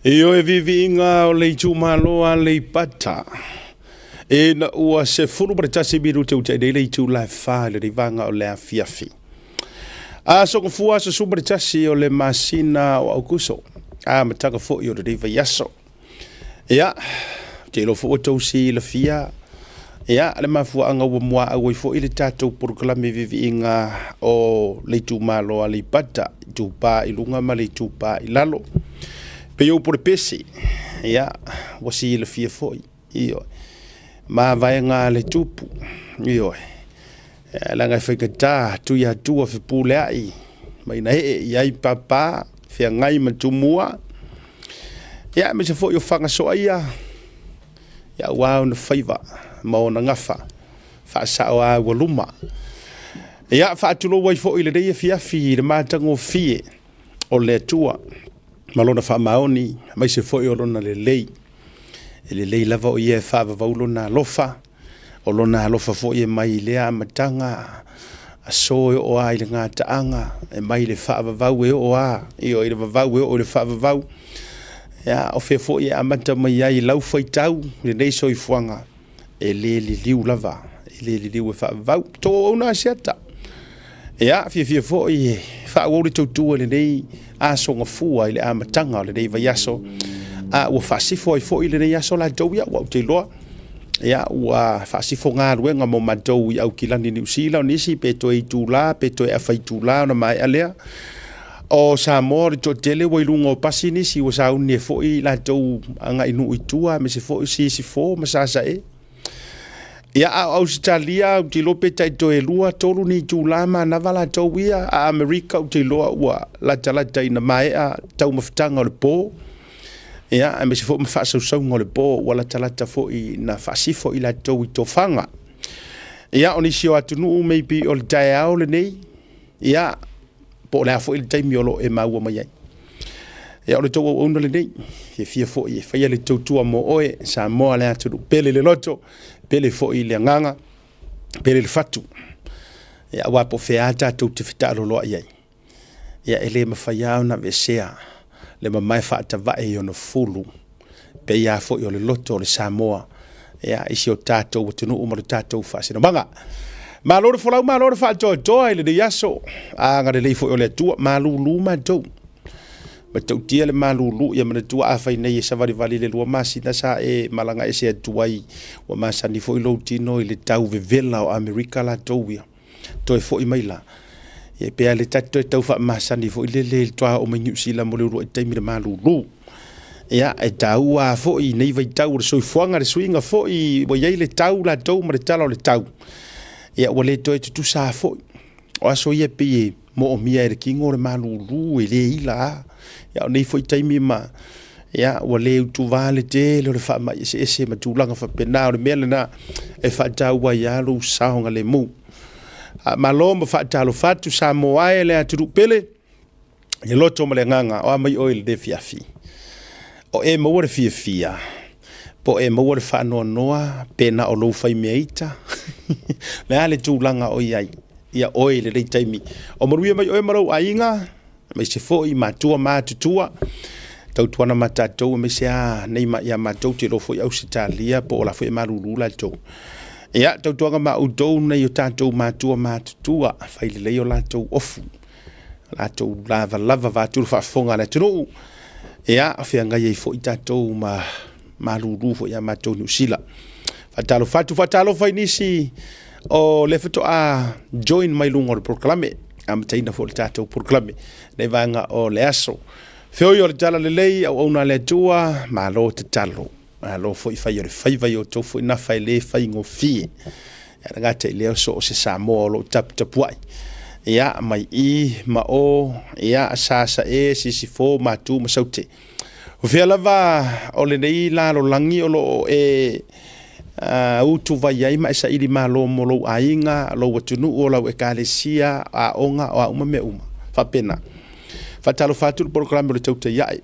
Ioe viiviiga o le itumalo Aleipata ina ua 11 minute ua tea nei le itula e 4 i lenei vaega o le afiafi. Aso Gafua, aso 11 o le masina o Aukuso, amataga foi o lenei vaiaso. Ia, ou te iloa foi ua outou silafia ia le mafuaaga ua muaau ai foi le tatou polokalame viiviiga o le itumalo Aleipata, Itupa i Luga ma le Itupa i Lalo. Pei o upu o le pese, ia, ua silafia foi, ioe, mavaega a le tupu, ioe, leaga e faigata Tuiatua fepuleai ma ina ee i ai papa, feagai ma Tumua, ia, aemaise foi o Fagasoaia, ia, aua ona faiva ma ona gafa faasao ua luma. Ia, faatulou ai foi i lenei afiafi i le matagofie o le Atua ma lona faamaoni, aemaise foi o lona lelei. E lelei lava o ia e faavavau lona alofa, o lona alofa foi e mai i lea amataga, aso e oo lava i le gataaga, e mai le faavavau e oo lava i le vavau e oo i le faavavau. Ia, o fea foi e amata mai ai i lau faitau i lenei soifuaga, e le liliu lava, e le liliu e faavavau. Tou auauna Asiata. Ia, fiafia foi e faaauau le tautua i lenei aso gafua i le amataga o lenei vaiaso, a ua faasifo ai foi lenei aso latou ia, ua ou te iloa, ia, ua faasifo galuega mo matou i Aukilani Niu Sila, o nisi pe toe itula, pe toe afa itula ona maea lea. O Samoa o le toatele ua i luga o pasi nisi ua sauni ai foi latou agai nuu i tua, aemaise foi o Sisifo ma Sasae. Ia, a o Ausetalia, ou te iloa pe tai toe 2, 3 ni itula manava latou ia. A Amerika, ou te iloa ua latalata ina maea taumafataga o le po. Ia, aemaise foi ma faasausauga o le po, ua latalata foi ina faasifo i latou i tofaga. Ia, o nisi o atunuu maybe o le taeao lenei, ia, po o le a foi le taimi o lo o e maua mai ai. Ia, o le tou auauna lenei, fiafia foi e faia le tautua mo oe, Samoa le atunuu pele le loto, pele foi le agaga, pele le fatu. Ia, aua po o fea lava tatou te fetaaloloai ai, ia e le mafai lava ona aveesea le mamae faatavae i ona fulu, pei lava foi o le loto o le Samoa, ia, i si o tatou atunuu ma le tatou faasinomaga. Malo le folau, malo le faatoatoa i lenei aso. Agalelei foi o le Atua, malulu matou. Matautia le malulu, ia manatua afai nei e savalivali le 2 masina sa e malaga ese atu ai, ua masani foi lou tino i le tau vevela o Amerika latou ia. Toe foi mai la. Ia pe a le tati toe tau faamasani foi lele i le toa oo mai Niu Sila mo le uluai taimi le malulu. Ia, e taua foi i nei vaitau o le soifuaga, le suiga foi ua i ai le tau latou ma le tala o le tau. Ia, ua le toe tutusa foi. O aso ia pei e moomia e le tino le malulu e le ila lava. Ia, o nei foi taimi ma, ia, ua le utuva le tele o le faamai eseese ma tulaga faapena. O le mea lena e faataua ai lava lou saogalemu. Malo ma faatalofa atu Samoa e le atunuu pele, i le loto ma le agaga, o a mai oe i lenei afiafi. O e maua le fiafia, po o e maua le faanoanoa, pe na o lou faimea ita, le a le tulaga o i ai ia oe i lenei taimi. O manuia mai oe ma lou aiga, aemaise foi matua ma matutua, tautuana ma tatou, aemaise lava nei ma ia matou te iloa foi Ausetalia po o la foi e malulu latou. Ia, tautuana ma outou nei o tatou matua matutua, fai lelei o latou ofu, latou lavalava vaeatu le faafofoga a le atunuu. Ia, feagai ai foi tatou ma malulu foi ia matou Niu Sila. Faatalofa atu, faatalofa i nisi o le faatoa join mai luga o le polokalame, amataina foi le tatou polokalame nei vaega o le aso. Feoi o le tala lelei, auauna a le Atua, malo tatalo, malo foi fai o le faiva i outou foi nafa e le faigofie. Ia le gata i lea, so o se Samoa o lo o taputapuai. Ia, mai i ma o, ia, Sasae, Sisifo, Matu ma Saute. O fea lava o lenei lalolagi o lo o e utuvai ai ma e saili malo mo lou aiga, lou atunuu, o lau ekalesia, aoga, o a uma mea uma. Faapena. Faatalofa atu le polokalame o le tautai ae.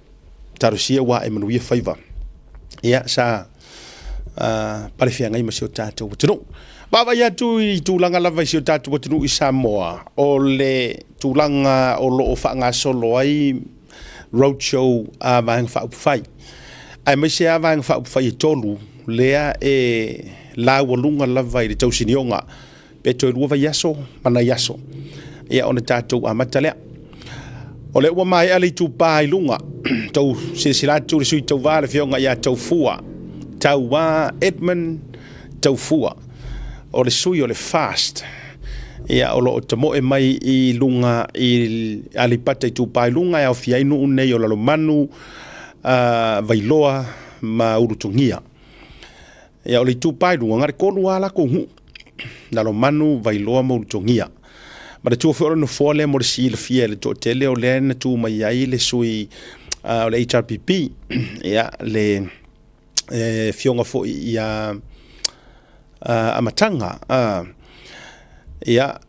Talosia ua ae manuia faiva. Ia, sa palefeagai ma si o tatou atunuu. Vaavaai atu i tulaga lava i si o tatou atunuu i Samoa, o le tulaga o lo o faagasolo ai Roadshow a Vaega Faaupufai, aemaise lava Vaega Faaupufai e 3 lea e laualuga lava i le tausinioga, pe toe 2 vaiaso ma nai aso, ia ona tatou amata lea. O lea ua maea le itupa i luga, tou silasila atu le sui tauva le afioga ia Taufua, Tauā Edmund Taufua, o le sui o le FAST, ia o lo o tamoe mai i luga i Aleipata Itupa i Luga e aofia ai nuu nei o Lalomanu, Vailoa ma Ulutogia. Ia o le itupa i luga, na o le 3 lava latou nuu, Lalomanu, Vailoa ma Ulutogia. Manatua foi o le nofoa lea mo le silafia e le toatele o lea na tu mai ai le sui o le HRPP, ia le afioga foi ia Amataga. Ia,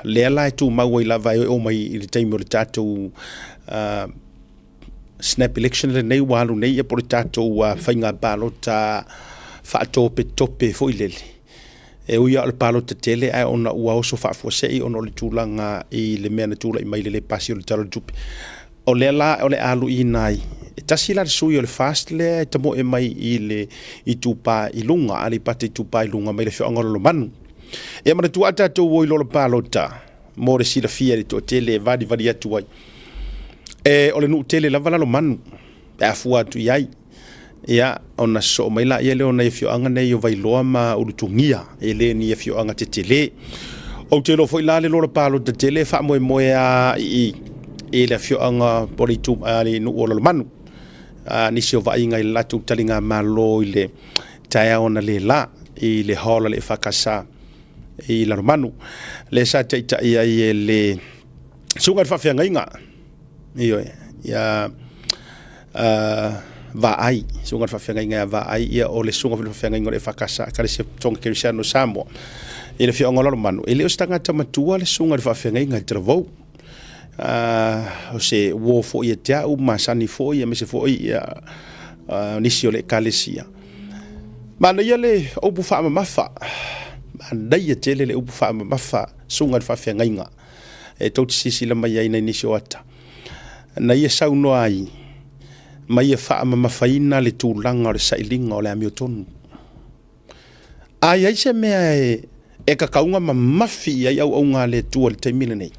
lea la e tumau ai lava e oo mai i le taimi o le tatou snap election lenei ua alu nei, ia po o le tatou faiga palota faatopetope foi lele. E ui lava o le palota tele, ae ona ua oso faafuasei ona o le tulaga i le mea na tulai mai i le le pasi o le Tala o le Tupe. O lea la o le a aluina ai, e tasi la le sui o le FAST lea e tamoe mai i le itupa i luga, Aleipata Itupa i Luga mai le afioaga o Lalomanu. Ia manatua a tatou o i lola palota, mo le silafia e le toatele e valivali atu ai. E, o le nuu tele lava Lalomanu, pe a fua atu i ai. Ia, ona sosoo mai laia lea o nai afioaga nei o Vailoa ma Ulutogia, e le ni afioaga tetele. Ou te iloa foi la le lola palota tele e faamoemoe lava i i le afioaga po o le itu, le nuu o Lalomanu. Nisi o vaaiga i le latou taligamalo i le taeao analeila i le hall a le EFKS i Lalomanu, lea sa taitai ai e le susuga i le faafeagaiga, ioe, ia Vaai, susuga i le faafeagaiga ia Vaai, ia o le susuga foi i le faafeagaiga o le EFKS, Ekalesia Tonga Kerisiano o Samoa, i le afioaga o Lalomanu. E le o se tagata matua le susuga i le faafeagaiga i Talavou. O se uo foi ia te au, masani foi, aemaise foi ia, nisi o le ekalesia. Manaia le upu faamamafa, manaia tele le upu faamamafa, susuga i le faafeagaiga, e tou te silasila mai ai nai nisi o ata, na ia saunoa ai, ma ia faamamafaina le tulaga o le sailiga o le amiotonu. A i ai se mea e tatau ona mamafi i ai auaunaga a le Atua i le taimi lenei,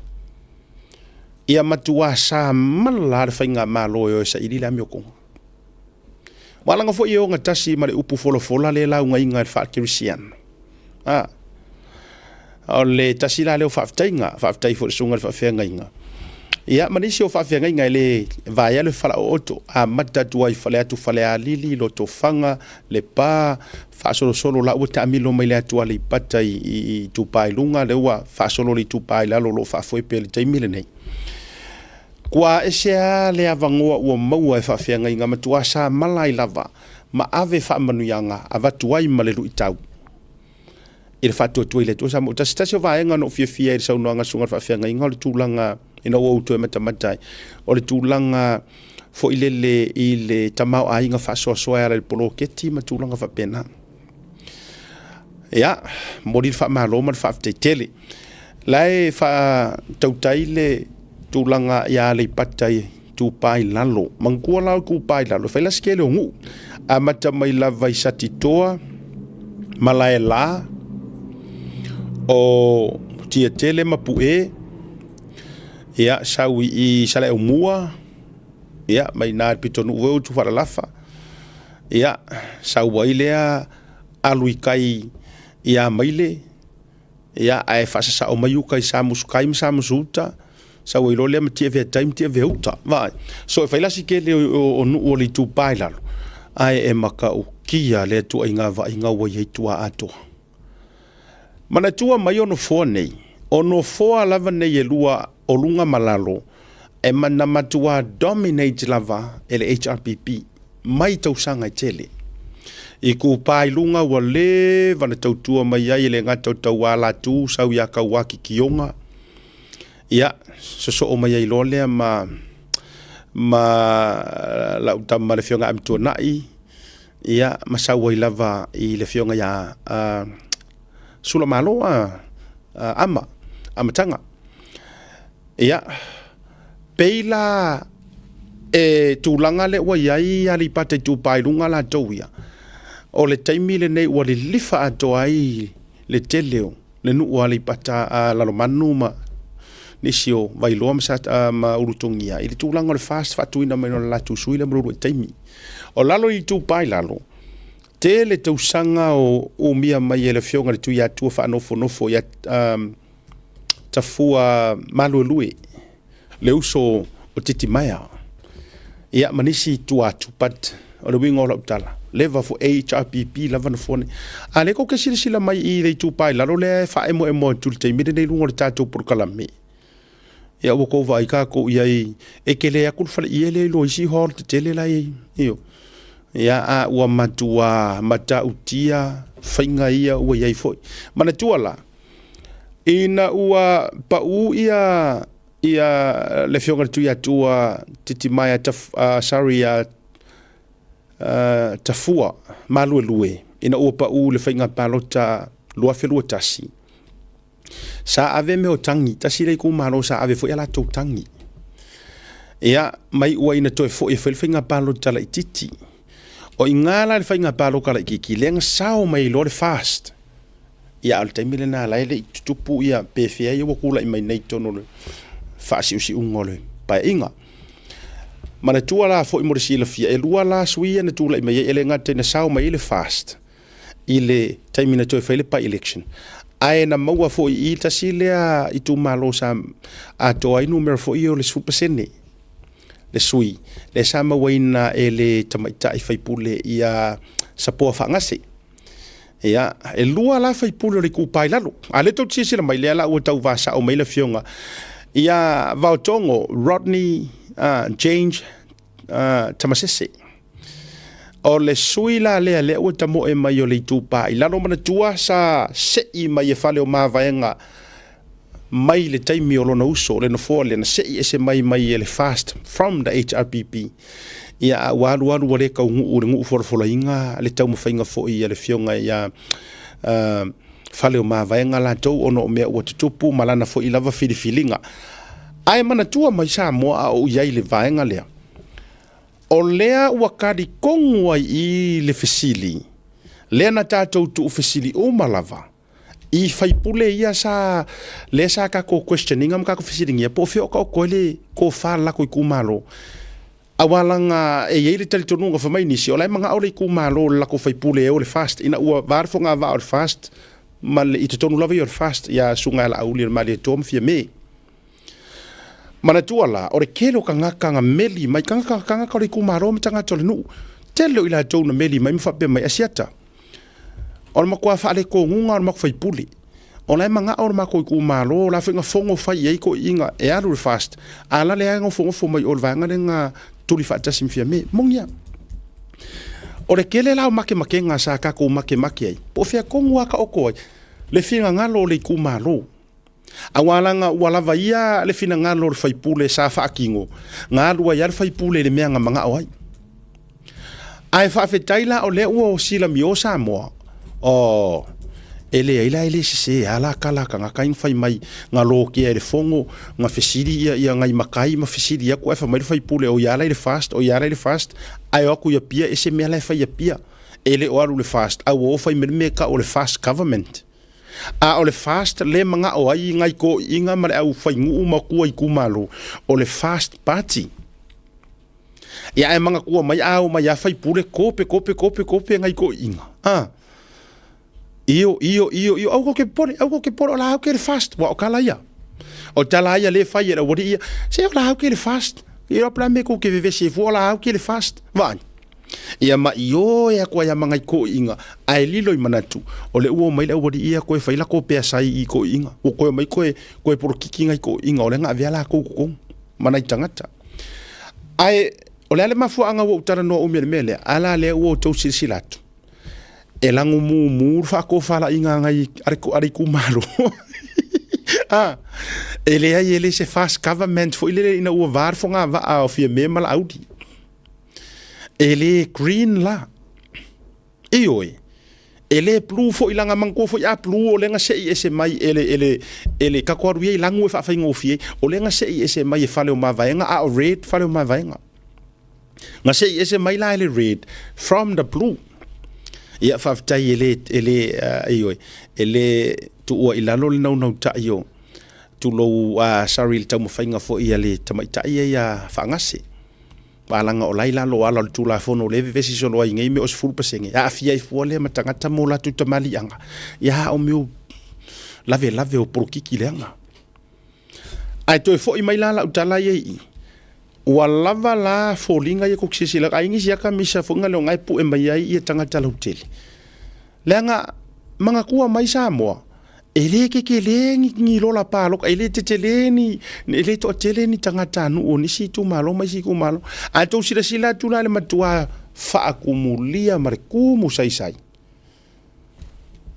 ia matua samala le faigamalo e o e saili le amiotonu. Ua alaga foi e ogatasi ma le upu folafola lea e laugaina e le faa-kerisiano. A, o le tasi la lea o faafetaiga, faafetai foi i le susuga i le faafeagaiga. Ia, ma nisi o faafeagaiga e le vaea le falaooto, amata atu ai i Faleatu Falealili, Lotofaga, Lepa, faasolosolo la ua taamilo mai le atu Aleipata i Itupa i luga, lea ua faasolo le Itupa i lalo o lo o faafoe pea i le taimi lenei. Kua ese lava le avanoa ua maua e faafeagaiga matua samala ai lava ma ave faamanuiaga avatu ai ma le luitau i le faatuatua i le Atua. Samoa tasi tasi o vaega na ou fiafia ai i le saunoaga a le susuga i le faafeagaiga o le tulaga ina ua ou toe matamata ai, o le tulaga foi lele i le tamaoaiga faasoasoa e ala i le poloketi ma tulaga faapena. Ia, momoli le faamalo ma le faafetai tele. La e faatautai le tulaga ia Aleipata Itupa i Lalo. Manatua la o Itupa i Lalo, e fai la si tele o nuu. Amata mai lava i Satitoa, Malaela, o Mutiatele ma Pue, ia, sau i Saleaaumua, ia, mai i ina i le pitonuu foi o Utufaalalafa, ia, sau ai lea alu i tai i Amaile, ia, ae faasasao mai uta i Samusutai ma Samusu-uta, sau ai loa lea ma Tiavea-tai ma Tiavea-uta. Vaai, so e fai la si tele o nuu o le itupa i lalo, ae e matautia lea ituaiga vaaiga ua i ai tua atoa. Manatua mai o nofoa nei, o nofoa lava nei e lua o luga ma lalo, e na matua dominate lava e le HRPP mai tausaga e tele. I Kupa i luga ua leva na tautua mai ai e le gata o Taualatu, sau ia Kauaki Kioga, ia, sosoo mai ai loa lea ma ma lau tama le Afioga ia Amituanai, ia, ma sau ai lava i le Afioga ia Sulamalo Ama, Amataga. Ia, pei la E tulaga lea ua i ai Aleipata Itupa i Luga latou ia, o le taimi lenei ua lilifa atoa ai le tele o le nuu o Aleipata a Lalomanu ma nisi o Vailoa ma, Sa, ma Ulutogia i le tulaga o le FAST faatuina mai o le latou sui lea mo le uluai taimi. O lalo i Itupa i Lalo, tele tausaga o umia mai e le afioga i le Tuiatua faanofonofo ia Tafua Maluelue, le uso o Titimaea, ia ma nisi i tua atu, but o le uiga o lau tala, leva foi HRPP lava nofoa nei. A lea kou te silasila mai i le itupa i lalo lea e faaemoemo atu i le taimi lenei i luga o le tatou polokalame, ia ua tou vaai tatou i ai, e tele atu le faleie lea i lo isi hall tetele la e i ai. Io. Ia, a ua matua matautia faiga ia ua i ai foi. Manatua la, ina ua pau ia ia le afioga i le Tuiatua Titimaea Taf, sorry, Tafua Maluelue ina ua pau i le faiga palota 2021, sa ave mea o tagi, tasi le itumalo sa ave foi a latou tagi. Ia, mai ua ina toe foi e fai le faiga palota laitiiti. O i ina la le faiga palota laitiiti, lea na sao mai loa le FAST. Ia, a o le taimi lena la e le i tutupu ia pe fea ia ua tulai mai nei i totonu o le faasiusiuga o le paeaiga. Manatua la foi mo le silafia, e lua la sui ia na tulai mai ai, e le gata ina sao mai ai le FAST i le taimi na toe fai le by-election, ae na maua foi i tasi lea itumalo sa atoa ai numera foi ia o le 10% le sui lea sa mauaina e le tamaitai faipule ia Sapoa Faagase. Ia, e lua la faipule o le Itupa i Lalo. A lea tou te silasila mai, lea la ua tau vasao mai le afioga ia Vaotogo Rodney James Tamasese. O le sui la lea lea ua tamoe mai o le Itupa i Lalo, manatua sa sei mai e fale o Mavaega mai le taimi o lona uso, le nofoa lea na sei ese mai mai e le FAST from the HRPP. Ia, a ua alu alu ua le taunuu le nuu folafolaina le taumafaiga foi a le afioga ia Fale o Mavaega latou ona o mea ua tutupu ma lana foi lava filifiliga. Ae manatua mai Samoa a ou i ai i le vaega lea, o lea ua talitonu ai i le fesili lea na tatou tuufesili uma lava i faipule ia sa lea sa tatou question ina ma tatou fesiligia po o fea o taoto ai le tofa o le latou itumalo. Aua laga e i ai le talitonuga fai mai nisi o la e manao le itumalo o le latou faipule e o le FAST ina ua va le fogavaa o le FAST ma le i totonu lava ia o le FAST ia Susuga ia Laauli o le Malietoa ma Fiame. Manatua la, o le tele o tagata na meli mai, tagata, tagata o le itumalo ma tagata o le nuu, tele o i latou na meli mai ma faapea mai, Asiata, o le matua faaletonuga o le matou faipule. O la e manao le matou itumalo, o la foi na fono fai i ai toeaiina e alu le FAST, a la lea e nofonofo mai o le vaega lea na tuli faatasi ma Fiame. Moni a. O le tele la o makemakega sa tatou makemake ai, po o fea tonu lava taoto ai le finagalo o le itumalo. Aua leaga ua lava ia le finagalo o le faipule sa faatino, na alu ai lava le faipule i le mea na manao ai. Ae faafetai la o lea ua silamio Samoa, oh, e leai la e le sese lava la tala a tagata ia na fai mai, na lotea e le fono, na fesili ia, ia nai matai ma fesili atu ae fai mai le faipule o ia la i le FAST, o ia la i le FAST, ae o atu i Apia ese mea la e fai i Apia. E le o alu i le FAST, a ua o fai mai le mea e tau o le FAST Government. A o le FAST le manao ai nai toeaiina ma le aufainuu ma tua itumalo, o le FAST Party. Ia ae manatua mai a o mai a faipule kope kope kope kope nai toeaiina. A io io io io au ke pole au ke pole o la au ke le FAST wa o kala ia. O tala ia le fai e la wari ia. Se o la au ke le FAST. Ia pla me ko ke vevesi fu o la au ke le FAST. Vai. Ia ma i ō e aku ai a mangai koʻiʻiga, ae lilo i manatu, o le ua o mai le aualiʻi ia koe fai lako pea sai i koʻiʻiga. Ua koe mai koe, koe polokiki ngai koʻiʻiga, o lea na avea lakou totonu, ma nai tagata. Ae, o le a le mafuaaga ua ou talanoa umi ai i le mea lea, a la lea ua outou silasila atu, e lagomūmū le faatofalaiga a nai, a le, a le itumalo. A, e leai e le se fast government foi lele ina ua va le fogavaa o Fiame ma Laauli. E le green la. Ioe. E le blue foi laga manatua foi a blue o lea na sei ese mai e le, e le, e le tatou alu ia i lagu e faafaigofie ai, o lea na sei ese mai e fale o Mavaega, a o red fale o Mavaega. Na sei ese mai la le red from the blue. Ia faafetai e le, e le, ioe, e le tuua i lalo le naunautai o, tulou, sorry i le taumafaiga foi a le tamaitai ia ia Faagase. Aua leaga o la e i lalo o ala o le Tulafono o lea e vevesi solo ai nei mea o 10%, e aafia ai fua lea ma tagata ma o latou tamaliiaga, ia a o mea o lavelave o polokiki leaga. Ae toe foi mai la lau tala ia i i, ua lava la foliga ia kou te silasila atu, ai nisi lava kamisa foi na e pue mai ai ia tagata lautele. Leaga manatua mai Samoa, e le tetele ni lola palota, e le tetele ni, e le toatele ni tagatanuu o nisi itumalo ma isi itumalo. Ae tou silasila atu la i le matua faatumulia ma le tumusaisai.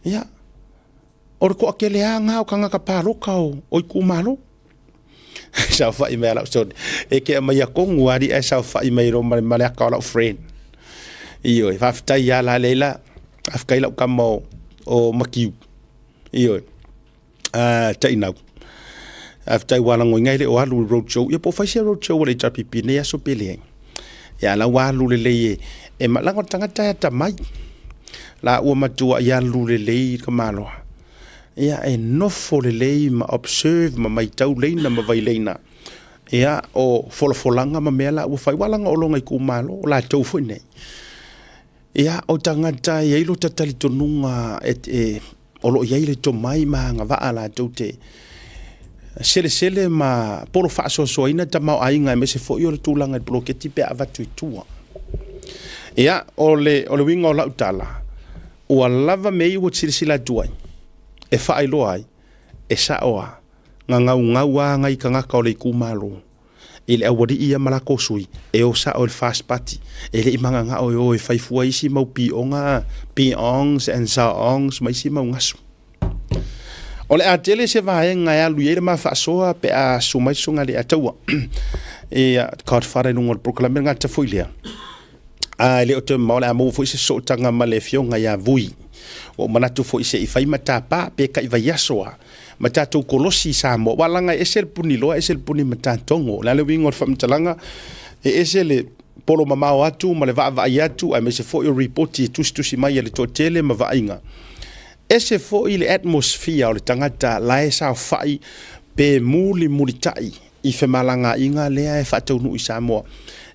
Ia, o le toatele lava lena o tagata palota o itumalo. Saofai mai a lau soni. E te aumaia tonu alii ae saofai mai loa ma le ata o lau friend. Ioe, faafetai ia la Leila, faafetai lau tama o Matiu. Ioe, Tainau. Faafetai ua lagoina e le o alu i road show. Ia po o fai se road show a le HRPP nei aso pe leai. Ia la ua alu lelei e leaga o le tagata e atamai. La ua matuai alu lelei le tamaloa. Ia e nofo lelei ma observe ma matau leina ma vaileina. Ia o folafolaga ma mea la ua fai, aua leaga o lona itumalo, o latou foi nei. Ia o tagata e i ai lota talitonuga o lo o i ai le tomai ma agavaa latou te selesele ma polo faasoasoaina tamaoaiga aemaise foi o le tulaga i le poloketi pe a avatu i tua. Ia, o le uiga o lau tala, ua lava mea ia ua silasila atu ai e faailoa ai e sao lava na gaugau lava nai tagata o le itumalo i le aualii ia ma latou sui e o sao i le First Party. E le i mananao e o e fai fua isi mau pioga, piongs and saongs ma isi mau gasu. O le a tele se vaega e alu i ai le ma faasoa pe a susu mai le susuga i le Ataua. Ia, Godfather i luga o le polokalame le gata foi lea. A e le o toe mamao o le a maua foi se sootaga ma le afioga ia Vui. Ua ou manatu foi se i fai ma tapa pe tai vaiaso lava ma tatou kolosi i Samoa. Aua leaga e ese le puniloa ese le puni matatogo. O le a le uiga o le faamatalaga? E ese le polo mamao atu ma le vaavaai atu aemaise foi o ripoti e tusitusi mai e le toatele ma vaaiga. Ese foi le atmosphere o le tagata la e saofai pe mulimulitai i femalagaaiga lea e faataunuu i Samoa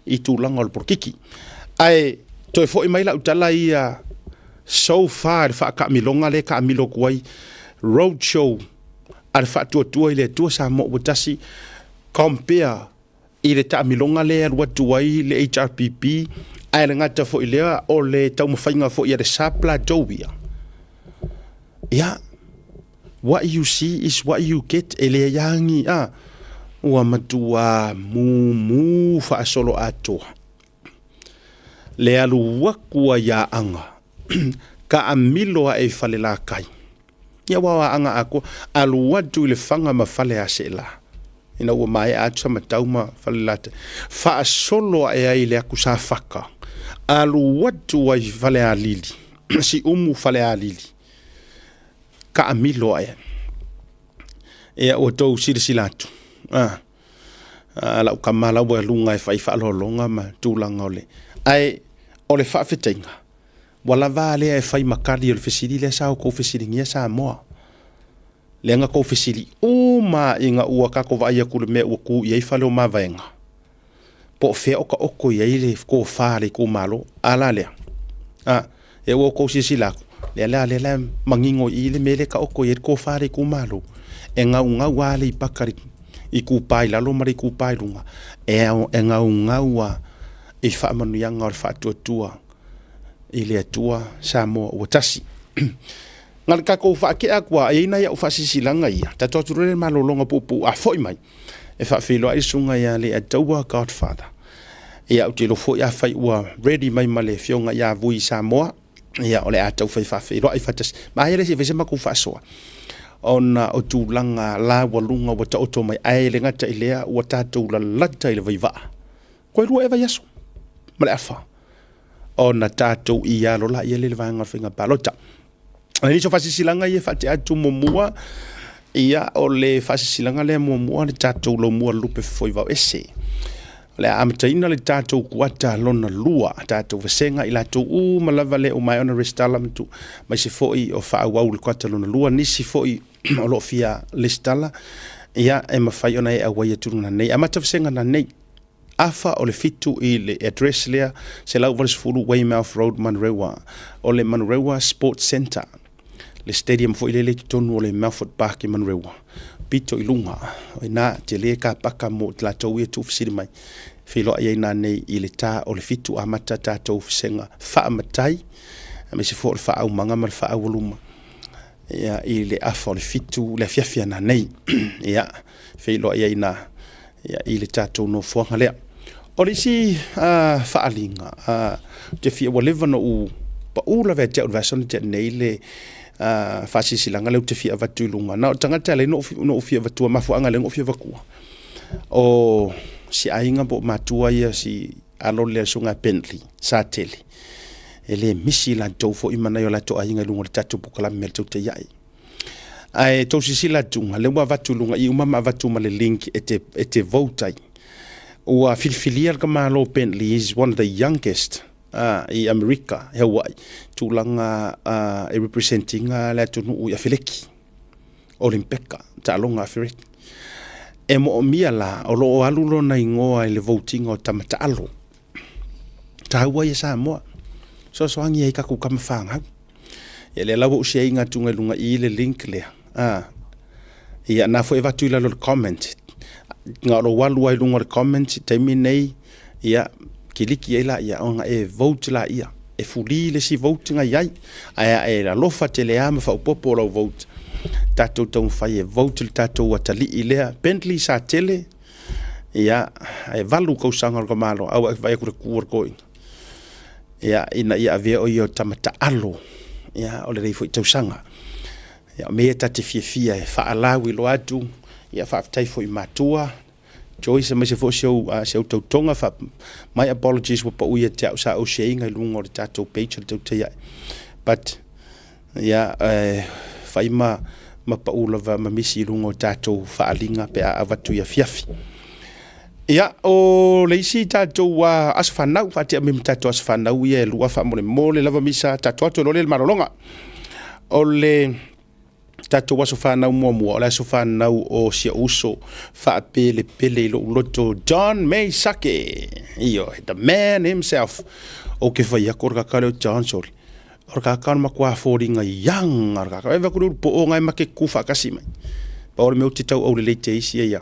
i tulaga o le polokiki. Ae toe foi mai lau tala ia so far i le faataamiloga lea e taamilo atu ai road show a le Faatuatua i le Atua Samoa ua tasi compare i le taamiloga lea e alu atu ai le HRPP ae le gata foi lea o le taumafaiga foi a le SAP latou ia. Ia, What you see is what you get, e leai lava ni, a, ua matua mumu faasoloatoa le alu atu ai a Aga, taamilo ae i Falelatai. Ia aua o Aana atoa, alu atu i Lefaga ma Faleaseela, ina ua maea atu Samatau ma Falelatai, faasolo ae ai i le atu Safata, alu atu ai i Falealili, Siumu Falealili, taamilo ae. Ia ua tou silasila atu, a, a lau tama la ua luga e fai faaaloaloga ma tulaga o le... Ae o le faafetaiga, ua lava lea e fai ma tali o le fesili lea sa outou fesiligia Samoa. Lea na tou fesili uma ina ua tatou vaai atu i le mea ua tu i ai fale o mavaega. Po o fea o taoto i ai le tofa a le itumalo. A la lea? A, e ua outou silasila atu, lea la, lea la e manino i i le mea lea e taoto i ai le tofa a le itumalo. E gaugau lava Aleipata i le itupa i lalo ma le itupa i luga. E gaugau lava i faamanuiaga o le faatuatua i le Atua Samoa ua tasi. Na le tatou faatea atu lava, e i ai nai au faasilasilaga ia, tatou atu loa lea i le malologa puupuu, a foi mai, e faafeiloai le susuga ia Leiataua Godfather. Ia, ou te iloa foi afai ua ready mai ma le afioga ia Vui Samoa, ia o le a taufai faafeiloai faatasi. Ma ai le isi e fai se matou faasoa ona o tulaga laualuga ua taoto mai, ae le gata i lea ua tatou lalata i le vaivaa. Toe 2 ea vaiaso ma le afa ona tatou i alo laia lea i le vaega o le faiga palota. O nisi o faasilasilaga ia e faatea atu muamua, ia o le faasilasilaga lea muamua le tatou laumua lupe fofoivao ese. O le a amataina le tatou kuata lona lua, tatou vasega i latou uma lava lea ua maea ona resitala ma tu, aemaise foi o faaauau le kuata lona lua, nisi foi o lo o fia resitala, ia e mafai ona e auai atu nanei. Amata vasega nanei, afa o le 7 i le address lea, 180 Weymouth Road, Manurewa, o le Manurewa Sports Centre, le stadium foi lele i totonu o le Melford Park i Manurewa, pito i luga, o ina tele ka paka mo latou ia tuufesili mai. Feiloai ai nanei i le ta o le 7, amata tatou vasega faamatai, aemaise foi o le faaaumaga ma le faaaualuma, ia, i le afa o le 7 le afiafi nanei. Ia, feiloai ai na, ia, i le tatou nofoaga lea. O le isi faaaliga, te fia ua leva na ou pau lava ia te au i le vaiaso na tea nei le faasilasilaga lea ou te fia avatu i luga. Na o tagata e ala ai ona ou fia avatua, mafuaaga e ala ai ona ou fia avatua, o si aiga po o matua ia, si alo lea susuga Bentley Satele, e le misi latou foi ma nai o latou aiga i luga o le tatou polokalame a le Tautai Ae. Ae tou silasila atu, lea ua avatu i luga i uma ma avatu ma le link e te vote ai. Ua filifilia le tamalo Bentley, is one of the youngest i Amerika, i Hawaii, tulaga e represent ina le atunuu i Afeleki, Olimpeka, taaloga Afeleki. E moomia la, o lo o alu lona igoa i le voting o tama taalo. Taua ia Samoa, soasoagi ai tatou tama fanau. Ia lea la ua ou share ina atu i luga i le link lea. Ia na foi avatu i lalo le comment. Nga o lo alu ai luga o le comment taimi nei, ia kiliki ai la ia ona e vote la ia. E fuli le si vote nga iai. Ae e alofa tele a ma faaopoopo lau vote. Tatou taumafai e vote le tatou atalii lea. Bentley Satele, ia, e 8 tausaga o le tamalo, au e vai atu le ku o le toeaina. Ia, ina ia avea o ia o tama taalo, ia, o lenei foi tausaga. Ia, o mea ia ta te fiafia e faalauiloa atu, ia, faafetai foi i matua, Joyce, aemaise foi si au tautoga, my apologies ua pau ia te au sa ou share ina i luga o le tatou page o le Tautai Ae. But, ia, fai ma pau lava ma misi i luga o tatou faaaliga pe a avatu i afiafi. Ia, o le isi tatou aso fanau, faatea mai ma tatou aso fanau ia e lua faamolemole lava misa, tatou atu e loa le malologa. O le tatou aso fanau muamua, o le aso fanau o si ou uso faapelepele i lou loto, John May Sake. Io, the man himself. O ke whai ako o le kaka leo John, sorry. O le kaka o le matua foliga young o le kaka. E vaku le ulu po o ngai ma ke ku whaakasi mai. Pa o le mea o te tau au le leite isi ia.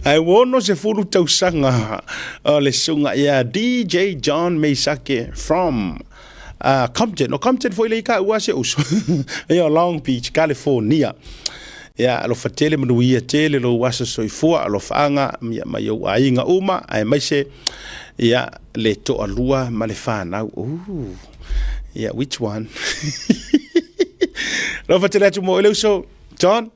Ae ua 60 tausaga o le susuga ia DJ John Meisake from Compton. O Compton foi le i ka ua se uso. Ia Long Beach, California. Ia alofa tele manuia tele lou aso soifua, alofaaga ia mai ou aiga uma, aemaise ia le toalua ma le fanau. Ooh. Yeah, which one? Alofa tele atu mo le uso John.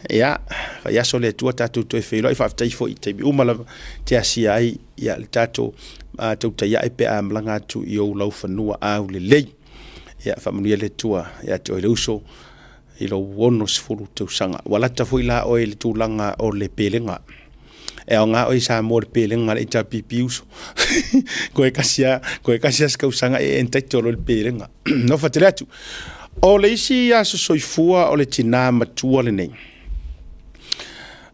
Ia, fai aso le Atua tatou toe feiloai, faafetai foi i taimi uma lava te asia ai ia le tatou tautai ae pe a malaga atu i ou laufanua aulelei. Ia, faamanuia le Atua ia te oe le uso i lou 60 tausaga. Ua lata foi la oe i le tulaga o le pelega. E aoga oe i Samoa le pelega a le HRPP uso. Koe kasi a, koe kasi a se tausaga e entitle loa i le pelega. Alofa tele atu. O le isi aso soifua o le tinā matua lenei.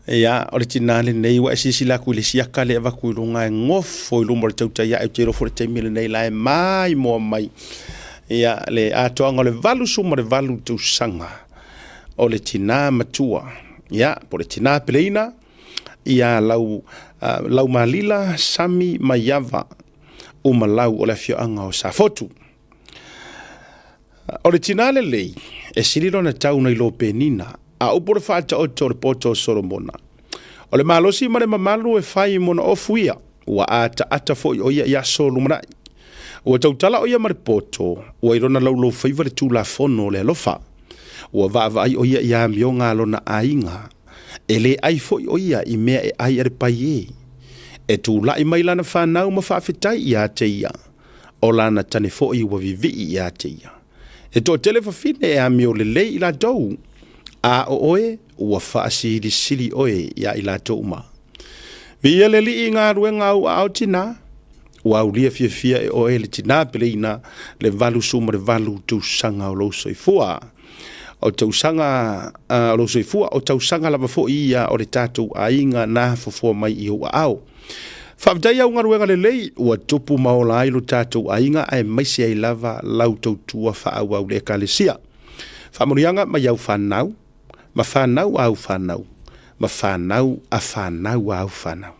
Ia, o le tinā lenei, ua e silasila atu i le siaka lea e avatu i luga e gofo i luma o le tautai ae, ou te iloa foi le taimi lenei la e maimoa mai. Ia, le atoaga o le 88 tausaga o le tinā matua. Ia, po o le tinā peleina, ia lau, Laumalila Sami Maiava Umalau o le afioaga o Safotu. O le tinā lelei, e sili lona tau nai lo Penina, a upu o le faataoto o le poto o Solomona. O le malosi ma le mamalu e fai mona ofu ia, ua ataata foi o ia i aso lumanai. Ua tautala o ia ma le poto, ua i lona lauloufaiva le tulafono o le alofa. Ua vaavaai o ia i amioga a lona aiga, e le ai foi o ia i mea e ai a le paiē. E tulai mai lana fanau ma faafetai ia te ia, o lana tane foi ua vivii ia te ia. E toatele fafine e amio lelei i latou, a o oe ua faasilisili oe ia i latou uma. Viia le Alii i galuega au aao tina, ua aulia fiafia e oe le tina peleina le 88 tausaga o lou soifua. O tausaga o lou soifua, o tausaga lava foi ia o le tatou aiga na fofoa mai i ou aao. Faafetai au galuega lelei ua tupu ma ola ai lo tatou aiga aemaise ai lava lau tautua faaauau le Ekalesia. Faamanuiaga mai au fanau, ma fanau a au fanau, ma fanau a fanau a au fanau.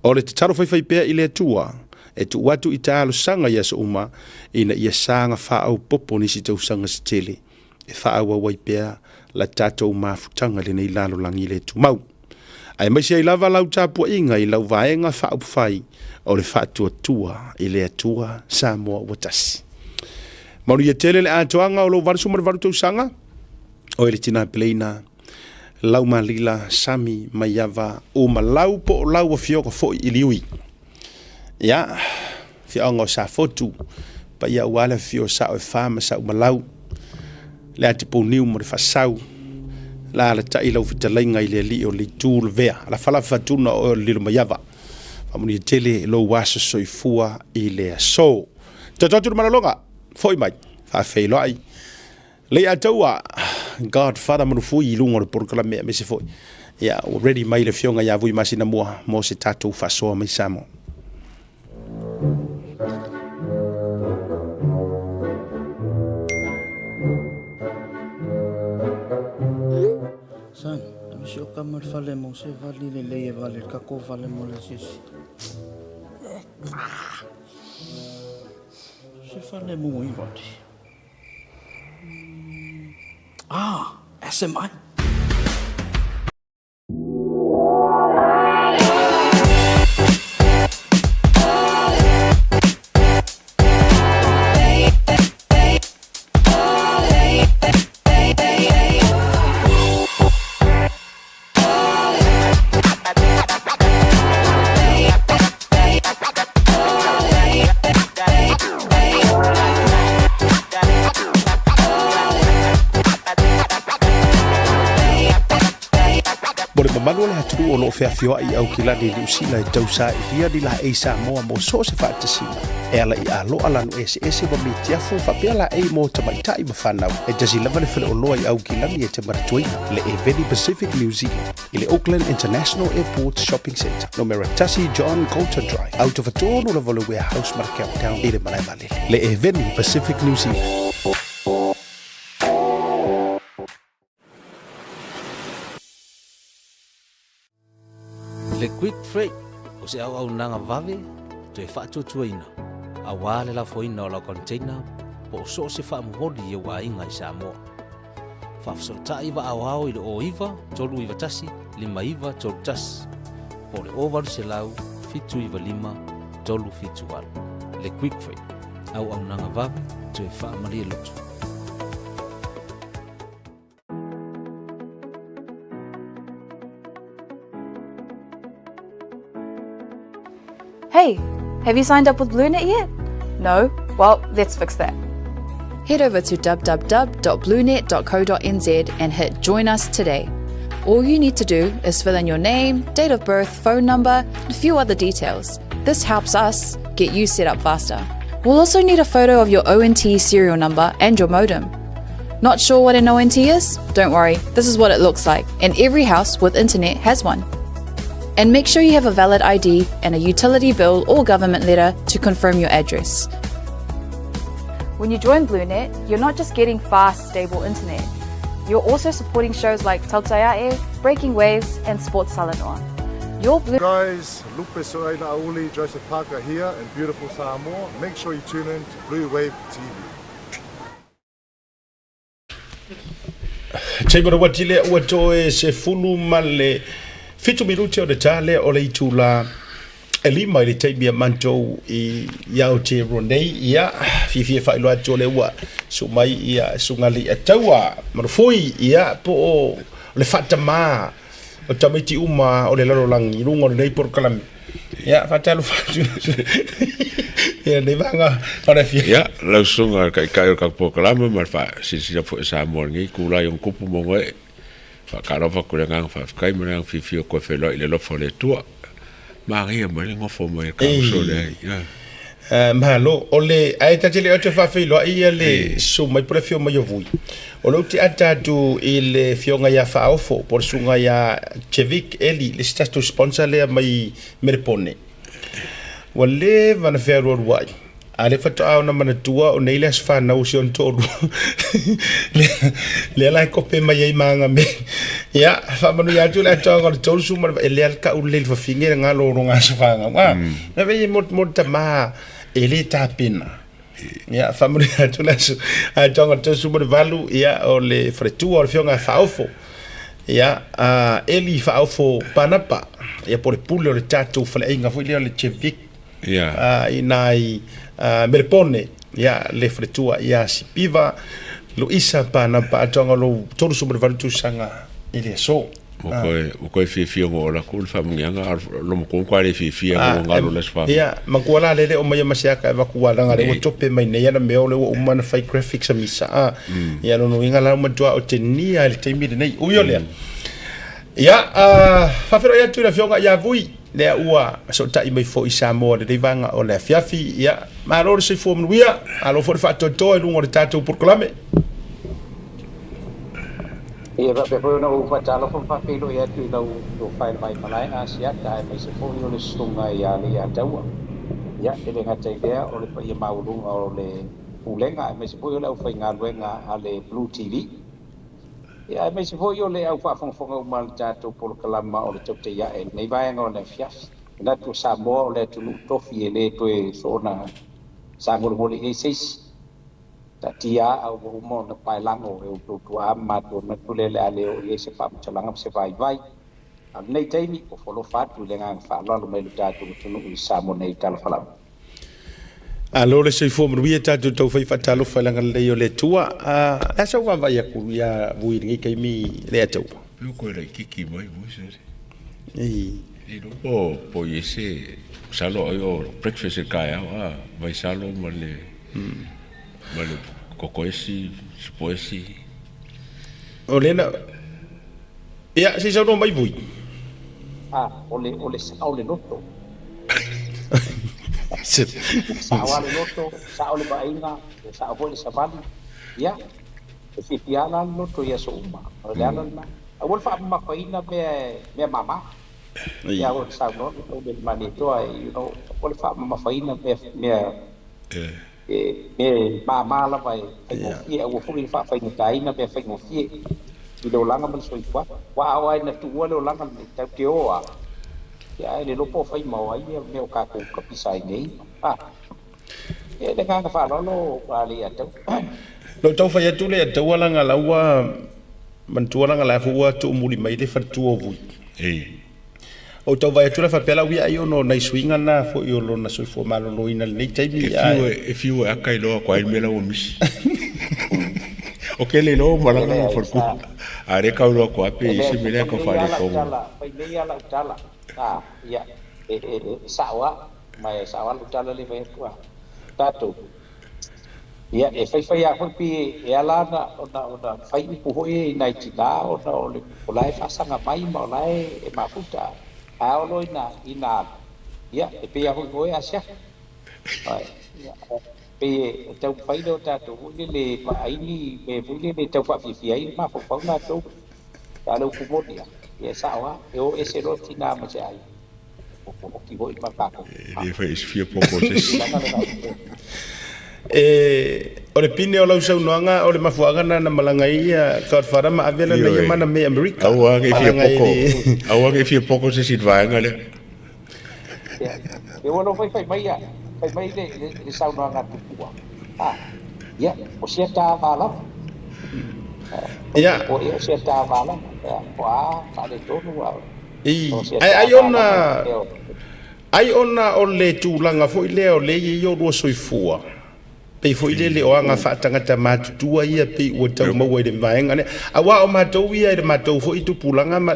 O le tatalo faifaipea i le Atua, e tuu atu i talosaga i aso uma, ina ia saga faaopoopo nisi tausaga se tele, e faaauau ai pea la tatou mafutaga i lenei lalolagi le tumau. Aemaise ai lava lau tapuaiga i lau vaega faaupufai o le faatuatua i le Atua Samoa ua tasi. Manuia tele le atoaga o lou 88 tausaga, oe le tina peleina, Laumalila Sami Maiava Umalau po o lau afioga foi i Liui. Ia, afioaga o Safotu, paia aua le afio o Sao e Fa ma Saumalau, le Atipouniu ma le Faasau, alaalatai lau fetalaiga i le alii o Leitu Lavea, Lafalafa Tuna o oe o le Lilomaiava. Faamanuia tele lou aso soifua i le aso. Toto atu le malologa, foi mai, faafeiloai. Leiataua, Godfather Manufui i luga o le polokalame aemaise foi ia ua ready mai le afioga ia Vui Masinamua mo se tatou faasoa mai Samoa. Son, ave si o kama le fale mo se vali lelei e vale le kako vale mo le asiasi. Se fale mo i vali. Ah, SMI. Mo le mamalu o le atunuu o lo o feafioai i Aukilani i Niu Sila e tausailia ni laei Samoa mo so o se faatasiga e ala i aloa lanu eseese ma mitiafu faapea laei mo tamaitai ma fanau. E tasi lava le faleoloa i Aukilani e te manatuaina, le Eveni Pacific New Zealand. i le Auckland International Airport Shopping Centre, numera 1 John Coulter Drive, autofatonu lava o le Warehouse ma le Countdown i le malae vaalele. Le Eveni Pacific New Zealand. Le Quick Freight o se auaunaga vave toe faatuatuaina aua le lafoina o lau container po o so o se faamomoli i ou aiga i Samoa. Faafesootai vaaoao i le 09 391 5931 po o le 0800 795 378. Le Quick Freight, auaunaga vave toe faamalie loto. Hey, have you signed up with BlueNet yet? No? Well, let's fix that. Head over to www.bluenet.co.nz and hit Join Us today. All you need to do is fill in your name, date of birth, phone number, and a few other details. This helps us get you set up faster. We'll also need a photo of your ONT serial number and your modem. Not sure what an ONT is? Don't worry, this is what it looks like, and every house with internet has one. And make sure you have a valid ID and a utility bill or government letter to confirm your address. When you join BlueNet, you're not just getting fast, stable internet. You're also supporting shows like Tautaiae, Breaking Waves, and Sports Talanoa. Your Blue Guys, Lupe Soaila Auli, Joseph Parker here in beautiful Samoa. Make sure you tune in to Blue Wave TV. Taimi ua tile ua toe 17 minute o le ta lea o le itula e lima i le taimi a matou i Aotearoa nei. Ia, fiafia faailoa atu o lea ua su'u mai ia Sugali Ataua Manufui, ia, po o le faatamā o tamaiti uma o le lalolagi i luga o lenei polokalame. Ia, faatalofa atu i lenei vaega o le afiafi. Ia, lau susuga i le Taitai o le tatou polokalame ma le faasilasila foi a Samoa i lenei itulai o tupu ma ona ee, faatalofa atu i le agaga faafetai ma le agaga fiafia o toe feiloai i le alofa o le Atua. Manaia mai le nofo mai le kauso lea. Ia. Malo, o le, ae ta te le o te faafeiloai ia le susu mai po le afio mai o Vui. O lea ou te ata atu i le afioga ia Faaofo po o le susuga ia Chevik Eli, le isi tatou sponsor lea mai Melepone. Ua leva ona fealualuai, a o lea faatoa ona manatua o nei le aso fanau o si ona toalua. Lea la e kope mai ai ma aga mea. Ia, faamanuia atu le atoaga o le 38, e lea le tau lelei le fafine le galo o lona aso fanau. Ah, na vei mo mo le tama e le tapena. Ia, faamanuia atu le aso atoaga o le 38, ia, o le faletua o le afioga ia Faaofo. Ia, a Eli Faaofo Panapa, ia po o le pule o le tatou faleaiga foi lea o le Chevik, i nai Melepone, ia, le faletua ia Sipiva Luisa Panapa, atoaga o lou 38 tausaga i le aso. Ua koe, ua koe fiafia ngo ola ku le faamanuiaga, a o lo matua matua le fiafia ngo galo le aso fanau. Ia, matua la lele o mai ma se aka e vaku wa langa le ua tope mai nei ana mea o le ua uma na fai graphics a misa a. Ia lona uiga la ua matua o te nia i le taimi lenei. Ui o lea. Ia, faafeiloai atu i le afioga ia Vui, lea ua sootai mai foi i Samoa i lenei vaega o le afiafi. Ia, malo le soifua manuia, malo foi le faatoatoa i luga o le tatou polokalame. Ia faapea foi ona ou faatalofa ma faafeiloai atu i lau tofa i le Vaimalae Asiata aemaise foi o le susuga ia Leiataua. Ia, e le gata i lea, o le paia maualuga o le Pulega aemaise foi o le aufaigaluega a le Blue TV. Ia, aemaise foi o le au faafogafoga uma a le tatou polokalama o le Tautaiae i lenei vaega o le afiafi. Manatu o Samoa o le atunuu tofi e le toe soona sagolegole i ai se isi. Taatia a ua uma ona paelago e outou tuaa ma matua manatu lea le a le oo i ai se faamatalaga ma se vaivai. A o lenei taimi, ua folofa atu i le agaga faaaloalo mai lo tatou atunuu i Samoa nei talofa lava. Alo le soifua manuia tatou tau fai faatalofa i le agalelei o le Atua. A sau vaavaai atu ia Vui i lenei taimi le Atua. Peu koe laititi mai Vui sere. Ei. I lo po po i ese salo ai o breakfast e taeao a vai salo ma le ma le kokoesi supoesi. O le na Ia, se i saunoa mai Vui. A, o le, o le sao o le loto. Sao lava le loto, sao le vaaiga, sao foi le savali. Ia, e fiafia lava la le loto i aso uma. O le ala lena. Aua le faamamafaina mea, mea mama. Ia, o le saunoaga o le Malietoa, you know, aua le faamamafaina mea, mea, mea mama lava e faigofie, aua foi le faafaigataina mea faigofie i le olaga ma le soifuaga. Aua a oo lava ina tuua le olaga lenei, tatou te o lava, ia ae le iloa po o fai ma o ai ia mea o tatou tapisa ai nei. A, ia le agaga faaaloalo a le ia tau. Lou tau fai atu lea taua laga la ua manatua laga la foi ua tuumuli mai le faletua o Vui. Ei. Ou tau vaai atu la faapea la ua ai ona o nai suiga na foi o lona soifua maloloina i lenei taimi. E fiu e fiu e aka iloa ko ai le mea la ua misi. O ke le iloa ua malaga lona faletua. A le kau loa ko ape i se mea lea ka faaletonu. Fai nei a lau tala. A, ia, e, e, e sao lava, ma e sao lava lau tala lea e fai atu a tatou. Ia, e faifai lava foi pei e ala ona ona fai upu foi ia i nai tinā ona o le o la e faasaga mai ma o la e mafuta. A oo loa ina ina alu, ia, e pei lava foi oe Asiata. Ia, pei e taumafai lea o tatou foi lele e vaai ni mea foi lele e tau faafiafia ai le mafaufau latou. A o le upu moni lava, ia e sao lava, e o ese loa tinā ma se aiga. E le fai e sifia poko se isi. E, o le pine o lau saunoaga, o le mafuaaga na na malaga ai ia Godfather ma ave lana ia mana me Amerika. Aua ne i fia poko, aua ne i fia poko se isi i le vaega lea. E ua lou fai fai mai ia, fai mai le, le, le saunoaga a Tupua. Ah, ia, o sia ta va lava. Ia. O ia o sia ta va lava. Ia, o a, faaletonu a. I, ae ai ona, ai ona o le tulaga foi lea o lea e i ai oulua soifua, pei foi lele o aga faatagata matutua ia pei ua tau maua i le vaega lea. Aua o matou ia i le matou foi tupulaga ma,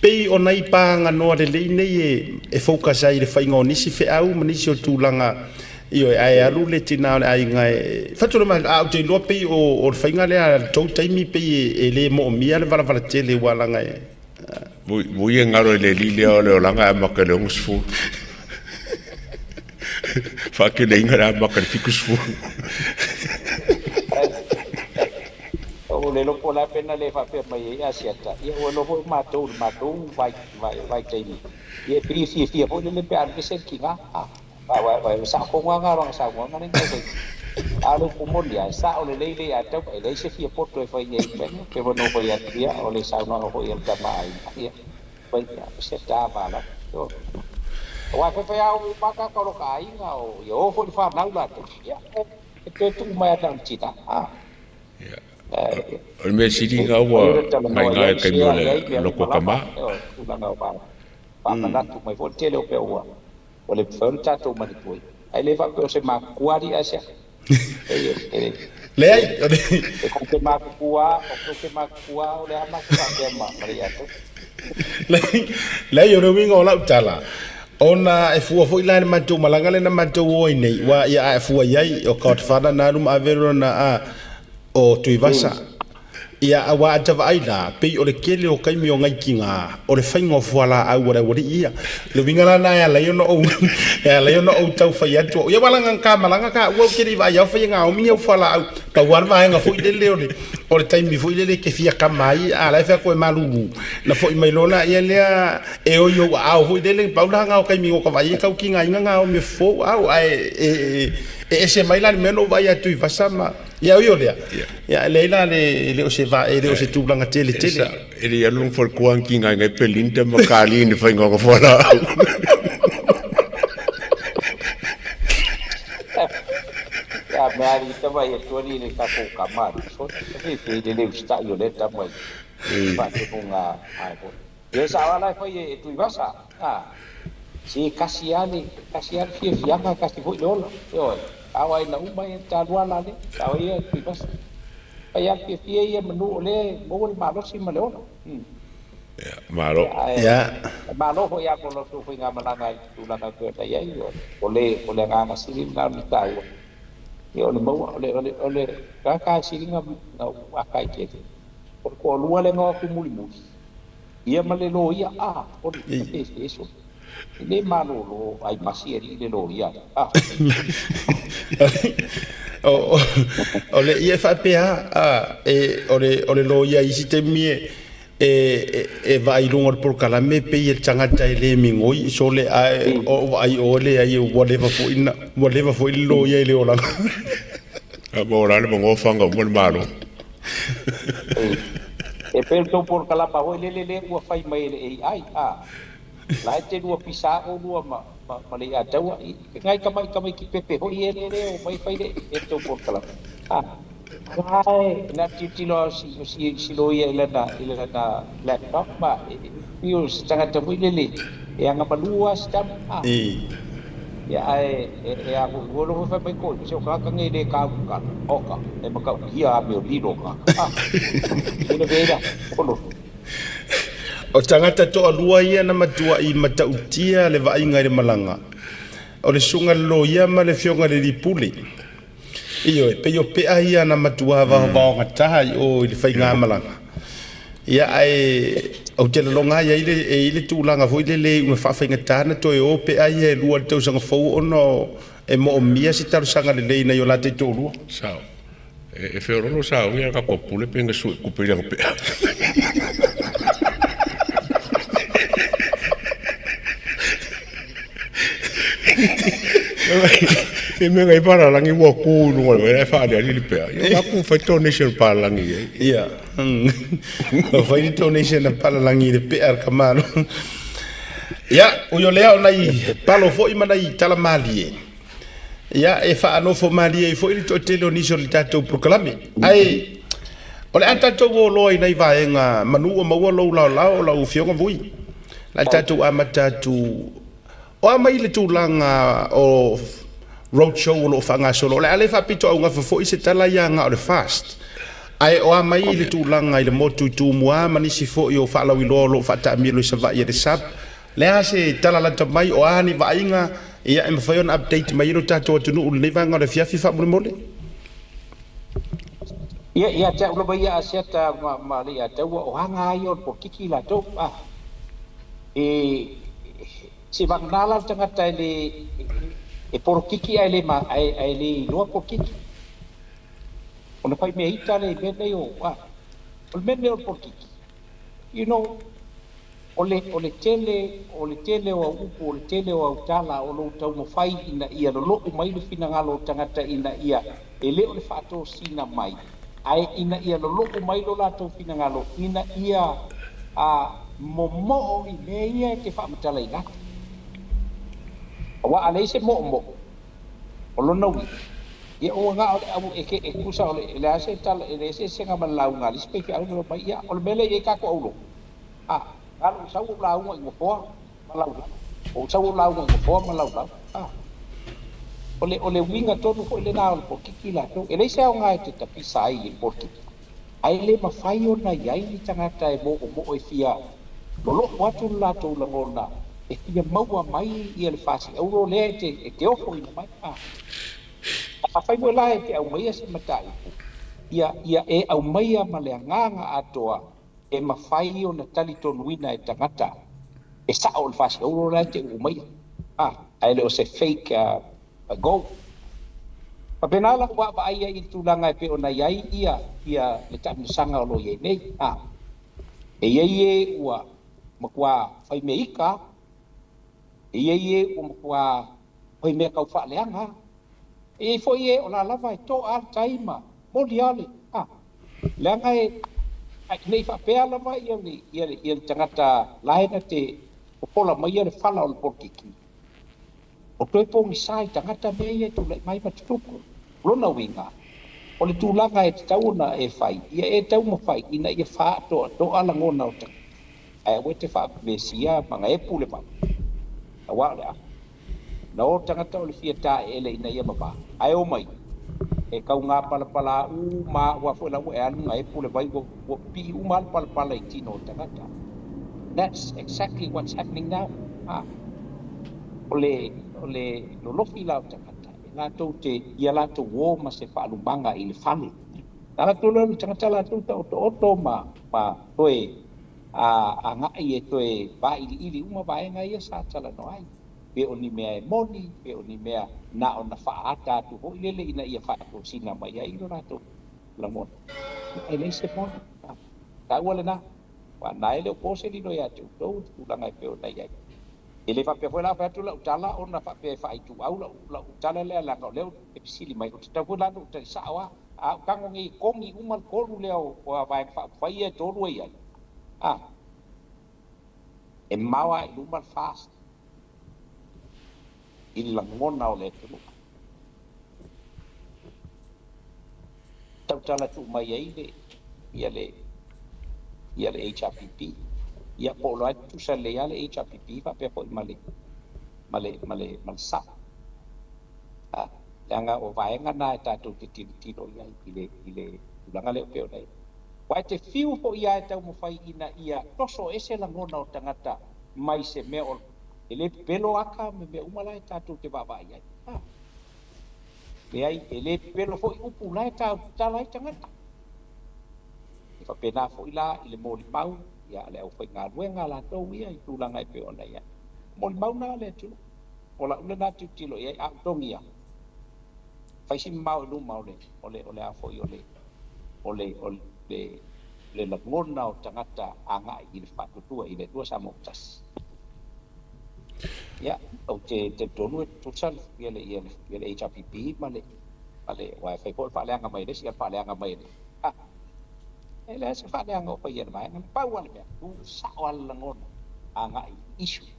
pei o nai paganoa lelei nei e, e focus ai i le faiga o nisi feau ma nisi o tulaga, ioe, ae alu le tina o le aiga e fatu le a ou te iloa pei o, o le faiga lea a le tou taimi pei e, e le moomia le valavala tele ua laga e. Mui e galo i le alii lea o le olaga e amata i le 60. Faateleina le amata i le 70. Ou le iloa po o le a pe na le faapea mai ai Asiata, ia ua iloa foi matou i le matou vaitaimi, ia e pei e fiafia foi lele pe a alu ese le tiga. Aua e sao tonu lava lana saunoaga lea na tau fai atu. A o le upu moni lava, e sao lelei le ia tau, e leai se fia poto e fai i ai i le mea lea. Pei ona ou fai atu, ia, o le saunoaga foi a le tama a Aiga, ia, fai, ia, o se tama lava. Ioe. Aua e faifai lava o uma lava tagata o lota aiga, o, ia o foi le fanau latou, ia, e toe tuu mai lava na o le tina. A. Ia, o le mea sili lena ua gaigai i le taimi o le loto tama. Ioe, tulaga o faamanatu mai foi le tele o mea ua Ua le mafai ona tatou manatua ae le faapea o se matutua alii ae se e Leai, e tou te matutua o tou te matutua o le a matou faapea ma ma le ia tou. Leai, o le uiga o lau tala, ona e fua foi la i le matou malaga lea na matou o ai nei, ua ia a e fua i ai, o Godfather na alu ma ave lona a o Tuivasa. Ia, aua a ta vaai la, pei o le tele o taimi o nai tiga, o le faiga o fualaau a le aualii ia. O le uiga la lena e ala ai ona ou, e ala ai ona ou tau fai atu au, ia ua laga ta malaga ka ua ou te le i vaai au fai e gaomi au fualaau. Pau lava le vaega foi lele o le, o le taimi foi lele e te fia kama ai, a la e fai atu e malulu. Na foi mai loa laia lea e oi ou aao foi lele, pau la na o taimi na ota vaai ai tau tigaina gaomi e fofo ou aao, ae e, e, e ese mai la le mea na ou vaai atu i Vasa ma, Ia ui o lea, ia e leai la le, e le o se va, e le o se tulaga tele tele. E le i alu lona faletua ana tiga ai Belinda ma Kali i le faiga o ana fualaau. Ia mea alii tama ia atu alii le tatou tama alii sole e le le usitai o lea tama i faatonuga a foi. Ia sao lava la e fai e Tuivasa a se tasi a le tasi a le fiafiaga tasi foi le ola ioe ao ai na uma ia talua la le sao ia Tuivasa fai a le fiafia ia manu o lea maua le malosi ma le ola. Ia malo. Ia malo foi a mo la outou faigamalaga i tulaga e pei ona i ai o le o le agaga sili lena o le taua ia o le maua o le o le o le tagata siliga na akai tele o le toalua lea na o atu mulimuli Ia ma le loia, a, o le Efeso, e le malolo ai masi alii le loia, a. O le ia e faapea, a, e, o le, o le loia i isi taimi e, e, e vaai i luga o le polokalame pei e le tagata e le migoi sole ae o vaai o leai ua leva foi na, ua leva foi le loia i le olaga. A mo la le magofaga uma le Malo. E pei o le tou polokalama foi lele lea ua fai mai e le AI, a, la e te lua pisa oulua ma, ma, ma le Iataua, i nai tamai tamaiti pepe foi ia lea e omai fai le, e le tou polokalama, a, la e na tilotilo lava o si, o si, si loia i lana, i lana laptop ma e, e pei o se tagata foi lele e agamalu lava si tama, a. Ia ae e a foi ua nofo fai mai koe, se o tagata nei le kaukala, oka, e matautia a mea o lilo ka. Ah, ina veira, ono. O tagata toalua ia na matuai matautia le vaaiga i le malaga, o le susuga i le loia ma le afioga i le alii pule. Ioe, pei o pea ia na matua vaovaogata i o i le faigamalaga. Ia, ae ou te lagona ai le, e i ai le tulaga foi lele ua faafaigata na toe o pea ia e lua i le tausaga fou ona e moomia se talosaga lelei nai o latou toalua. Sao. E feololo sauni a le tatou pule pe na sue tupe i lana pea. E mea ngai palalagi ua tu i luga o le vai la e faaaliali le pea. Ia o ku fai donation palalagi i ai. Ia. O fai le donation a palalagi i le pea a le tamalo. Ia, ui o lea o nai palo foi ma nai tala malie. Ia, e faanofo malie ai foi le toatele o nisi o le tatou polokalame. Ae o le a tatou o loa i nai vaega manu ua maua lou laolao o lau afioga Vui. La e tatou amata atu o a mai le tulaga o road show o lo o faagasolo. O le a le faapitoaugafa foi se tala ia na o le fast. Ae o a mai le tulaga i le motu i Tumua ma nisi foi o faalauiloa o lo o faataamilo i Savaii e le SAB. Le a se tala lata mai o a ni vaaiga ia e mafai ona update mai ai lo tatou atunuu i lenei vaega o le afiafi faamolemole? Ia, ia te au lava ia Asiata ma, ma Leiataua, o aga lava ia o le polokiki latou, a. E, se vagana la le tagata e le, e polokiki ae le, ma, ae, ae le iloa polokiki. Ona fai mea ita lea i mea nei o, a, o le mea nei o le polokiki, you know, o le, o le tele, o le tele o au upu, o le tele o au tala o lou taumafai ina ia lolo'u mai le finagalo o tagata ina ia e le o le faatosina mai, ae ina ia lolo'u mai lo latou finagalo ina ia a momoo i mea ia e te faamatalaina atu. Aua a leai se moomoo, o lona uiga, ia ua na o le au e ke e tusa o le e leai se tala e leai se eseesega ma le lauga a le isi faifeau na mai, ia o le mea lea e i ai tatou aulotu, a na o lou sau ou lauga i nofoa ma laulau, ou sau ou lauga i nofoa ma laulau, a o le o le uiga tonu foi lena o le polokiki latou. E leai se aoga e te tapisa ai i le polokiki, ae le mafai ona i ai ni tagata e moomoo e fia lolo'u atu le latou lagona e fia maua mai ia le fasi auro lea e te e te ofoina mai, a. Afai foi la e te aumaia se mataupu, ia ia e aumaia ma le agaga atoa e mafai ona talitonuina e tagata e sa'o le fasi auro la e te uu maia, a, ae le o se fake gold. Faapena lau vaavaai ai i le tulaga e pei ona i ai ia ia le taamilosaga o lo o i ai nei, a. E i ai e ua matuā fai mea ita, e i ai e ua matuā fai mea tau faaleaga, e i ai foi e o la lava e to'a le tai ma moli lava le, a, leaga e ne i faapea lava ia le ia le ia le tagata la e na te popola maia le fala o le polokiki, o toe pogisa i tagata mea ia e tula'i mai ma tutupu. Lona uiga, o le tulaga e tatau ona e fai, ia e taumafai ina ia fa'atoatoa lagona o tagata, ae aua e te fa'avevesia ma gaepu le vai, auā o le a na o tagata o le fia taeele ina ia mavā, ae omai e taugā palapalā uma aua foi la ua e alu gaepu le vai ua ua pi'i uma lava le palapala i tino o tagata. That's exactly what's happening now. A o le o le lolofi la o tagata e latou te ia latou o ma se faalumaga i le fale. Na latou lea o le tagata latou taotooto ma ma toe a aga'i e toe vailiili uma vaega ia sa talanoa ai. Pe o ni mea e moni, pe o ni mea na ona faaata atu foi lele ina ia faatosina mai ai lo latou lagona. E leai se moni. Taua lena. Aua na e le o po se lilo ia te outou i le tulaga e pei ona i ai. E le faapea foi la fai atu lau tala ona faapea e faaituau lau lau tala lea leaga o lea e fesili mai. Ou te tatau foi la ona ou tali sa'o lava. A ou tago nei e kogi uma le tolu lea o vaega faaupufai ia e tolu e i ai, a, e mamao lava i luma le FAST i le lagona o le atunuu. Tautala tuu mai ai le ia le ia le HRPP. Ia po o la e tutusa lelei lava le HRPP faapea foi ma le ma le ma le ma le SAP. A, leaga o vaega na e tatou te tilotilo i ai i le i le tulaga lea e pei ona i ai. Aua e te fiu foi lava e taumafai ina ia toso ese lagona o tagata mai se mea o e le pepelo aka ma mea uma la e tatou te vaavaai ai. A, leai, e le pepelo foi upu la e tautala ai tagata. E faapena foi la i le molimau ia a le aufaigaluega latou ia i tulaga e pei ona i ai. Molimau na a le atunuu. O lau lena tilotilo i ai, a ou togia, fai si mamao i luma o le o le o le a foi o le o le o le le lagona o tagata agai i le faatuatua i le Atua Samoa ua tasi. Ia, ou te talitonu e tutusa ia le ia le ia le HRPP ma le ma le aua e fai foi le faaleaga mai e le isi, ia le faaleaga mai e le a e leai se faaleaga o faia e le vaega. Na pau lava le mea, tu sao lava le lagona agai i issue.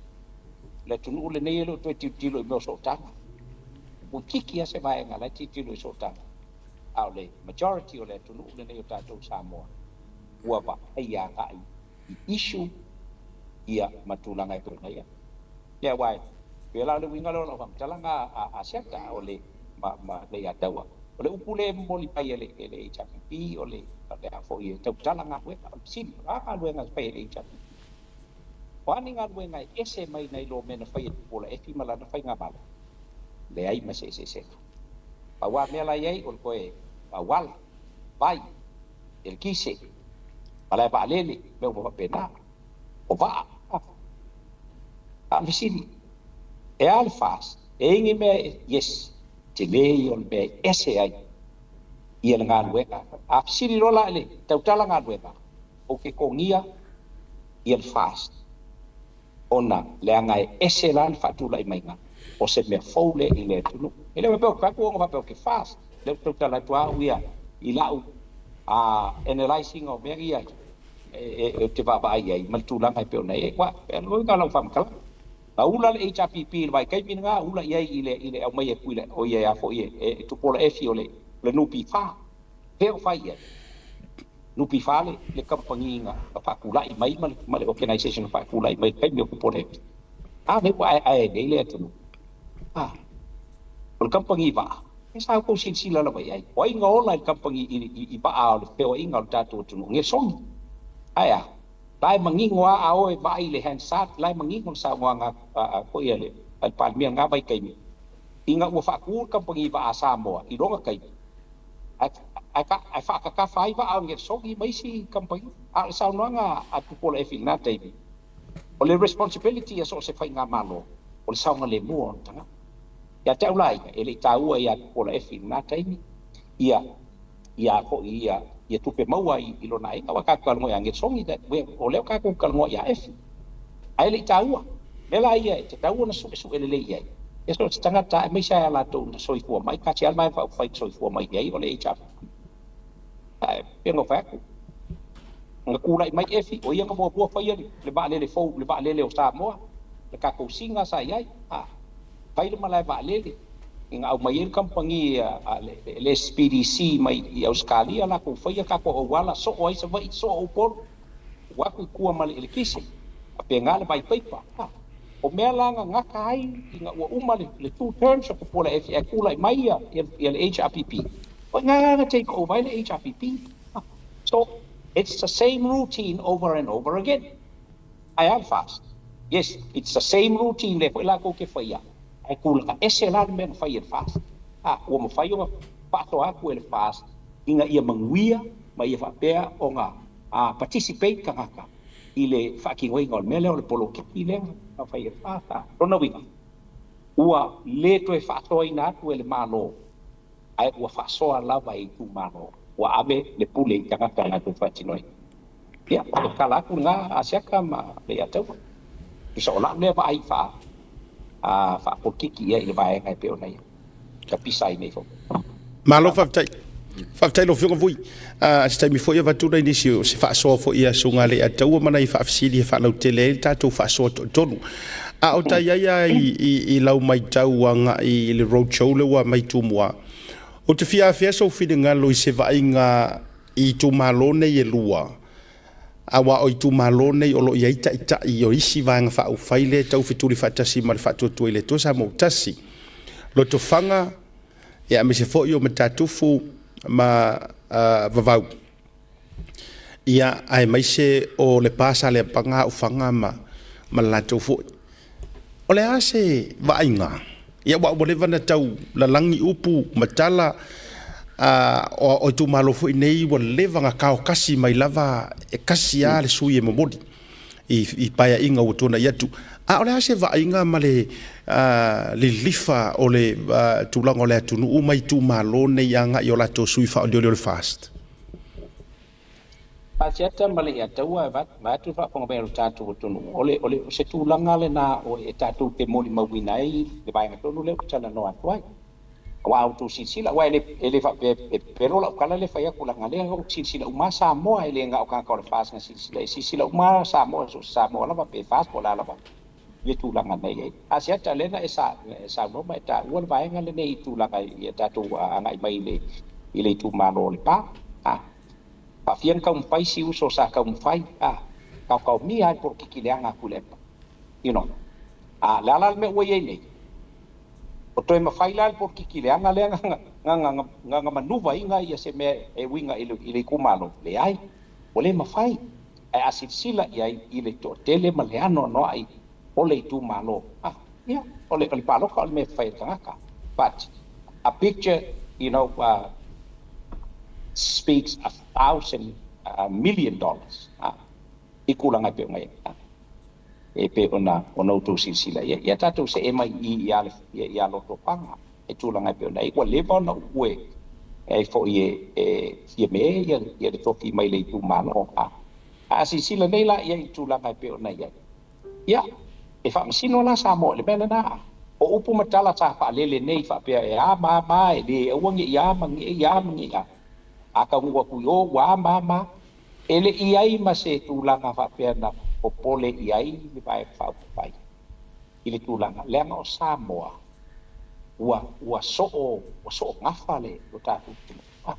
Le atunuu lenei e le o toe tilotilo i mea o sootaga. Ua itiiti lava se vaega la e tilotilo i sootaga, a o le majority o le atunuu lenei o tatou Samoa ua vaai agai i issue ia ma tulaga e pei ona i ai. Ia aua e pei la o le uiga lea o lau faamatalaga a Asiata o le ma ma Leiataua. O le upu lea e momoli mai e le e le HRPP o le o le a foi e tautala galuega. O le fesili, o le a galuega e fai e le HRPP? O a ni galuega e ese mai nai lo mea na fai e Tupuola Efi ma lana faigamalo? Leai ma se eseesega. Pau lava mea la i ai o le toe auala, vai. Eletise, malae vaalele, mea uma faapena, o vaa. A o le fesili, e a le FAST? E i ai ni mea e, yes, tele ia o le mea e ese ai ia le galuega. A fesili loa la i le tautala galuega, ou te togia ia le FAST ona leaga e ese la le faatulai maiga o se mea fou lea i le atunuu. E le faapea ou te fai atu ona faapea ou te FAST, lea ou te tautala atu lava au ia i lau analyse ina o mea ia ou te vaavaai i ai ma le tulaga e pei ona i ai. Aua e uiga lau faamatalaga, na ula le HRPP i le vaitaimi lena, ula i ai i le aumai e Tuila, o ia a foi e Tupuola Efi o le NPF. Fea o fai i ai? NPF le kamupani na faatulai mai ma le organization na faatulai mai i le taimi o Tupuola Efi. A lea ua aeae nei le atunuu. A, o le kamupani vaa, e sa outou silasila lava i ai. O ai na ola i le kamupani i vaa o le feoaiga o le tatou atunuu? Gesoni. Ae a? La e manino lava a o e vaai i le Hansard, la e manino le saunoaga foi a le Palemia i lena vaitaimi, ina ua faatu le kamupani vaa a Samoa i lona taimi, ae faatatafa ai vaa o Gesoni ma isi kamupani. A o le saunoaga a Tupuola Efi i lena taimi, o le responsibility a so o se faigamalo, o le saogalemu o ona tagata. Ia te au la ia, e le i taua ia Tupuola Efi i lena taimi, ia ia foi ia ia tupe maua i lona aiga, aua tatou talanoa ia Gesoni, o lea tatou talanoa ia Efi. Ae le i taua. Mea la ia e tatau ona suesue lelei i ai. Ia so o se tagata aemaise lava ia latou na soifua mai, tasi lava le vaega faaupufai na soifua mai i ai o le HRPP. Ae pei ona fai atu, na tulai mai Efi, o ia na muamua faia le vaalele fou, le vaalele o Samoa, le tatou siga sa i ai. Fai le malae vaalele, ina aumai ai le kamupani a le SPDC mai i Ausetalia latou faia tatou auala, soo ai Savaii, soo Upolu, tuu atu i tua ma le eletise, faapena le vai paipa. O mea la na gata ai ina ua uma le two terms o Tupuola Efi ae tulai mai ia le HRPP, o i ina na take over ai le HRPP. So, it's the same routine over and over again. Ae a le FAST? Yes, it's the same routine lea foi latou ke faia, ae tulaga ese la le mea na fai e le FAST. Ua mafai ona faasoa atu e le FAST ina ia manuia ma ia faapea ona participate tagata i le faatinoina o le mea lea o le poloketi lea na fai e le FAST. Lona uiga, ua le toe faasoaina atu e le Malo, ae ua faasoa lava e itumalo, ua ave le pule i tagata latou faatinoina. Ia, o le tala atu lena a Asiata ma Leiataua. Tusa o lau lea vaai faapolokiki ia i le vaega e pei ona ia tapisa ai nei foi. Malo faafetai. Faafetai lau Afioga Vui. Se taimi foi avatu nai nisi o se faasoa foi ia susuga Leiataua ma nai faafesili e faalautele ai le tatou faasoa toatolu. A o tai ai lava i lau matau agai i le road show lea ua aumai Tumua, ou te fia afea sou finagalo i se vaaiga i itumalo nei e lua, aua o itumalo nei o lo o i ai taitai o isi vaega faaupufai lea e taufetuli faatasi ma le Faatuatua i le Atua Samoa ua Tasi, Lotofaga, ia aemaise foi o Matatufu ma Vavau, ia aemaise o Lepa, Saleapaga, Aufaga ma le latou foi. O le a se vaaiga? Ia aua ua leva ona tau lalagi upu ma tala, o itumalo foi nei ua leva ona taokasi mai lava e tasi lava le sui e momoli i paeaiga ua tuanai atu. A o le a se vaaiga ma le lilifa o le tulaga o le atunuu ma itumalo nei agai i o latou sui faaolioli o le FAST? Asiata ma le Ataua vaeatu le faafofoga mai a lo tatou atunuu, o le o se tulaga lena o e tatou te molimauina ai le vaega tonu lea ou te talanoa atu ai. Aua a outou silasila, aua e le faapea e pepelo lau tala lea e fai atu leaga lea ou te silasila uma lava Samoa, e le na o tagata o le FAST na silasila, e silasila uma lava Samoa, so o se Samoa lava pe FAST po o le a lava le tulaga na i ai. Asiata, lea na e saunoa ma e taua le vaega lenei i tulaga i a tatou agai mai i le itumalo o Lepa. Faafia na taumafai si uso sa taumafai, taotaomia ai le polokiki leaga a Tuilaepa. You know. A le a la le mea ua i ai nei? O toe mafai la le polokiki leaga lea na manuva iga ia se mea e uiga i le itumalo? Leai. Ua le mafai. Ae a silasila i ai i le toatele ma le anoanoai o le itumalo, ia, o le palota o le mea e fai e le tagata. But a picture, you know, speaks $1,000 million i tulaga e pei ona i ai. E pei ona outou silasila i ai. Ia tatou see mai i i ia Lotofaga i tulaga e pei ona i ai. Ua leva ona ue ai foi e Fiame ia le tofi mai le itumalo. A silasila nei la i ai i tulaga e pei ona i ai, ia, e faamasino la Samoa i le mea lena. O upu ma tala sa faalele nei faapea e a ma a ma e le aua ne i a ma ne i a ma ne i a. A taunuu atu i o ua a ma a ma. E le i ai ma se tulaga faapea na popole i ai le Vaega Faaupufai i le tulaga, leaga o Samoa ua soo gafa le tatou atunuu.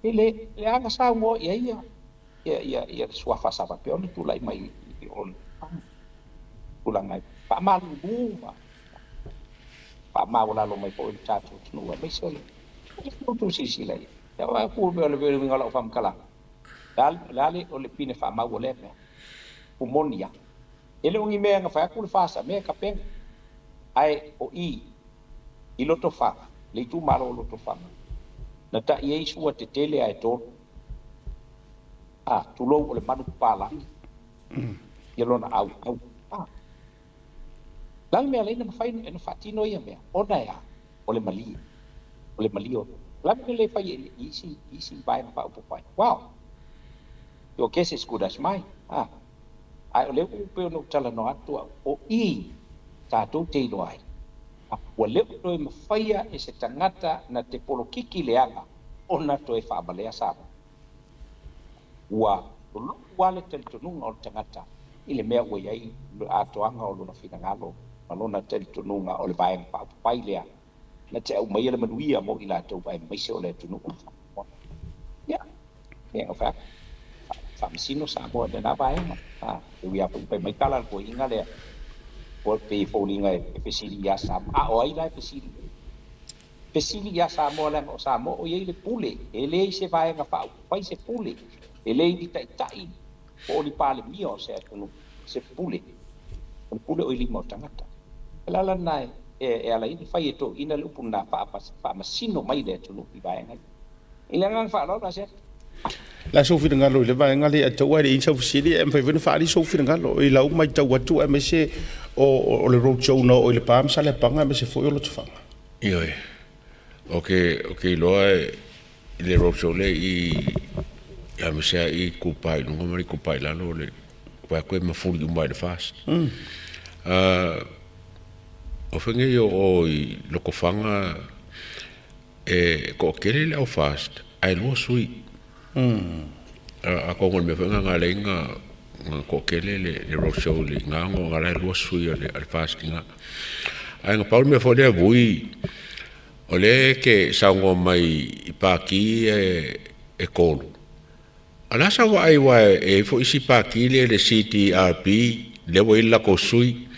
E le leaga saunoa i ai ia le suafa sa faapea ona tulai mai i o le tulaga e faamalulu ma faamaualalo mai foi le tatou atunuu aemaise o le outou silasila i ai. Ia ku o le uiga o lau faamatalaga, le o le pine faamau o lea mea, pumonia. E le o ni mea na fai atu le FAST mea e tapena. Ae o i Lotofaga, le itumalo o Lotofaga, na tai ai sua tetele ae tolu. Tulou o le manu papalagi. Ia lona au. La le mea leina mafai na faatino ia mea, ona e a, o le malie. O le malie o. La le mea le fai e isi vaega faaupufai. Wow! Your guess is good as mine. Ae o le upu pei ona ou talanoa atu au, o i tatou te iloa ai. Ua le o toe mafaia e se tagata na te polokiki leaga ona toe faavalea Samoa. Ua lolo'u lava le talitonuga o le tagata i le mea ua i ai le atoaga o lona finagalo ma lona talitonuga o le vaega faaupufai lea na te aumaia le manuia mo i latou aemaise o le atunuu o Samoa. Ia, mea na fai atu. Faamasino Samoa i lena vaega. E ui lava foi fai mai tala a le toeaina lea, ua pei e foliga e fesili ia Samoa. A o ai la e fesili? Fesili ia Samoa leaga o Samoa o i ai le pule. E leai se vaega faaupufai se pule. E leai ni taitai po o ni palemia o se atunuu se pule. O le pule o i lima o tagata. O le ala lena e ala ai ona fai e toeaiina le upu lena faamasino mai le atunuu i vaega ia. I le agaga faaaloalo Asiata. La sou finagalo i le vaega lea e taua e le i sau fesili e mafai foi ona faaali sou finagalo i lau matau atu aemaise o le road show na oo i Lepa ma Saleapaga aemaise foi o Lotofaga. Ioe. O ke iloa i le road show lea i aemaise lava i Itupa i luga ma le Itupa i lalo le vae atu e mafuli uma i le FAST. O faiga ia o i Lotofaga e toatele le au FAST ae lua sui. Atonu o le mea foi lena na ala ai na toatele le road show i ina ona o la e lua sui o le FAST i ina. Ae na pau le mea foi lea vui, o lea e te saunoa mai i pati ia e tolu. A o le a sau vaai aua e i ai foi isi pati lea le CDRP lea ua i ai le latou sui,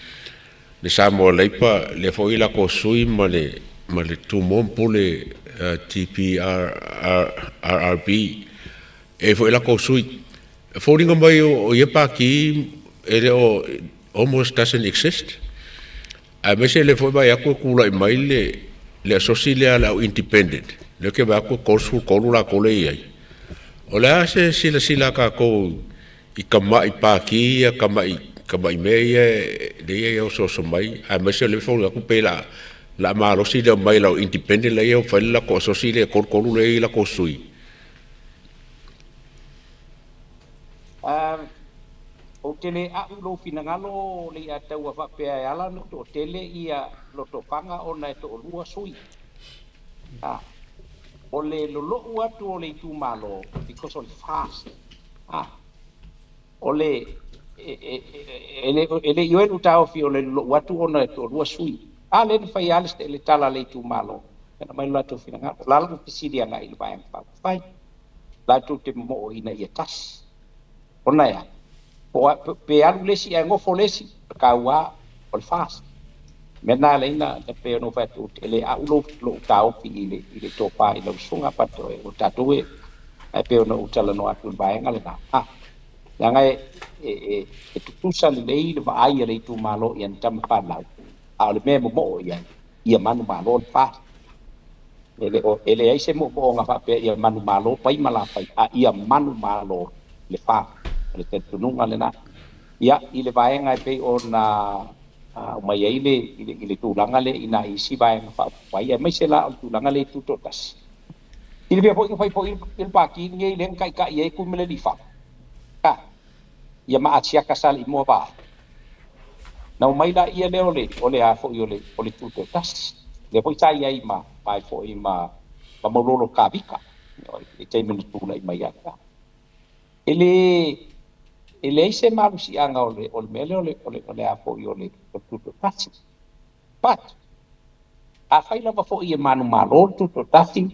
le Samoa Labour lea foi e i ai le latou sui ma le Tumua ma Pule TPRRB e i ai foi le latou sui. E foliga mai o ia pati e le o almost doesn't exist. Aemaise lea foi vaai atu e tulai mai le asosi lea a le au independent, lea ou te vaai atu e 33 latou lea e i ai. O le a se silasila a tatou i tamai pati ia, tamai mea ia lea e osooso mai, aemaise o lea e foliga atu pei o le a malosi le omai a le au independent lea e fai le latou asosi lea e 33 lea e i ai latou sui. Ou te le a'u i lou finagalo le ia taua faapea e ala ona toatele ia Lotofaga ona e toalua sui. O le lolo'u atu o le itumalo because o le FAST. O le e le i oe taofi o le lolo'u atu ona e toalua sui. A lea na fai lava le tala a le itumalo na mai lo latou finagalo. O la la fesili agai i le Vaega Faaupufai. Latou te momo'o ina ia tasi. Ona e a? Pe alu le isi ae nofo le isi, taua o le FAST. Mea na ala ai na pei ona ou fai atu e le a'u lou taofi i le tofa i lau susuga but o tatou e pei ona ou talanoa atu i le vaega lena. Leaga e tutusa lelei le vaai a le itumalo i ana tama fanau, a o le mea e momo'o i ai, ia manumalo le FAST. E le o, e leai se moomooga faapea ia manumalo pai ma lapai, a ia manumalo Lefa. O le talitonuga lena. Ia, i le vaega e pei ona aumai ai le, i le, i le tulaga lea i nai isi vaega faaupufai, aemaise la o le tulaga lea i Tutoatasi. Silafia foi na fai foi le Pati lenei lea na taitai ai Tuimalealiifano, a, ia ma Asiata sa le i moavaa. Na omai laia lea o le, o le a foi o le, o le Tutoatasi, lea foi sa i ai ma, ma ai foi ma, ma Maulolo Kavika, i le taimi na tulai mai ai. E le, e leai se malosiaga o le, o le mea lea o le, o le, o le a foi o le, o le Tutoatasi. But, afai lava foi e manumalo le Tutoatasi,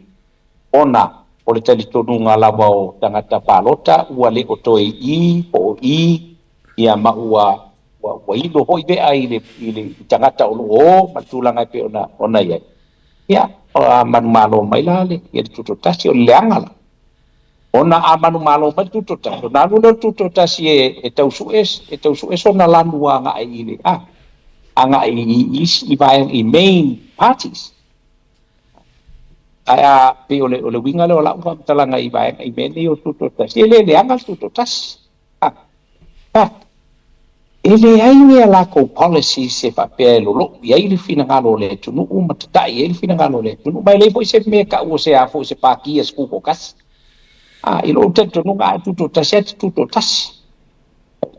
ona o le talitonuga lava o tagata palota ua le o toe i po o i, ia ma ua, ua, ua ilo foi vea i le, i le i tagata o lo o o ma le tulaga e pei ona, ona i ai. Ia, a manumalo mai la le, ia le Tutoatasi, o le leaga la. Ona a manumalo mai le Tutoatasi, ona alu lea o le Tutoatasi e, e tau sue, e tau sue sona lanu agai i le, a, agai i isi, i vaega, i main parties. Ae a pei o le, o le uiga lea o lau faamatalaga i vaega i mea nei o le Tutoatasi, e le leaga le Tutoatasi. A, but, e leai ni a latou policies e faapea e lolou i ai le finagalo o le atunuu ma tatai ai le finagalo o le atunuu, ma e leai foi se mea e tau o se a foi se pati a se Tutoatasi. A, i lou talitonuga a e Tutoatasi lava e te Tutoatasi.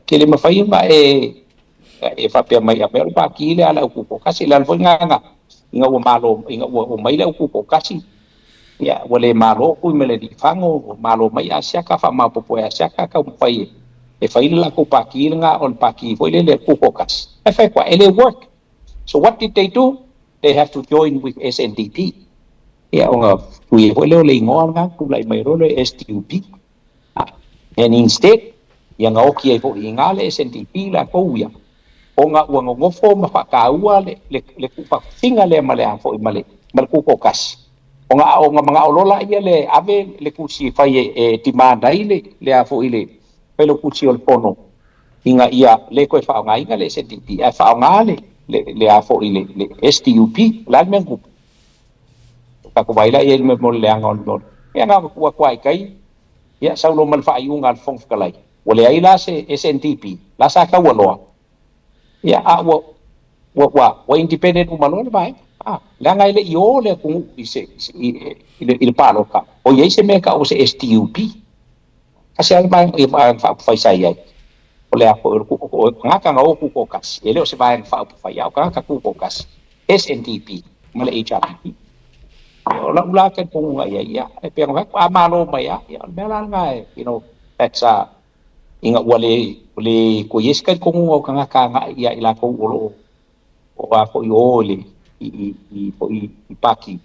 Ke le mafai ona e e faapea mai a mea o le pati lea a le au Tutoatasi. O le ala foi lena ina ua malo, ina ua omai le au Tutoatasi, ia, ua le malo Tuimalealiifano, ua malo mai Asiata, faamaopoopo e Asiata, taumafai e fai le latou pati lena o le pati foi lele a le Tutoatasi. Ae fai atu lava, e le work. So what did they do? They have to join with SNDP. Ia, ona tui ai foi lea o le igoa lena, tulai mai loa le SDUP. And instead, ia gaoki ai foi i ina le SNDP latou ia, ona ua nonofo ma faataua le, le, le tuufaatasiga lea ma le a foi ma le, ma le Tutoatasi. Ona, ona manao loa laia le ave le tusi e fai e, e demand ai le, le a foi le Failautusi o le Fono ina ia le toe faaaogaina le SNDP ae faaaoga le, le, le a foi le, le SDUP. O le a le mea na tupu? Tatou vaai la i ai i le mea mo le leaga o le mea o le. Ia na ona tuu atu lava i tai, ia sau loa ma le faaiuga a le Fofoga Fetalai, ua leai la se SNDP, la sa taualoa, ia a ua, ua, ua, ua independent uma loa le vaega. A, leaga e le i o le atunuu i se, i, i, le, i le palota, o i ai se mea e tau o se SDUP. Tasi lava le vaega, ia vaega faaupufai sa i ai. O le a foi o le, o tagata na o tutoatasi, e le o se vaega faaupufai, a o tagata tutoatasi. SNDP ma le HRPP. O lau la talitonuga i ai, ia, e pei ona fai atu, a malo mai lava, ia, o le mea la lena e, you know, that's a, ina ua le, ua le toe i ai se talitonuga o tagata agai ia i latou o lo o, o a foi o i le, i, i, i, foi i pati,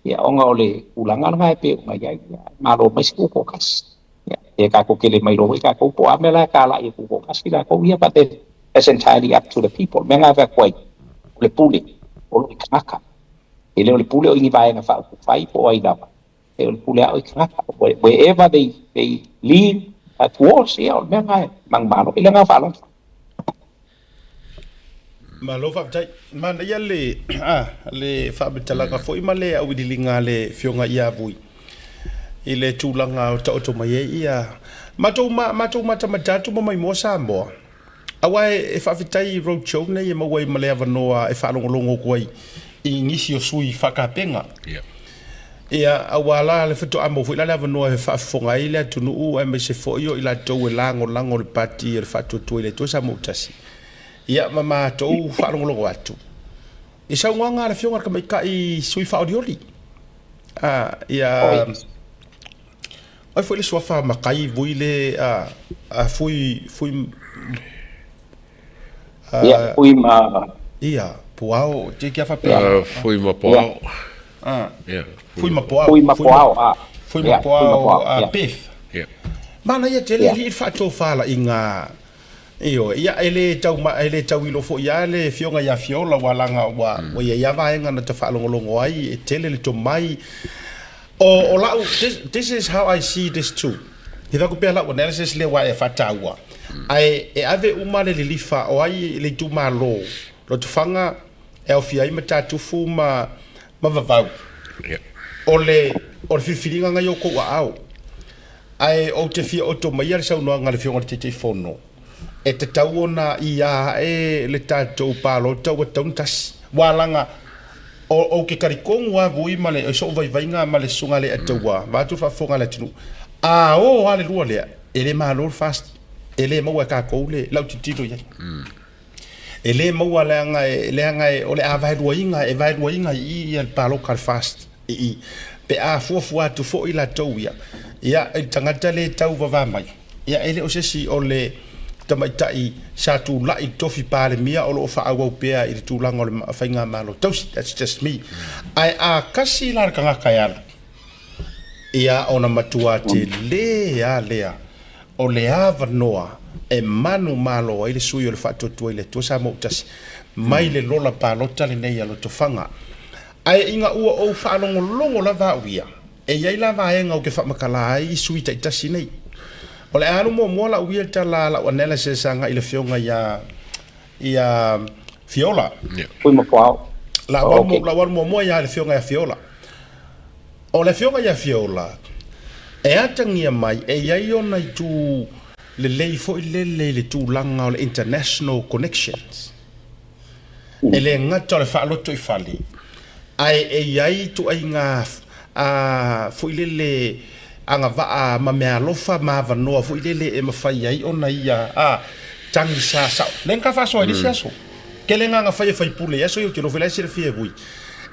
ia, ona o le tulaga lena e pei ona i ai, ia, malo mai se tutoatasi. Ia, e tatou te le mailoa foi tatou po o a mea la e talai e tutoatasi latou ia, but then that's entirely up to the people. O le mea lena e fai atu ai, o le pule o lo o i tagata. E le o le pule o i ni vaega faaupufai po o ai lava, e o le pule lava o i tagata. Wherever they, they lean towards, ia o le mea lena e manumalo. I le agaga faaaloalo. Malo faafetai. Manaia le, a, le faamatalaga foi ma le auiliiliga a le Afioga ia Vui i le tulaga o taoto mai ai ia matou ma matou matamata atu ma maimoa Samoa. Aua e, e faafetai i road show nei e maua ai ma le avanoa e faalogologo atu ai i nisi o sui faakapenga. Yeah. Ia, aua la le faatoa maua foi la le avanoa e faafofoga ai le atunuu aemaise foi o i latou e lagolago le Pati o le Faatuatua i le Atua Samoa ua Tasi. Ia, ma matou faalogologo atu i saunoaga a le Afioga i le Tamaitai Sui Faaolioli. A, ia, o ai foi le suafa matai vui le, a, a Fui, Fui, a, Ia, Fui ma... Ia, Puao, te kia faapea. Fui ma Puao. Ia, Fui ma Puao. Fui ma Puao, a. Fui ma Puao, a Beth. Ia. Manaia tele alii le faatofalaiga. Ioe, ia e le tau ma, e le tauilo foi lava le Afioga ia Fiola aua leaga ua, ua i ai lava vaega na ta faalogologo ai, e tele le tomai. O, o lau, this, this is how I see this too. E fai atu pea lau analysis lea ua e faataua. Ae e ave uma le lilifa o ai le itumalo, Lotofaga e aofia ai Matatufu ma, ma Vavau. Ia. O le, o le filifiliga na i outou aao. Ae ou te fia oto maia le saunoaga a le Afioga i le Taitaifono, e tatau ona ia ae le tatou palota ua tatau ona tasi. Ua laga, o, ou te talitonu lava Vui ma le, i sou vaivaiga ma le Susuga a Leiataua, vaeatu le faafofoga a le atunuu, a o lava le lua lea, e le malo le FAST, e le maua e tatou le lau tilotilo i ai. E le maua leaga e, leaga e, o le a vaeluaina, e vaeluaina i i ia le palota a le FAST i i. Pe a fuafua atu foi latou ia, ia i le tagata le tau vava mai, ia e le o se isi o le tamaitai sa tulai i le tofi Palemia o lo o faaauau pea i le tulaga o le faigamalo tausi. That's just me. Ae a kasi la le tagata e alu, ia ona matua tele lava lea o le avanoa e manumalo ai le sui o le Faatuatua i le Atua Samoa ua tasi mai le lola palota lenei a Lotofaga. Ae ina ua ou faalogologo lava au ia, e i ai la vaega ou te faamatala ai i sui taitasi nei. O le a alu muamua lau ia tala lau analysis agai i le afioga ia ia Fiola. Fui ma Puao. Lau alu, lau alu muamua ia le afioga ia Fiola. O le afioga ia Fiola, e atagia mai e i ai ona itu lelei foi lele i le tulaga o le international connections. E le gata o le faaloto i fale, ae e i ai ituaiga foi lele agavaa ma meaalofa ma avanoa foi lele e mafai ai ona ia tagisa sao. Lea na ta faasoa i le isi aso. Tele na na fai e faipule i aso ia ou te iloa foi la e silafia e Vui.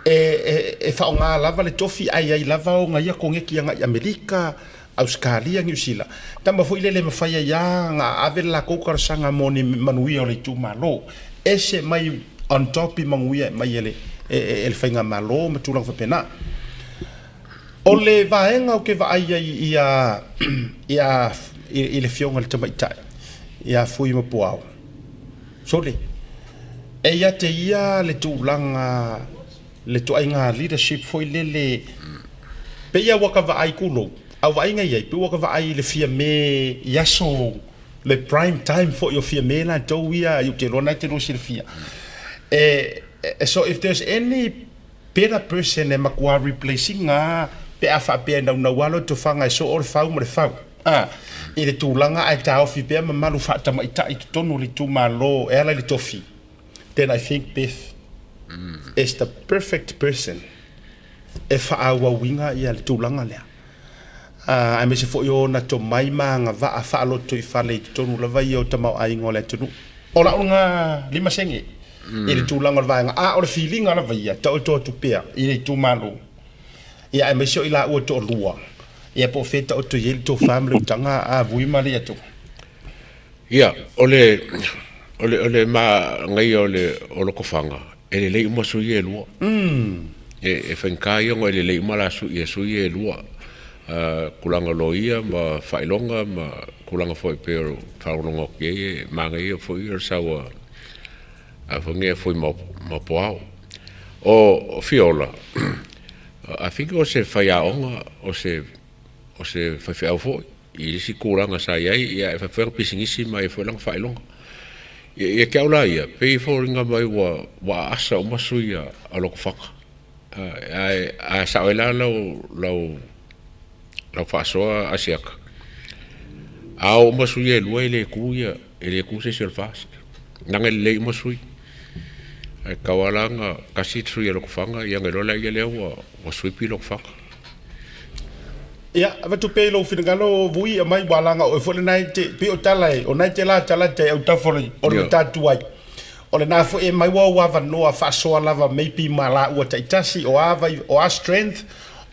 E faaaoga lava le tofi ae i ai lava ona ia koneti agai i Amerika, Ausekalia, Niu Sila. Tama foi lele e mafai ai lava ona ave le latou talosaga mo ni manuia o le itumalo. Ese mai on top i manuia e aumai e le e le faigamalo ma tulaga faapena. O le vaega ou te vaai ai ia ia i le afioga i le tamaitai ia Fui ma Puao, sole, e ia te ia le tulaga le ituaiga leadership foi lele, pei lava ua ta vaai tulou, a o vaaiga i ai, pei ua ta vaai i le Fiame i aso le prime time foi o Fiame latou ia, ou te iloa na e te lua silafia. E, so if there's any better person e matua replace ina pe a faapea e naunau lava Lotofaga e soo le fau ma le fau, a, i le tulaga ae taofi pea mamalu faatamaitai i totonu o le itumalo e ala i le tofi, then I think Beth is the perfect person e faaauauina ia le tulaga lea. Aemaise foi o ona tomai ma agavaa faalotoifale i totonu lava ia o tamaoaiga o le atunuu. O lau lena 5 sene i le tulaga o le vaega A, o le filiga lava ia, taoto atu pea i le itumalo. Ia aemaise o i laua toalua, ia po o fea e taoto i ai le tofa ma le utaga a Vui ma Alii-atoa. Ia, o le, o le, o le magaia o le o Lotofaga, e lelei uma sui ia e lua. E, e faigata ia ona e lelei uma la sui, ia sui ia e lua. Tulaga o loia ma faailoga ma tulaga foi pei o faalogologo atu i ai e manaia foi ia le sau a a foi nei foi ma ma Puao. O Fiola, I think o se faiaoga, o se o se faifeau foi i isi tulaga sa i ai, ia e fai foi lana pisinisi ma e i ai foi lana faailoga. Ia, ia te au la ia, pei e foliga mai ua ua aasa uma sui a a Lotofaga. Ae a sao ai la lau lau lau faasoa Asiata, a oo uma sui e lua e le tu ia, e le tu se isi o le FAST. Leaga e lelei uma sui. Ae tatau lava la ona tasi le sui a Lotofaga, ia ona iloa lea lea ua ua sweep Lotofaga. Ia, avatu pea i lou finagalo Vui aumai ua laga oe foi lena e te, pei o tala e, o na e te la tala te autafa o le matatu ai. O lena foi e mai ua ou avanoa faasoa lava maybe ma laua taitasi, o a vai, o a strength,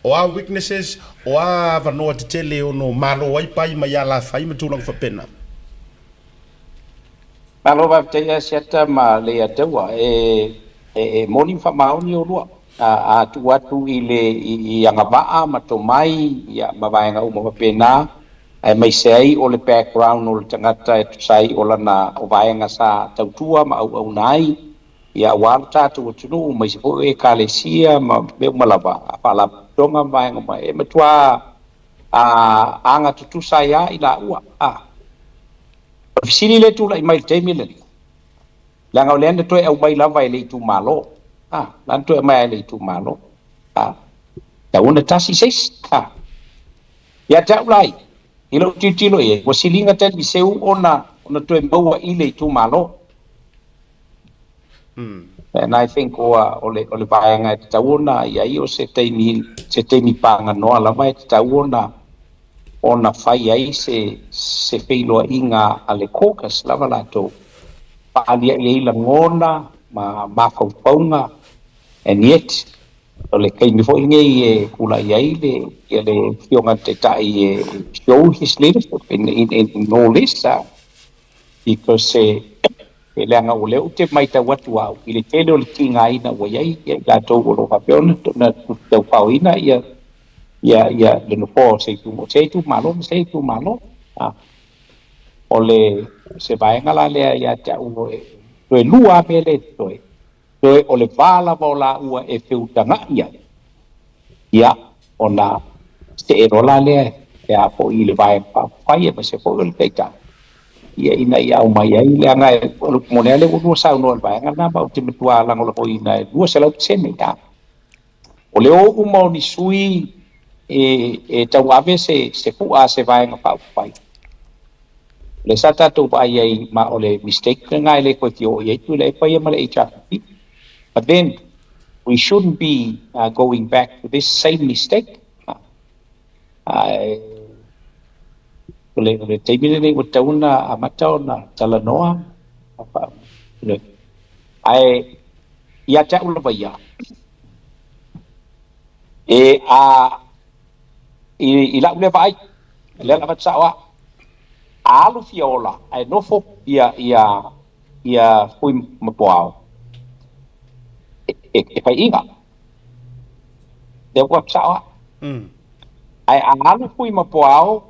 o a weaknesses, o a avanoa tetele e ono malo ai pai mai alafai ma tulaga faapena. Malo faafetai Asiata ma Leiataua e e moni ma faamaoni oulua. A tuu atu i le i agavaa ma tomai ia ma vaega uma faapena, aemaise ai o le background o le tagata e tusa ai o lana o vaega sa tautua ma auauna ai ia aua lo tatou atunuu aemaise foi o ekalesia ma mea uma lava faalapotopotoga ma vaega uma e matua aga tutusa ai lava i laua. O le fesili lea e tulai mai i le taimi lenei, leaga o lea na toe aumai lava e le itumalo, la na toe aumai lava e le itumalo. Tau ona tasi se isi. A. Ia te au la ia, i lou tilotilo i ai, ua siliga taimi seu ona ona toe maua i le itumalo. And I think ua, o le, o le vaega e tatau ona i ai o se taimi, se taimi paganoa lava e tatau ona, ona fai ai se, se feiloaiga a le caucus lava latou, faaalia i ai lagona ma mafaufauga, and yet O le taimi foi lenei e tulai ai le ia le Afioga i le Taitai e show his leadership in, in, in, in all this because e, e leaga o lea ou te matau atu au i le tele o le tigaina ua i ai ia i latou o lo o faapea ona ona taufaoina ia ia ia le nofoa o se itumalo, se itumalo ma se itumalo. Ah. O le se vaega la lea ia te au e toe lua lava mea lea e totoe. Toe o le va lava o laua e feutaga'i ai, ia, ona see loa la lea e a foi i le Vaega Faaupufai aemaise foi o le Taitai, ia, ina ia aumai ai, leaga e, o le upu moni lava lea ua lua saunoa i le vaega lena, ma ou te matua lagolagoina e 200%, a. O le o uma o ni sui e, e tauave se, se pu'a a se Vaega Faaupufai, lea sa tatou vaai ai ma o le mistake lena e le toe fia oo i ai Tuilaepa ia ma le HRPP. But then we shouldn't be going back to this same mistake. O le, o le taimi lenei ua tatau ona amata ona talanoa ae ia te au lava ia e a i, i lau lea vaai, lea la avatu sao a, a alu fia ola ae nofo ia ia ia Fui ma Poao e, e, e faiiga. Lea ua avatu sao a. Ae a alu Fui ma Poao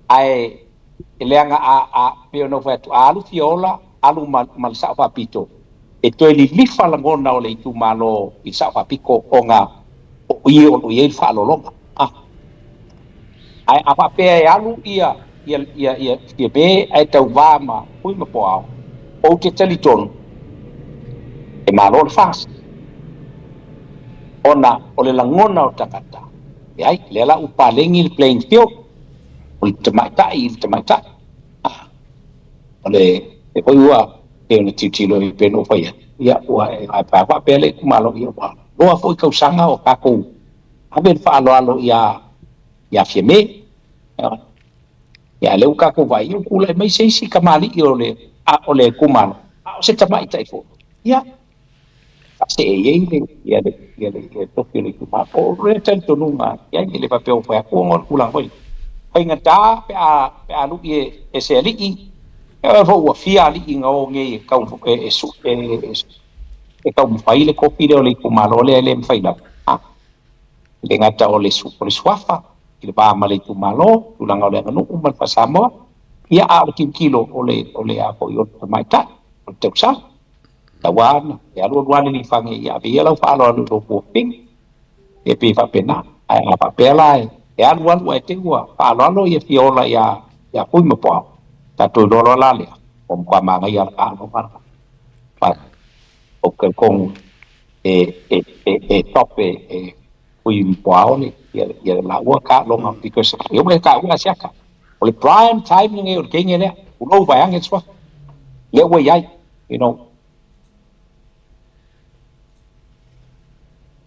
ae e leaga a, a, pei ona ou fai atu, a alu fia ola, alu ma, ma le Sao Faapito, e toe lilifa lagona o le itumalo i le Sao Faapito ona o i o lo o i ai le faaaloaloga. A. Ae a faapea e alu ia, ia, ia, ia Fiame ae tauva ma Fui ma Poao, ou te talitonu e malo le FAST. Ona o le lagona o tagata, leai, lea la ua paleni le playing field, o le tamaitai i le tamaitai. A. O le, e foi ua pei ona tilotilo i pei ona ou fai atu, ia ua e ae pe a faapea le itumalo, ia ua loa foi tausaga o tatou ave le faaaloalo ia ia Fiame. Ia a lea ua tatou vaai, ia ua tulai mai se isi kamalii o le a o le itumalo, a o se tamaitai foi. Ia faasee i ai le ia le ia le ia le tofi o le itumalo. O le talitonuga i ai, e le faapea ua fai atu ona o le tulaga foi lea. Faigata pe a pe a lui e, e se alii, e foi ua fia alii na o nei e tau e, e, su, e, e, e taumafai le kopi lea o le itumalo lea e le mafai lava. A, e le gata o le, su, o le suafa i le va ma le itumalo, tulaga o le aganuu ma le faa-Samoa, ia a o le tilotilo o le, o le a foi o le tamaitai, o le tausala. Tau ana, e alualu lava le lifage ia ave ia lau faaaloalo i lou fuafini. E pei e faapena. Ae a faapea la e alualu ae te i ua faaaloalo ia fia ola ia ia Fui ma Poao, tatou iloa loa la lea, ua matua manaia le taaloga lena. But ou te talitonu e e e e top e e Fui ma Poao le ia ia laua taaloga because e uma e taua asiata. O le prime time lenei o le teine lea, tulou vaeane le suafa. Lea ua i ai, you know,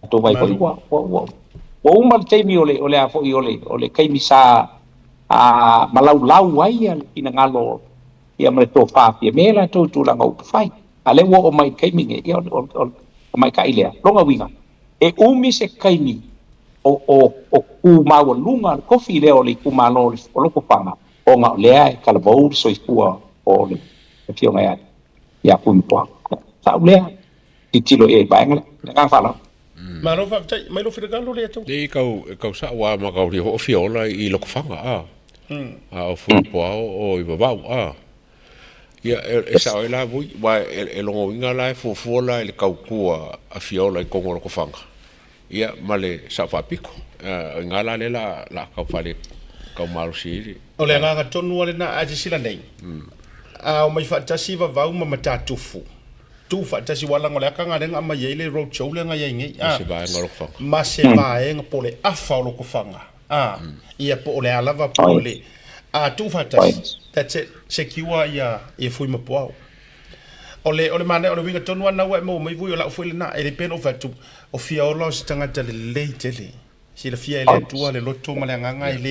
Tatou vaai foi ua, ua, ua, ua uma le taimi o le, o le a foi o le, o le taimi sa a, malaulau ai ia le finagalo ia ma le tofa Fiame latou i tulaga o upufai. A lea ua oo mai i le taimi nei, ia o, o, o le tamaitai lea, lona uiga, e umi se taimi o, o, o tu maualuga le tofi lea o le itumalo o, le, o Lotofaga, ona o lea e talavou le soifua o le afioga ia, ia Puimapoa. Sa'u lea tilotilo i ai i le vaega lea. Le agaga faaaloalo. Malo faafetai. Mai lou finagalo lea tou. Nei kau e kau sa'u a ma kau lia hoʻofia ola i Lokofaga a a o Fuipoao o i Vavau a ia e, e sa'o ai la vui wa e, e logoina la e fuafua la i le tautua a Fiola i totonu o Lotofaga ia ma le sa'o faapito o iina la lea la la tau fale tau malosi ai le O le agaga tonu lava lena, a silasila nei, a omai faatasi Vavau ma Matatufu. Tuufaatasi ua laga o le akaga lea na aumai ai le road show lea na i ai nei, Ma a, se vaega o Lotofaga. ma se vaega po o le afa o Lotofaga, a, ia po o le a lava po o le, a, tuufaatasi, that's it, secure ia, ia Fuimapuao. O le, o le manaia, o le uiga tonu lava lena ua e maua mai Vui, o lau foi lena, e le pei ona ou fai atu, o Fiaola o se tagata lelei tele. Silafia e le Atua le loto ma le agaga e le,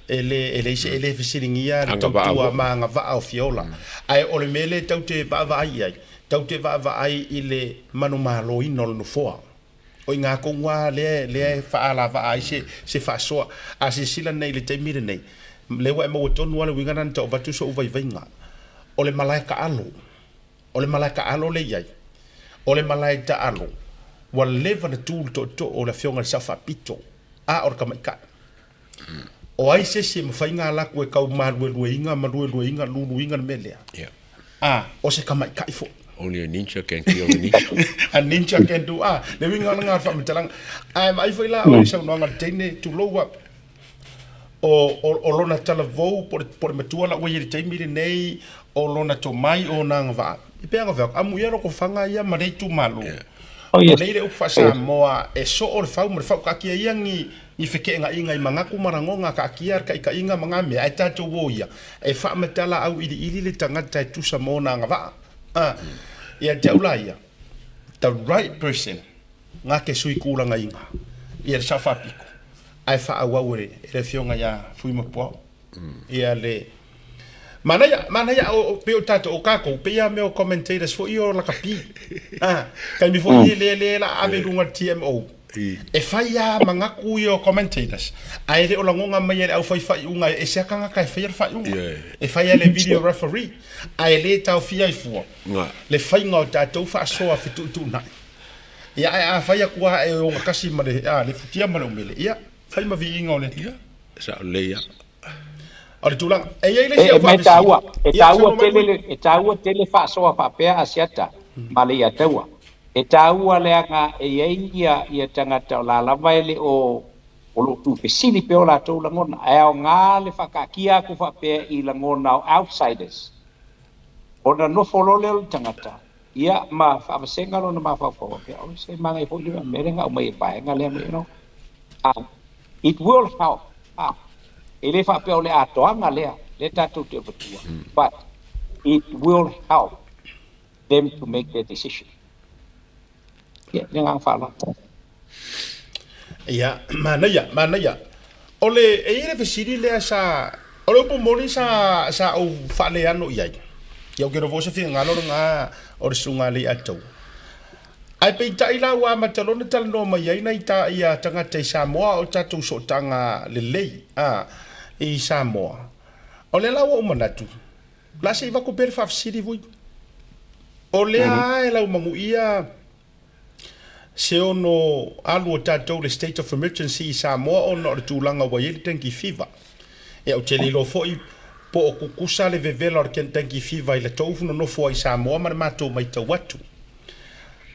e le, e leai se, e le fesiligia le tautua ma agavaa o Fiola. Ae o le mea lea tau te vaavaai i ai, tau te vaavaai i le manumaloina o le nofoa. O i ina tonu lava lea, lea e faaalavaa ai se, se faasoa. A silasila nei i le taimi lenei, lea ua e maua tonu lava le uiga lena na tau avatu sou vaivaiga, o le malae taalo. O le malae taalo lea e i ai, o le malae taalo ua leva ona tu le tootoo o le Afioga i le Sao Faapito, a o le tamaitai. O ai se isi e mafai ona alu atu e tau maluelueina ma luelueina, luluina le mea lea? Yeah. A, o se tamaitai foi. Only a ninja can kill a ninja. A ninja can do, a, le uiga lena o le faamatalaga. Ae vaai foi la oe i le saunoaga a le teine, tulou a, o, o, o lona talavou po o le, po o le matua la ua i ai i le taimi lenei, o lona tomai, o ona agavaa. E pei ona fai atu, amuia lotofaga ia ma lea itumalo. Oh, O yes. nei le upu faa-Samoa, e soo le fau ma le fau, taatia ia ni, ni feteenaiga i manatu ma lagona, taatia le taitaiga ma na mea, ae tatou o ia, e faamatala auiliili le tagata e tusa ma ona agavaa. A, ia te au la ia, the right person, na te sui tulagaina ia le Sao Faapito, ae faaauau e le Afioga ia Fuimapuao. Ia le Manaia, manaia, o, pei o tatou, o kākou, pei a mea o commentators foi ia o lakapi. Ah, taimi foi ia lea, lea la ave i luga o le TMO. E fai lava manatu ia o commentators, ae le o lagona mai e le aufai faaiuga e ese lava tagata e faia le faaiuga. E fai lava e le video referee, ae le taofia ai fua le faiga o tatou faasoa fetuutuunai. Ia, ae a fai atu lava e ogatasi ma le, a, le futia ma le umele, ia, fai ma viiga o le Atua. Ia, sao lelei lava. O le tulaga, e i ai le E, isi au e, ma e faafesili. taua, e Ia, taua saunoa mai tele Vui. le, e taua tele faasoa faapea Asiata ma le Iataua. E taua leaga e i ai ia, ia tagata o la lava e le o, o lo o tuufesili pea o latou lagona, ae aoga le faakaatia atu faapea i lagona o outsiders. Ona nofo loa lea o le tagata, Ia, ma faavasega lona mafaufau ake, oi, se manaia foi le mea lea na aumai e le vaega lea, you know. It will help. Ah, e le faapea o le atoaga lea, lea tatou te avatua, but it will help them to make their decision. Ia, le agaga faaaloalo. Ia, manaia, manaia. O le, e i ai le fesili lea sa, o le upu moni sa, sa ou faaleano i ai. Ia, ou te iloa foi o se finagalo lena o le Susuga a Leiataua. Ae peitai la ua amata loa ona talanoa mai ai nai ta, ia tagata i Samoa o tatou sootaga lelei, a, i Samoa. O lea la ua ou manatu, la se i avatu pea le faafesili vui. O lea lava e laumanuia se ono alu o tatou i le state of emergency i Samoa ona o le tulaga ua i ai le dengue fever. Ia ou te le iloa foi po o tutusa le vevela o le dengue fever i le tou nonofo ai i Samoa ma le matou matau atu.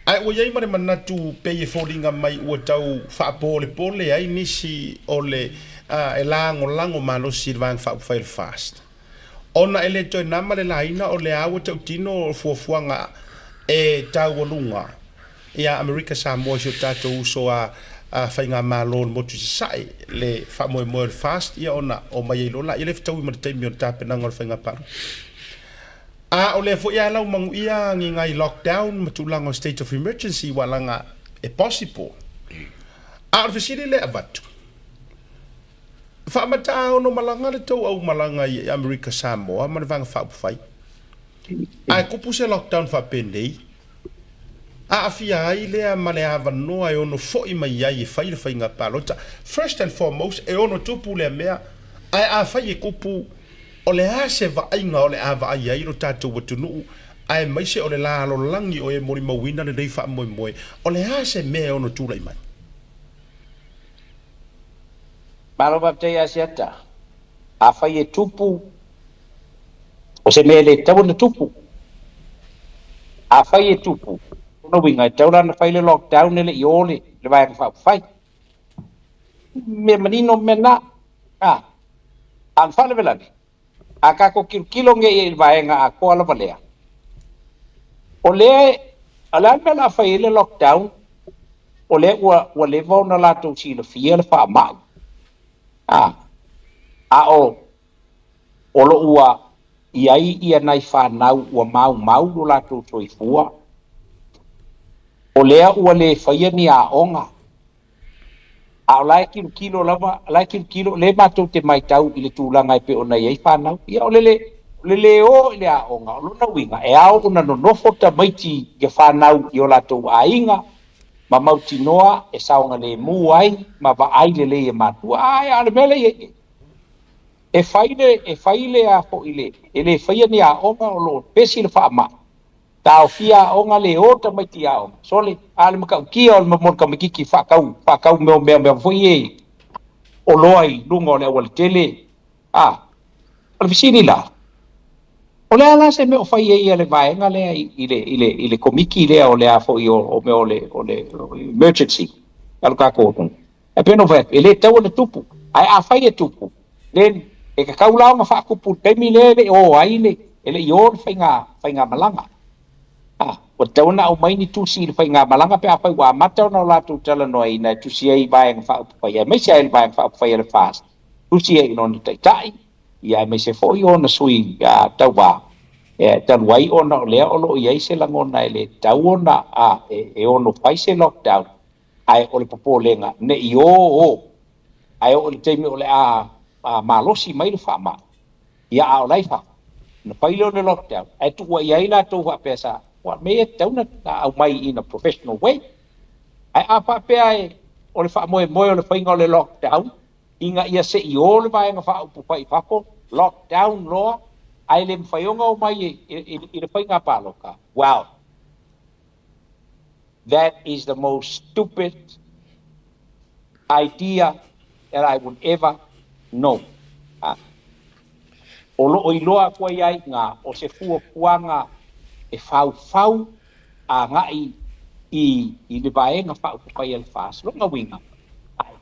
Ae ua i ai ma le manatu pei e foliga mai ua tau faapolepole ai nisi o le e lagolago malosi i le Vaega Faaupufai o le FAST. Ona e le toe nama le laina o lea ua tautino fuafuaga e taualuga ia Amerika Samoa i si o tatou uso a faigamalo o le motu i Sasae le faamoemoe o le FAST ia ona omai ai loa laia le fetaui ma le taimi o le tapenaga o le faiga palota. A o lea foi a laumanuia ni nai lockdown ma tulaga o state of emergency ua laga e possible. A o le fesili lea e avatu, Faamataono malaga le tou aumalaga i Amerika Samoa ma le Vaega Faaupufai. Ae kupu se lockdown faapenei, aafia ai lea ma le avanoa e ono foi mai ai e fai le faiga palota. First and foremost, e ono tupu lea mea, ae afai e kupu, o le a se vaaiga o le a vaai ai lo tatou atunuu, aemaise o le lalolagi o e molimauina lenei faamoemoe, o le a se mea e ono tulai mai? Malo faafetai Asiata. Afai e tupu, o se mea e le tatau ona tupu. Afai e tupu, o lona uiga e tatau la ona fai le lockdown e le i o le Vaega Faaupufai. Mea manino mea na. A, a o le faalavelave, a tatou tilotilo nei i le vaega atoa lava lea, o lea A o le a le mea o le a fai ai le lockdown o lea ua ua leva ona latou silafia le faamai? A, a o o lo o ua i ai ia nai fanau ua maumau lo latou soifua, o lea ua le faia ni aoga, a o la e tilotilo lava, o la e tilotilo, o lea matou te matau i le tulaga e pei ona i ai fanau. Ia o le le, o le le o i le aoga, o lona uiga, e ao ona nonofo tamaiti ia fanau i o latou aiga, ma mautinoa e saogalemu ai ma vaai lelei e matua. Ae a o le mea lea e i ai, e fai le, e fai le a foi le, e le faia ni aoga o lo o pesi le faamai, taofia aoga, le o tamaiti i aoga, sole, a o le matautia o le mo le tamaititi faatau, faatau mea o mea, mea foi ia oloa i luga o le aualatele, a, o le fesili la, o le a la se mea o fai ai le vaega lea i le, i le, i le komiti lea o le a foi o, o mea o le, o le emergency a lo tatou atunuu? E pei ona ou fai atu, e le tatau ona tupu, ae afai e tupu, then e tatau la ona faatupu i le taimi lea e le i o ai le, e le i o le faiga, faigamalaga. A, ua tatau ona aumai ni tusi i le faigamalaga pe afai ua amata ona o latou talanoaina e tusi ai i Vaega Faaupufai, aemaise ai le Vaega Faaupufai a le FAST, tusi ai i lona taitai, ia aemaise foi ona sui tauva, e talu ai ona o lea o lo o i ai se lagona e le tatau ona a, e, e ono fai se lockdown, ae o le popolega ne i o o, ae oo i le taimi o le a malosi mai le faamai, ia a o la e i fafo, ona fai lea o le lockdown, ae tuuaia ai latou faapea sa, ua mea ia e tatau ona aumai in a professional way. Ae a faapea e o le faamoemoe o le faiga o le lockdown, ina ia se i o le vaega faaupufai i fafo, lockdown loa, ae le mafai ona omai i le faiga palota, well, That is the most stupid idea that I would ever know. A, o lo o iloa atu ai ai ngā o se fuafuaga e faufau agai i, i le vaega faaupufai a le FAST. Lona uiga, ai,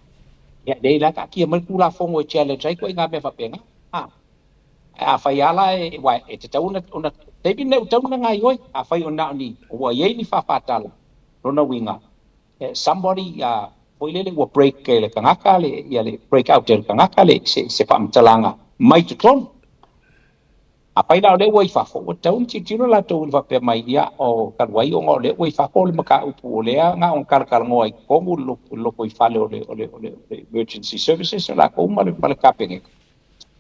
ia lea la taatia mai le Tulafono e challenge ai ituaiga mea faapena. A, Ae afai lava la e, aua e tatau ona, ona, taimi lenei ua tatau ona gaoioi, afai o na o ni, ua i ai ni faafatala, lona uiga, somebody foi lele ua break e le tagata le, ia le break out e le tagata le, se, se faamatalaga mai totonu. Afai la o lea ua i fafo, ua tatau ona tilotilo latou i le faapea mai, ia, o, talu ai ona o lea ua i fafo le mataupu, o lea na ona talatalanoa i totonu i le lotoifale o le, o le, o le emergency services o latou ma le, ma le Kapeneta.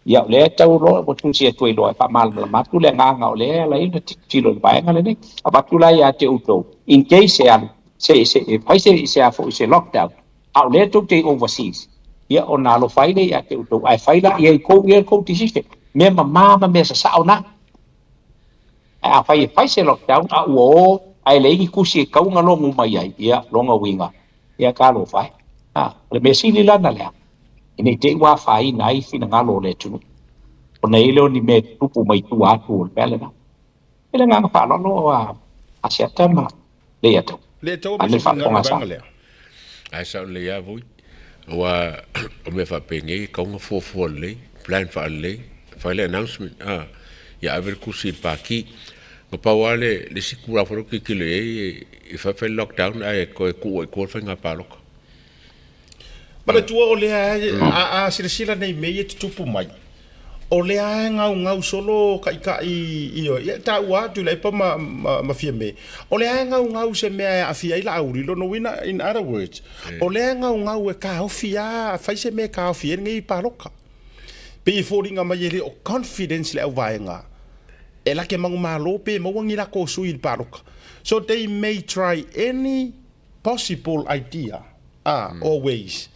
Ia, o lea e tau loa ua tusi atu ai loa e faamalamalama atu le agaga o lea e ala ai ona tilotilo i le vaega lenei. Avatu la ia te outou, in case e alu, se, se, e fai se, se a foi se lockdown, a o lea tou te i overseas, ia ona alofa ai lea ia te outou, ae fai la i ai kou ia le kou decision. Mea mamā ma mea sasao na. Ae afai e fai se lockdown a ua o ae leai ni tusi e tau ona logo mai ai, ia, lona uiga, ia talofa e. A, o le mea sili la na lea, ina i te i ua afaina ai finagalo o le atunuu, ona i ai lea o ni mea e tutupu mai tua atu o le mea lena. I le agaga faaaloalo a Asiata ma Leiataua. Leiataua ma se finagalo i le vaega lea. Ae sao lelei lava voi, aua o mea faapenei e tatau ona fuafua lelei, plan faalelei, fai le announcement, a, ia ave le tusi i le Pati. Na pau lava le isi Tulafono e tilotilo i ai, e fai fai le lockdown ae toe tuu ai i tua le faiga palota. Manatua o lea a, a silasila nei mea ia e tutupu mai, o lea e gaugau solo kaʻikaʻi ioe, ia e taua atu i Laipa ma, ma, ma Fiame, o lea e gaugau se mea e aafia ai Laauli, lona uiga, in other words, o lea e gaugau e taofi a, fai se mea e taofi ai lenei paloka. Pei e foliga mai e le o confidence le auvaega e lake manumalo pe maua ni lako sui i le paloka. So they may try any possible idea a or ways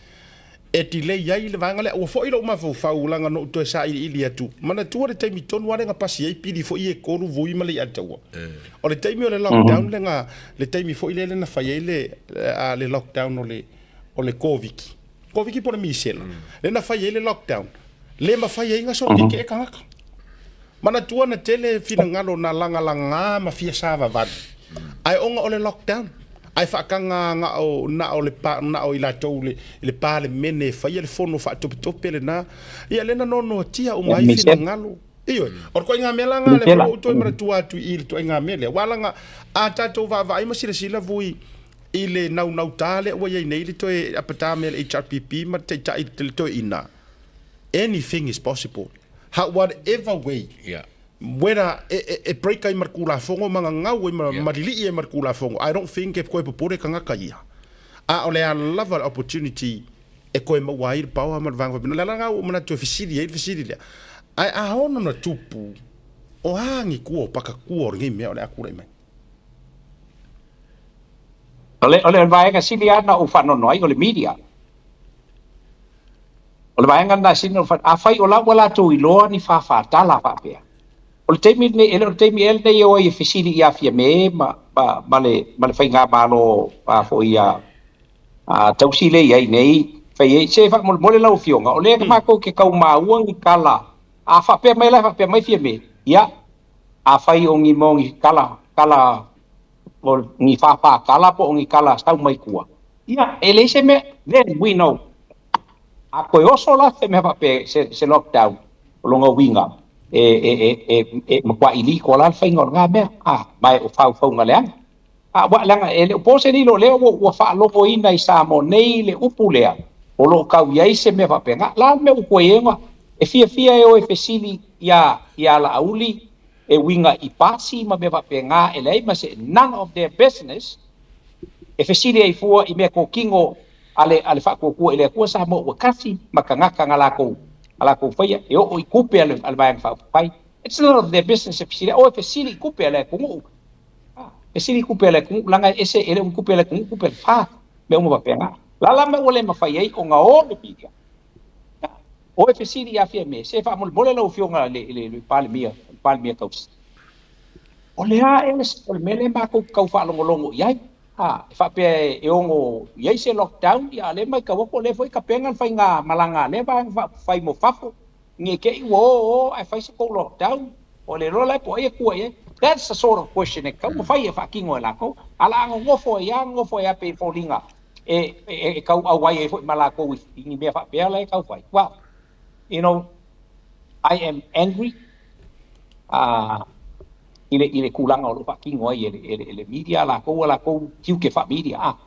e delay ai le vaega lea. Ua foi lou mafaufau leaga na ou toe sailiili atu, manatua le taimi tonu lava lea na pasi ai pili foi ia e tolu vui ma le Iataua. O le taimi o le lockdown lea na, le taimi foi lea na fai ai le, a, le lockdown o le, o le Koviki. Koviki po o le misela. Lea na fai ai le lockdown, le mafai ai ona soona tietie tagata. Manatua na tele finagalo na lagalaga ma fia savavali, ae ona o le lockdown, ae faataga na o na o le na o i latou le i le Palemene e faia le fono faatopetope lena, ia lea na noanoatia uma ai finagalo. Ioe, o le ituaiga mea la lena lea foi ua ou toe manatua atu i i le ituaiga mea lea. Aua leaga a tatou vaavaai ma silasila vui i le naunauta lea ua i ai nei le toe apata mea le HRPP ma le Taitai le Toeaina, anything is possible. How, whatever way, Yeah. whether e, e, e break ai ma le Tulafono ma gagau ai ma, Yeah. ma lilii ai ma le Tulafono, I don't think e toe popole tagata ia. A o le a lava le opportunity e koe maua ai le paoa ma le vaega faapena. O le ala lena ua ou manatu e fesili ai le fesili lea. Ae a ono na tupu, o a ni kua o pakakua o lenei mea o le a tulai mai? O le, o le vaega sili lava na ou faanoanoa ai o le media. O le vaega lena sili na ou faanoanoa. Afai o la ua latou iloa ni fāfātala faapea. O le taimi lenei, e le o le taimi ea lenei e o ai e fesili ia Fiame ma, ma, ma le, ma le faigamalo a foi a, a tausi lea e i ai nei, fai ai, se faamolemole lau Afioga, o lea matou te tau maua ni tala, a faapea mai la e faapea mai Fiame, ia, afai o ni mo ni tala, tala, o ni fāfātala po o ni tala sau mai tua, ia, e leai se mea, then we know. A toe oso la se mea faapea, se, se lockdown, o lona uiga, e, e, e, e, e matuai illegal lava le faiga o lena mea, a, ma e o faufauga leaga. A, ua, leaga e le o po se lilo, o lea ua, ua faalogoina i Samoa nei le upu lea, o lo o tau i ai se mea faapena. O le a le mea ua tuai ai ona e fiafia e o e fesili iā, iā Laauli e uiga i pasi ma mea faapena, e leai ma se, none of their business, e fesili ai fua i mea tokino a le, a le Faatuatua i le Atua Samoa ua tasi ma tagata na latou, a latou faia, e oo i tupe a le, a le Vaega Faaupufai. It's none of their business e fesili ai, o e fesili i tupe a le atunuu. Fesili tupe a le atunuu, leaga e ese, e le o ni tupe a le atunuu, tupe a le FAST, mea uma faapena. O le a la le mea ua le mafai ai ona o le media? O e fesili ia Fiame, se faamolemole lau Afioga i le, le Palemia, le Palemia tausi. O le a ea le, o le mea lea matou te tau faalogologo i ai? A, e faapea e ono i ai se lockdown, ia a o lea e matau atu o lea foi e tapena le faiga malaga a lea vaega faaupufai mo fafo. Ne i te i ua o o ae fai se tou lockdown, ua le iloa la po o ai e tua i ai. That's the sort of question e tatau ona fai e faatino e latou. A o le a nonofo ai lava, nonofo ai lava pei e foliga e, e, e tau auai ai foi ma latou i, i ni mea faapea la e tau fai. Well, you know, I am angry i le, i le tulaga o lo o faatino ai e le, e le, e le media latou a latou tiute faa-media. Ah,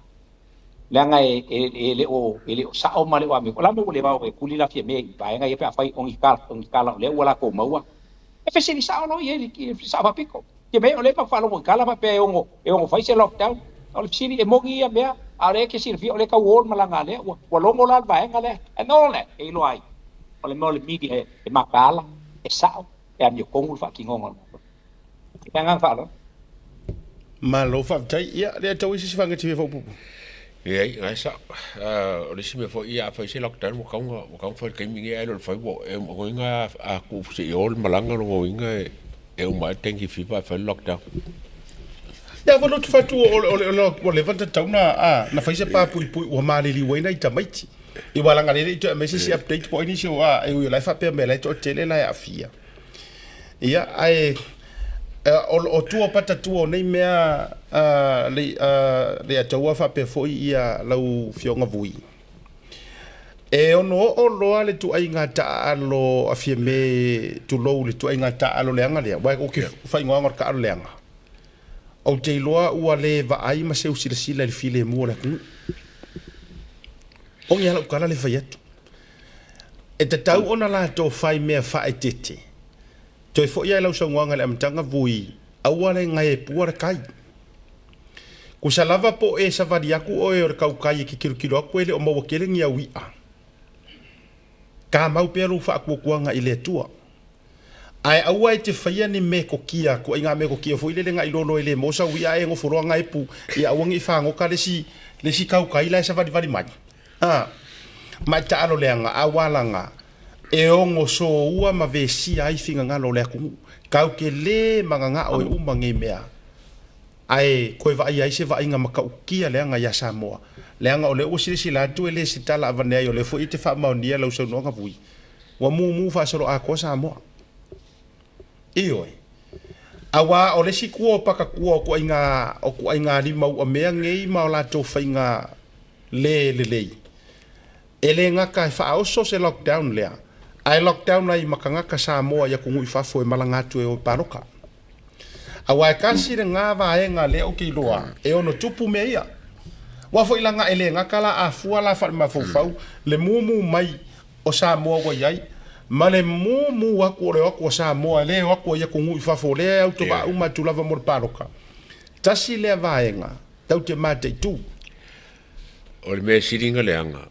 Leaga e, e, e le o, e le o sao ma le o amio. O le a le mea ua le vao e tuli la Fiame i vaega ia pe afai o ni tala, o ni tala o lea ua latou maua. E fesili sao loa i ai le sao faapito. Fiame, o lea matou faalogo i tala faapea e ono, e ono fai se lockdown. O le fesili, e moni ia mea, a o lea e te silafia o lea e tau o le malaga a lea, ua, ua logo la le vaega lea. And all that, e iloa ai, o le mea o le media e, e mataala, e sao, e amiotonu le faatinoga o le mea. Le agaga faaaloalo. Malo faafetai. Ia, lea tau ai se isi vaega e te fia faaopoopo. Leai, na e sao. O le isi mea foi, ia a fai se lockdown ua tatau ona, ua tatau ona fai i le taimi lenei ae le o le fai ua, e lona uiga a tuu se i o le malaga lona uiga e uma ai le dengue fever ae fai le lockdown. Ia foi lotu fatu o le o le ua leva ona tatau na a na fai se pa puipui ua maliliu ai nai tamaiti. I ua leaga lele i toe aumai se isi update po o ai nisi o a e ui o la e faapea mai la e toatele la e aafia. Ia, ae o tua o pata tua o nei mea Leiataua faapea foi ia lau Afioga Vui. E ono oo loa le tuaiga taaalo a Fiame tulou le tuaiga taaalo leaga lea, aua ou te faaigoaina o le taaalo leaga. Ou te iloa ua le vaai ma seu silasila i le filemu o le atunuu. O ni ala tala le fai atu. E tatau ona latou fai mea faaeteete. Toe foi ai lau saunoaga i le amataga vui, aua le gaepua le kai. Kusa lava po o e savali aku oe o le kaukai e ke kilokilo aku e le o maua tele ni au i'a. Kamau pea lou faakuakuaga i le Atua. Ae aua e te faia ni metokia, ituaiga metokia foi lele na iloa loa e le maua sau i'a ae e nofo loa gaepu, ia aua ne i fagota le isi, le isi kaukai la e savalivali mai. A, ma e taalo leaga, a ua laga, e ono soua ma vesia ai finagalo o le atunuu. Kau ke lē magagao e uma nei mea, ae koe vaaia ai se vaaiga matautia leaga iā Samoa. Leaga o lea ua silasila atu e le se tala avane ai, o lea foi e te faamaonia lau saunoaga vui, ua mumu faasoloatoa Samoa. Ioe. Auā o le isi tua o pakatua o tuaiga, o tuaiga lima ua mea nei ma o latou faiga le lelei. E le gata e faaoso se lockdown lea, Ae lockdown ai ma tagata Samoa i atunuu i fafo e malaga atu e o e paloka. Aua e tasi lena vaega lea ou te iloa e ono tupu mea ia. Aua foi leaga e le gata la a fua la faale-mafaufau le mumu mai o Samoa ua i ai ma le mumu atu o le o atu a Samoa lea e o atu ai i atunuu i fafo lea e autovaa uma atu lava mo le paloka. Tasi lea vaega tatou te mataitu. O le mea sili ona leaga,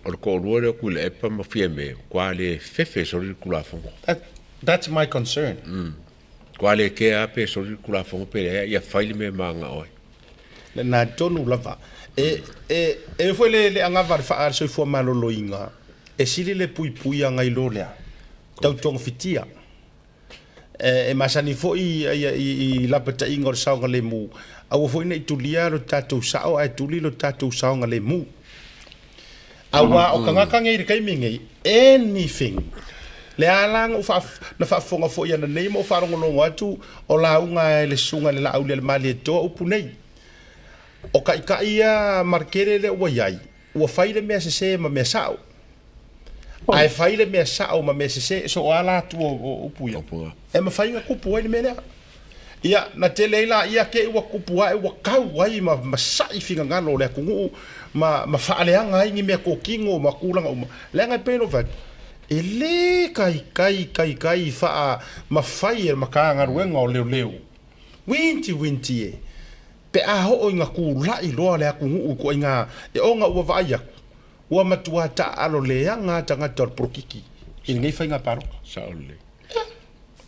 o le toalua lea o Tuilaepa ma Fiame, matua le fefe e soli le Tulafono. That's my concern. Matua le kea lava pe soli le Tulafono pe leai, ia fai le mea e mananao ai. Lena tonu lava. E, e, e foi le, le agava le faa soifua maloloina, e sili le puipuia ngai lo lea. Tau togafitia. E, e masani foi i, i, i, i lapataiga o le saogalemu, aua foi ne i tulia lo tatou sao ae tuli lo tatou saogalemu. Aua o tagata nei i le taimi nei, anything. Le a la na ou faa, na faafofoga foi ananei ma ou faalogologo atu o lauga e le susuga i le Laaulialemalietoa upu nei. O taitai ia Markele lea ua i ai, ua fai le mea sese ma mea sao. Ae fai le mea sao ma mea sese, so o a la atu o upu ia? E mafai ona tupu ai le mea lea. Ia, na tele ai laia te i ua tupu ae ua tau ai ma, ma sa'i finagalo o le atunuu ma, ma faaleaga ai ni mea totino ma tulaga uma. Leaga e pei ona ou fai atu, e le taitai taitai faa mafai e le Matagaluega o Leoleo, uinti uinti e, pe a oo ina tula'i loa le atunuu i ituaiga e ona ua vaai atu, ua matua taaalo leaga lava tagata o le polokiki i lenei faiga palota. Sao lelei.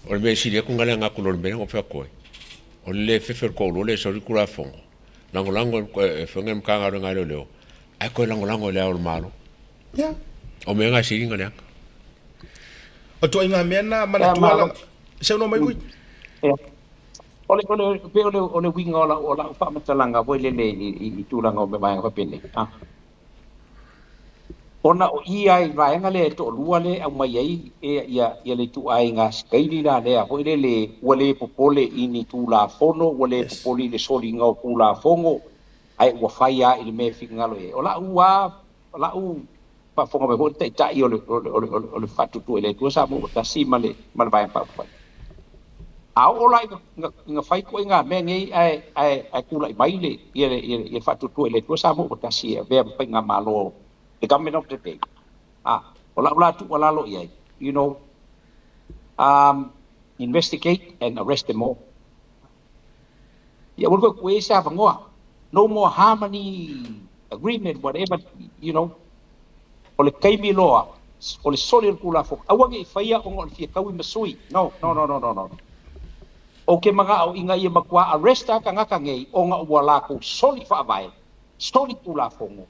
O le mea e sili atu ona leaga atu i lo le mea lea na ou fai atu ai, o le le fefe o le toalua lea e soli le Tulafono, lagolago e fai le Matagaluega a Leoleo, ae toe lagolago e Le Ao o le Malo. Yeah. O mea na e sili ona leaga. O ituaiga mea na manatua la... Saunoa mai Vui. O le, o le, pei o le, o le uiga o lau, o lau faamatalaga foi lele i, i, i tulaga o mea vaega faapenei, a. Ona o i lava i vaega lea e toalua lea e aumai ai ia le ituaiga sikaili la lea foi lele ua le popole i ni Tulafono, ua le popole i le soliga o Tulafono, ae ua fai lava i le mea e finagalo i ai. O lau lava, o lau faafofoga mai foi le Taitai o le, o le, o le, o le Faatuatua i le Atua Samoa ua Tasi ma le, ma le Vaega Faaupufai. A oo la ina fai ituaiga mea nei ae, ae, ae tulai mai le, ia le, ia le Faatuatua i le Atua Samoa ua Tasi e avea ma faigamalo, the government of the day, a, o lau la tuualalo i ai, you know, investigate and arrest them all. Ia aua le toe tuu i ai se avanoa. No more harmony agreement, whatever, you know. O le taimi loa, o le soli o le Tulafono, aua ne i faia ona o le fia taui ma sui. No, no, no, no, no, no. Ou te manao ina ia matua arrest lava tagata nei ona ua latou soli faavae, soli Tulafono,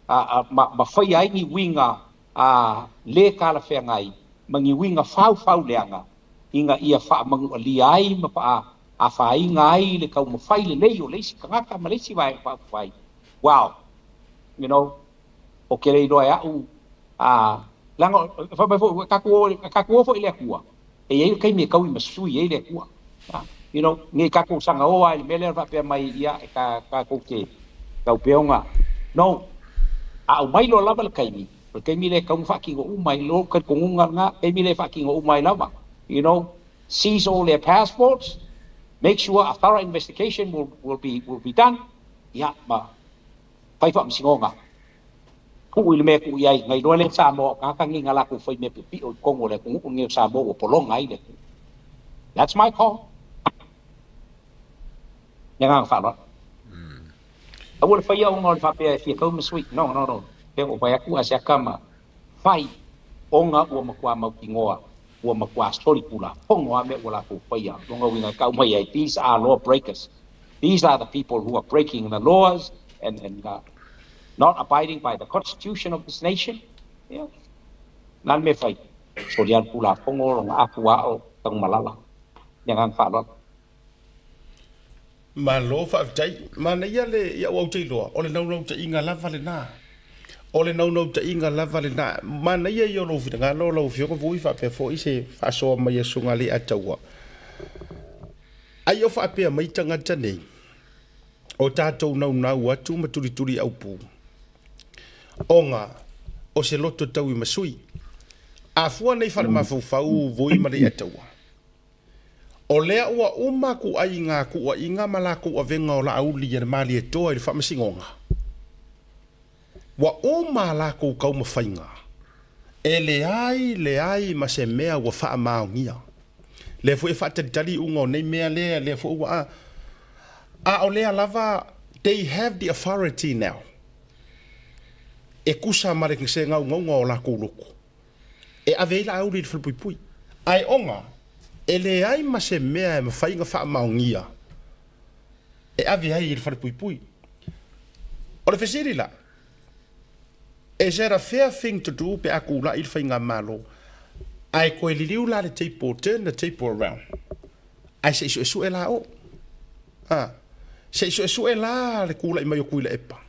a, a, ma, ma faia ai ni uiga a le talafeagai ma ni uiga faufau leaga ina ia faamanualia ai ma faaafaina ai le taumafai lelei o le isi tagata ma le isi vaega faaupufai. Wow! You know, ou te le iloa e a'u, a, leaga, fai mai foi, tatou o, tatou o foi i le Atua, e i ai le taimi e taui ma sui ai le Atua. You know, ne i tatou sagaoa ai i le mea lea faapea mai, ia, e tatou te taupeoga. No. A aumai loa lava le taimi, o le taimi lea e tatau ona faatino uma ai, lou talitonuga lena, taimi lea e faatino uma ai lava, you know, seize all their passports, make sure a thorough investigation will, will be, will be done, ia, ma fai faamasinoga. Tuu i le mea e tuu i ai, na iloa lea e Samoa o tagata nei na latou fai mea piopio i totonu o le atunuu lenei o Samoa ua pologa ai le atunuu. That's my call. Le agaga faaaloalo. Aua le faia ona o le faapea e fia tau ma sui. No, no, no. Pei ona ou fai atu a se aka ma fai ona ua matua mautinoa, ua matua solitulafono lava mea ua latou faia. Lona uiga e tau mai ai, these are law breakers. These are the people who are breaking the laws and, and not abiding by the constitution of this nation. Yeah. Na le mea fai. Soli lava le Tulafono, lona afu ao, tagumalala. Le agaga faaaloalo. Malo faafetai. Manaia le ia ua ou te iloa, o le naunautaiga lava lena. O le naunautaiga lava lena. Manaia ia o lou finagalo lau Afioga Vui faapea foi se faasoa mai a Susuga Leiataua. Ai o faapea mai tagata nei, o tatou naunau atu ma tulituliaupu, ona o se loto tauimasui. A fua nei falemafaufau voi ma Leiataua. O lea ua uma kuaiga kuaiga ma lakou avega o Laauli a le Malietoa i le Faamasinoga. Ua uma a lakou taumafaiga, e leai leai ma se mea ua faamaonia. Lea foi e faatalitali iuga o nei mea lea, lea foi ua a. A o lea lava, they have the authority now e tusa ma le se gaugauga o lakou loto e ave ai Laauli i le falepuipui. Ae ona e leai ma se mea e mafai ona faamaonia e ave ai i le falepuipui. O le fesili la, is that a fair thing to do pe a kula'i le faigamalo ae toe liliu la le table, turn the table around, ae se i suesue la o? A, se i suesue la le kula'i mai o Tuilaepa.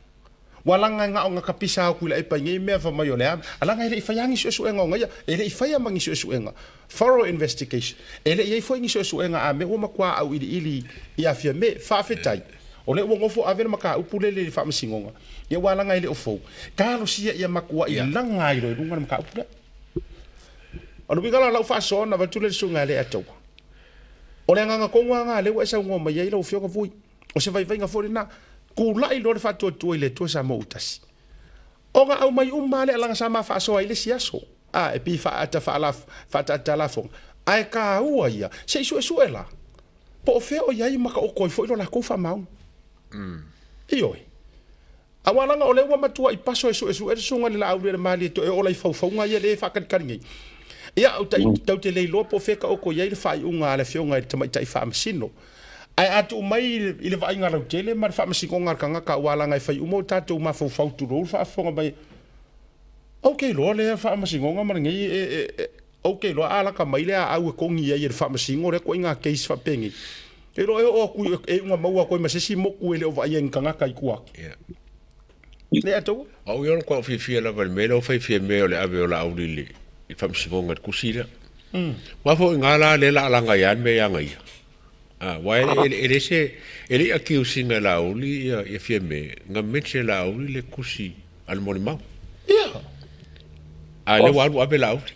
Ua laga e gao gaka pisa o Tuilaepa i nei mea fai mai o le a, a laga e le i faia ni suesuega o gaia, e le i faia ma ni suesuega, thorough investigation, e le i ai foi ni suesuega a mea ua matua auiliili ia Fiame. Faafetai, o lea ua nofo ave le mataupu lele i le Faamasinoga, ia ua laga e le o fou. Talosia ia matuai laga ai loa i luga le mataupu lea. O le uiga la o lau faasoa ona avatu lea i le susuga ia Leiataua. O le agaga tonu lava lena lea ua e saunoa mai ai lau Afioga Vui. O se vaivaiga foi lena. Tulai loa le faatuatua i le Atua Samoa ua tasi. Ona aumai uma lava le alaga sa ma faasoa ai le isi aso. A, e pei faaata faalaf, faataata lafoga. Ae taua ia, se i suesue la, po o fea o i ai ma taoto ai foi lo latou faamaoni. Ioe. Aua leaga o lea ua matuai paso e suesue le susuga i le Laaulialemalietoa e oo la i faufauga ia lea e faatalitali nei. Ia, ou tai, tatou te le iloa po o fea e taoto i ai le faaiuga a le Afioga i le Tamaitai Faamasino. Ae a tuu mai i le vaaiga lautele ma le faamasinoga a le tagata aua leaga e fai uma o tatou mafaufau tulou le faafofoga mai, ou te iloa lea faamasinoga ma lenei e, e, e, ou te iloa a lata mai le aau e togi ai e le faamasino lea ituaiga case faapenei, e iloa e oo atu e iuga maua atu ai ma se isi motu e le o vaaia e ni tagata i tua atu. Yeah. Le atou. Au ia o le matua fiafia lava i le mea lea ua fai Fiame o le ave o Laauli i le faamasinoga i le tusi lea. Aua foi o i ina la lea lagalaga ai lava le mea ia ia. Aua e le se, e le i accuse ina e Laauli ia Fiame, na mention e Laauli le tusi a le molimau. Ia. A lea ua alu ave Laauli.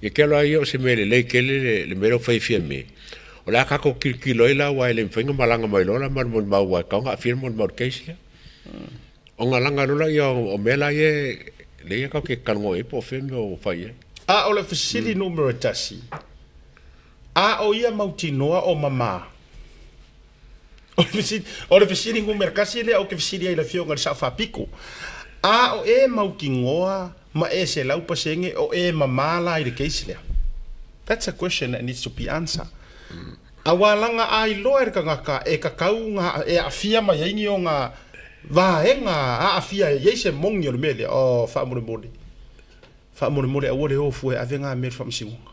Ia te aloa ia o se mea lelei tele le mea lea ua fai e Fiame. O le a tatou tilotilo ai la aua e le mafai ona malaga mai loa la ma le molimau aua e tatau ona aafia le molimau i le case lea. Ona laga loa lea o mea la ia lea ia tatou te talanoa i ai po o fea mea ua fai i ai. A o le fesili numera tasi, a o ia mautinoa o mama? O le fesili, o le fesili numera tasi lea ou te fesili ai i le Afioga i le Sao Faapito. A o e mautinoa ma e 100% o e mama la i le case lea? That's a question that needs to be answered. Aua laga a iloa e le tagata e tatau na e aafia mai ai ni ona vaega aafia e i ai se moni o le mea lea. Oh, faamolemole. Faamolemole aua le o fua e ave nga mea i le faamasinoga.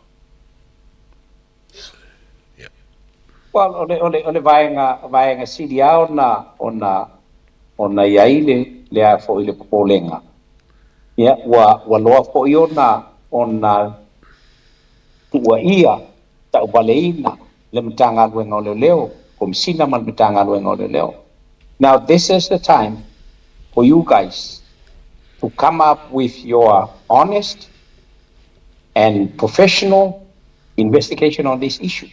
Yeah. Well, o le, o le, o le vaega, vaega sili lava ona, ona, ona i ai le, le a foi le popolega. Ia, ua, ua loa foi ona, ona tuuaia tauvaleina le Matagaluega o Leoleo, Komesina ma le Matagaluega o Leoleo. Now this is the time for you guys to come up with your honest and professional investigation on this issue.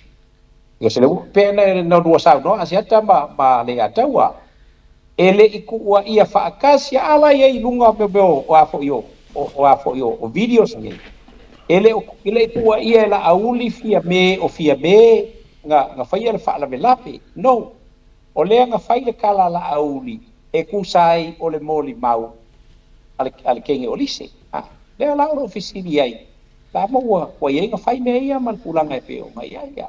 Because le pea na na lua saunoa Asiata ma ma Leiataua, e le i tuuaia faatasi a la i ai i luga o mea o a foi o o a foi o videos nei. E le o e le i tuuaia e Laauli Fiame o Fiame na na faia le faalavelave. No. O lea na fai le tala a Laauli e tusa ai o le molimau a le a le teine o Lise. A lea la o lou fesili ai, la ma ua ua i ai na fai mea ia ma le tulaga e pei ona i ai.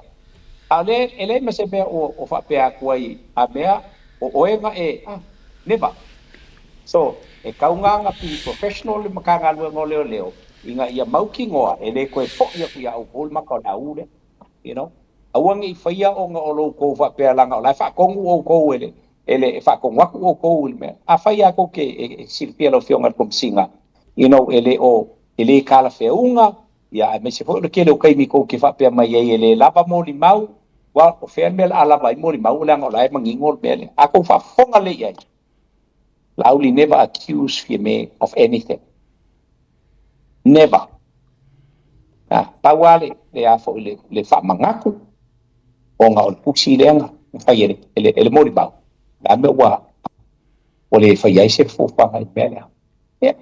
A o lea e leai ma se mea o o faapea atu ai a mea o oe na e a never. So, e tau na na be professional le Matagaluega o Leoleo ina ia mautinoa e le toe foi atu ia outou le maka o le au lea. You know? Aua ne i faia ona o lo outou faapea leaga o la e faatonu outou e le e le e faatonu atu outou i le mea. Afai lava tou te e silafia lau Afioga i le Komesina, you know, e le o e le talafeauga, ia aemaise foi o le tele o taimi tou te faapea mai ai e le lava molimau, well, o fea le mea o le a lava ai molimau leaga o la e manino le mea lea. A tou faafofoga lelei i ai, Laauli never accuse Fiame of anything. Never. A, pau lava le, le a foi le, le faamanatu, ona o le tusi lea na fai e le, e le, e le molimau, le a mea ua, ua le faia ai se fuafuaga i le mea lea. Ia,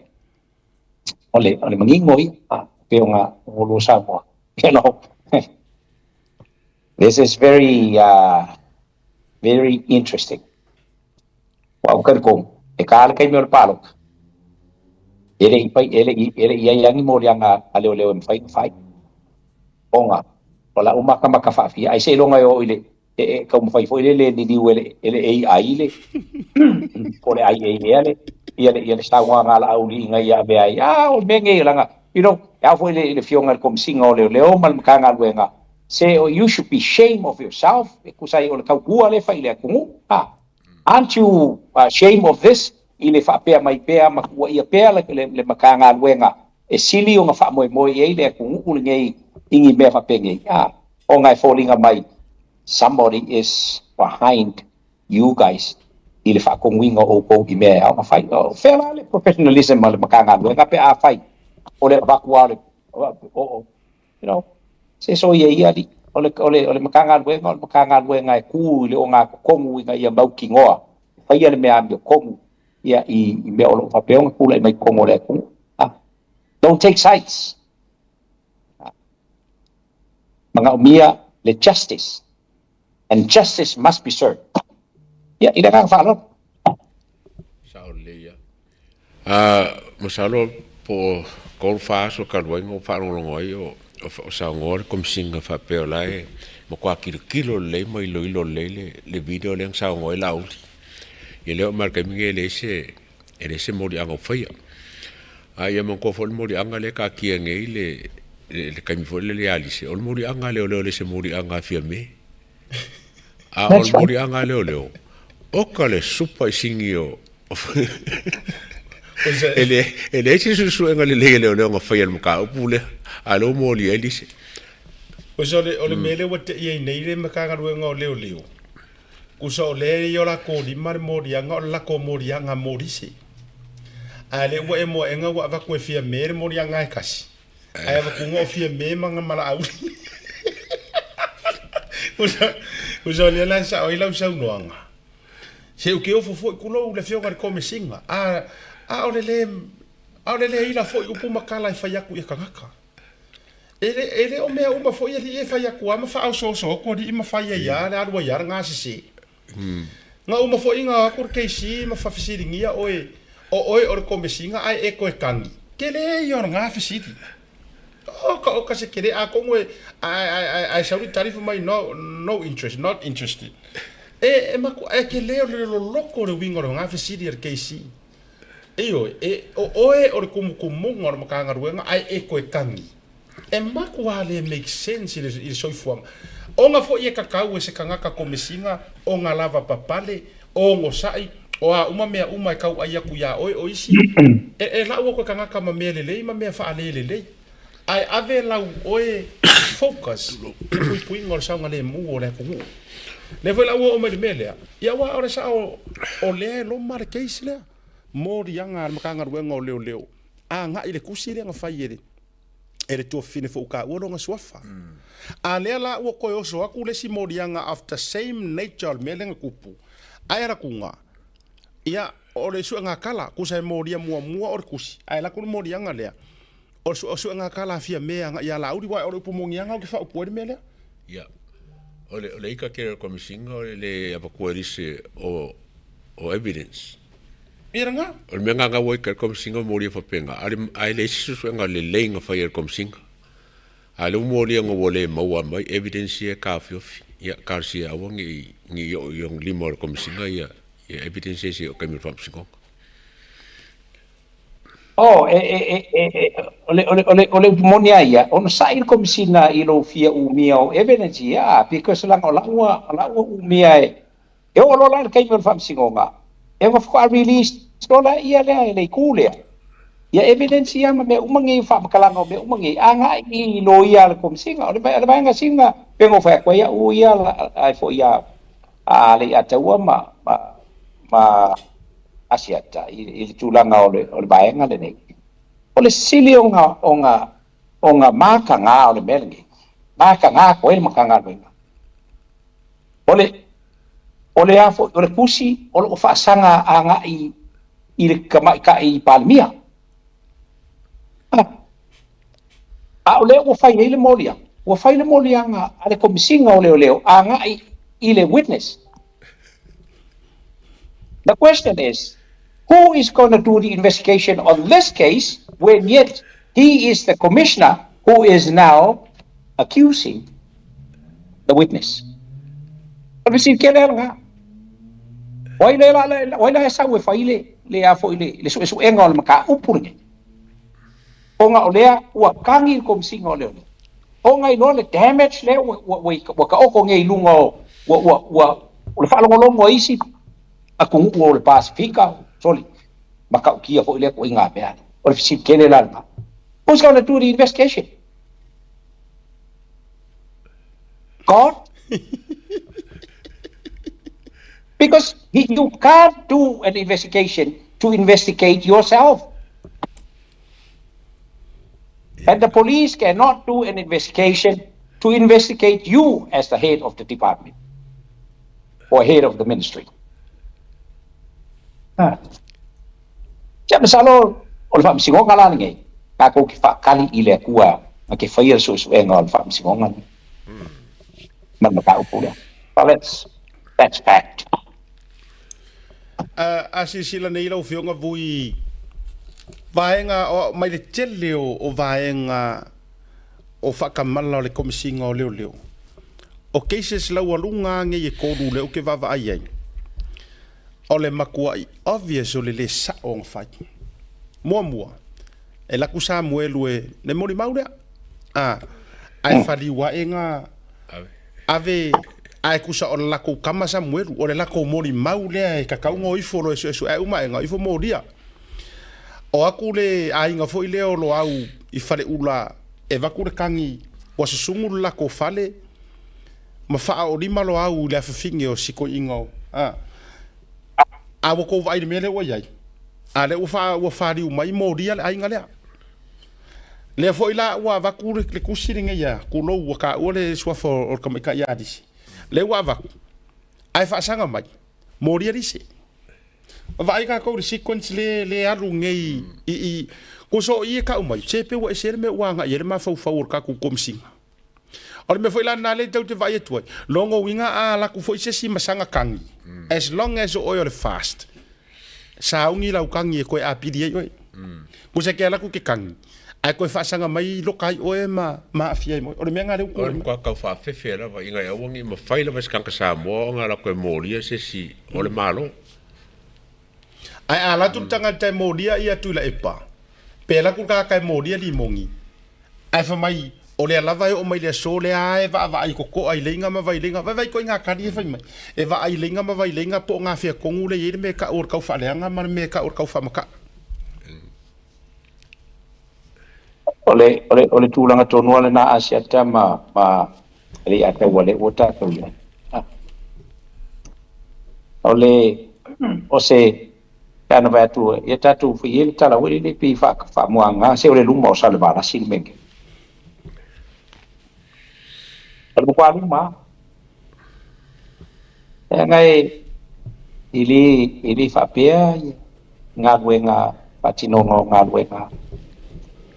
o le, o le manino ia, a, pei ona lua saunoa. You know, this is very, very interesting. Ua ou talitonu, e ta le taimi o le palota, e le i pai, e le i, e le i ai lava ni moliaga a leoleo e mafai ona fai. Ona, o lau matamata faafia, ai seiloga e oo i le, e, e taumafai foi lele e liliu e le, e le AI le, po o le IA ea le, ia le, ia le saunoaga a Laauli ina ia avea ai, ah, o le mea lenei, leaga, you know, e ao foi i le, i le Afioga i le Komesina o Leoleo ma le Matagaluega, se you should be shame of yourself, e tusa ai o le tautua lea e fai i le atunuu, ah. Aren't you ashamed of this? I le faapea mai pea ma tuuaia pea le, le, le Matagaluega e sili ona faamoemoe i ai le atunuu lenei i ni mea faapenei. Ah, ona e foliga mai somebody is behind you guys i le faatonuina o outou i mea e ao ona fai. O fea la le professionalism a le Matagaluega pe afai o le avatu lava o le, o, o, you know, se soia ia alii. O le, o le, o le Matagaluega o le Matagaluega e kū i le ogatotonu ina ia mautinoa e faia le mea amiotonu ia i, i mea o lo o faapea ona tulai mai totonu o le atunuu. Ah. Don't take sides. Ah. Manaomia le justice. And justice must be served. Ia, i le agaga faaaloalo. Sao lelei ia. A, masalo po o tolu fa aso talu ai na ou faalogologo ai o, o saunoa le Komesina faapea o la e matua tilotilo lelei ma iloilo lelei le, le video lea na saunoa ai Laauli. Ia lea oo mai i le taimi lenei e leai se, e leai se moliaga o faia. A ia manatua foi le moliaga lea e taatia nei le, le, le taimi foi lele ia Alise, o le moliaga a leoleo e le se moliaga a Fiame. A o le moliaga a leoleo, oka le supa i sigi o E le, e leai se suesuega lelei a leoleo na faia i le mataupu lea, a o lea ua molia ai Lise. Uso, o le, o le mea lea ua tei ai nei le Matagaluega o Leoleo, uso o lea e i o lakou lima le moliaga, o le lakou moliaga mo Lise. A lea ua e moaega ua avatu e Fiame le moliaga e tasi, ae avatuga o Fiame ma ma Laauli. Uso, uso o lea la e sao ai lau saunoaga. Se u ke ofo foi kulou le afioga i le Komesina, a, a o le le, a o le le ila foi upu ma tala e fai atu i tagata. E le, e le o mea uma foi alii e fai atu a ma faaosooso atu alii ma fai ai a le alu ai a le gasese. Na uma foi na o atu le KC ma fafesiligia oe, o oe o le Komesina ae e toe tagi. Tele ia o le gafesili. Oka oka se kele atonu e ae ae ae ae sau le tali fai mai no no interest not interested. E e maku e kele o le loloko o le uiga o le gafesili a le KC. Ioe, e o oe o le kumukumuga o le Matagaluega ae e toe tagi. E matua le make sense i le, i le soifuaga. Ona foi e tatau e se tagata komesina ona lava papale, onosai, o a uma mea uma e tauʻai atu iā oe o isi, e, e lau atu e tagata ma mea lelei ma mea faalelelei. Ae ave lau oe focus i le puipuiga o le saogalemu o le atunuu. Lea foi la ua oo mai i le mea lea, ia aua o le sao o lea e loma le case lea, moliaga a le Matagaluega o Leoleo agai i le tusi lea na fai e le e le tuafafine foi ua taua lona suafa. A lea la ua toe oso atu le isi moliaga of the same nature o le mea lea na tupu, ae alakuga, ia, o le suega kala, tusa e molia muamua o le tusi, ae alu atu le moliaga lea, o le suega kala a Fiame agai ia Laauli, aua o le upu moniaga ou te faaupu ai le mea lea. Ia, o le, o le ika tele o le Komesina o le le avatua e lise o, o evidence. Ia lena. O le mea gagau ai ka le Komesina o molia faapena, a le, ae leai se suesuega lelei na fai e le Komesina. A o lea ua molia ina ua le maua mai evidence ia e taofiofi, ia talosia aua ne i, ne i oo i ona lima o le Komesina ia, ia evidence ia se i oo i taimi o le Faamasinoga. Oh, e, e, e, e, e, o le, o le, o le, o le upu moni a ia, ona sa'i le Komesina i lou fia umia o evidence ia, because leaga o la'u o la'u umia e, E oo loa la i le taimi o le faamasinoga, e ona faatoa release loa lea lea e le itu lea, ia evidence ia ma mea uma nei, o faamatalaga o mea uma nei, agai i loia a le Komesina. O le o le vaega sina pei ona ou fai atu ai au ia ai foi ia a Leiataua ma ma ma Asiata i, i le tulaga o le o le vaega lenei. O le sili ona ona Ona mataga o le mea lenei, mataga koe le Matagaluega. O le, o le a foi, o le tusi o lo o faasaga agai i le Tamaitai Palemia. A o lea ua fai ai le moliaga, ua fai le moliaga a le Komesina o Leoleo agai i le witness. The question is, who is going to do the investigation on this case when yet he is the commissioner who is now accusing the witness? O le fesili tele lava lena. O ai la, o ai la e sau e fai le, le a foi le, le suesuega o le mataupu lenei? Ona o lea ua tagi le Komesina o Leoleo. Ona iloa le damage lea ua, ua, ua, ua taoto nei i luga o, ua, ua, ua, o le faalogologo a isi atunuu o le Pasefika, soli, matautia foi lea ituaiga mea. O le fesili tele la lena. Who's going to do the investigation? God? Because you can't do an investigation to investigate yourself. And the police cannot do an investigation to investigate you as the head of the department or head of the ministry. Ah. Ia masalo o le faamasinoga la lenei, tatou te faatali i le Atua na te faia le suesuega o le faamasinoga lenei ma le mataupu lea. Well, that's fact. A silasila nei lau Afioga Vui vaega o, mai le tele o, o vaega o faatamala o le Komesina o Leoleo. O cases laualuga nei e tolu lea ou te vaavaai ai, o le matuai obvious o le lē sa'o ona fai. Muamua, e alu atu Samuelu e le molimau lea, a, ae faliu a'e ga ave, ae tusa o le latou tama Samuelu, o le latou molimau lea e tatau ona o ifo loa e suesue, ae uma aega o ifo molia. O atu le aiga foi lea o Loau i Faleula e avatu le tagi ua susugu le latou fale ma faaolima Loau i le afafine o si toeaina o, a, a ua tou vaai i le mea lea ua i ai, a lea ua faa, ua faliu mai molia le aiga lea. Lea foi la ua avatu le, le tusi lenei a tulou ua taua le suafa o le tamaitai ia Alisi. Lea ua avatu, ae faasaga mai, molia lise. Vaai tatou i le sequence le, le alu nei i, i, kuso o i e tau mai, se pe ua ese le mea ua agai ai le mafaufau o le tatou Komesina. O le mea foi la lena lea tou te vaai atu ai, lona uiga a alu atu foi se isi ma saga tagi, as long as o oe o le fast, sauni lau tagi e toe apili ai oe. Kusa ke alu atu ke tagi, ae toe faasaga mai loka ai oe ma, ma aafia ai ma oe. O le mea lena lea ua O tulai le mai. matua tau faafefe lava ina ia aua ne i mafai lava e se tagata Samoa ona alu atu e molia se isi o le Malo. Ae a alu atu le tagata e molia ia Tuilaepa, pe alu atu le tagata e molia Limoni, ae fai mai, o lea lava e oo mai le aso lea e vaavaai totoa i leiga ma vaileiga, vaivai koe i ngā kari e fai mai, e vaai i leiga ma vaileiga po o ngā whea tonu lea i ai le mea e kau o le tau faaleaga ma le mea e kau o le tau faamakaʻu. O le, o le, o le tulaga tonu lava lena Asiata ma, ma Leiataua lea ua tatou i ai. O le, o se, pe ana vaai atu, ia tatou fai ia le tala foi lele pei faamuaga se o le luma o Salevalasi le mea lenei. O le matua luma lava. Leaga e, e le, e le faapea galuega, faatinoga o galuega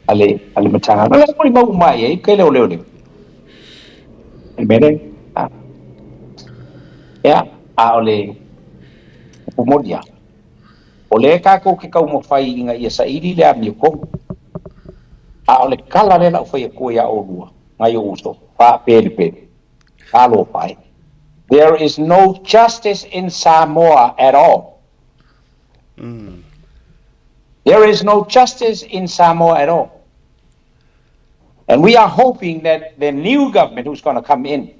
a le, a le Matagaluega. O le a molimau uma i ai ke leoleoleo. Le mea lea. Ah. Ia, a o le upu moni lava, o lea tatou te taumafai ina ia saili le amiotonu. A o le tala lea o le a ou fai atua ia oulua, nai ou uso, faapelepele, talofa e. There is no justice in Samoa at all. There is no justice in Samoa at all. And we are hoping that the new government who's going to come in,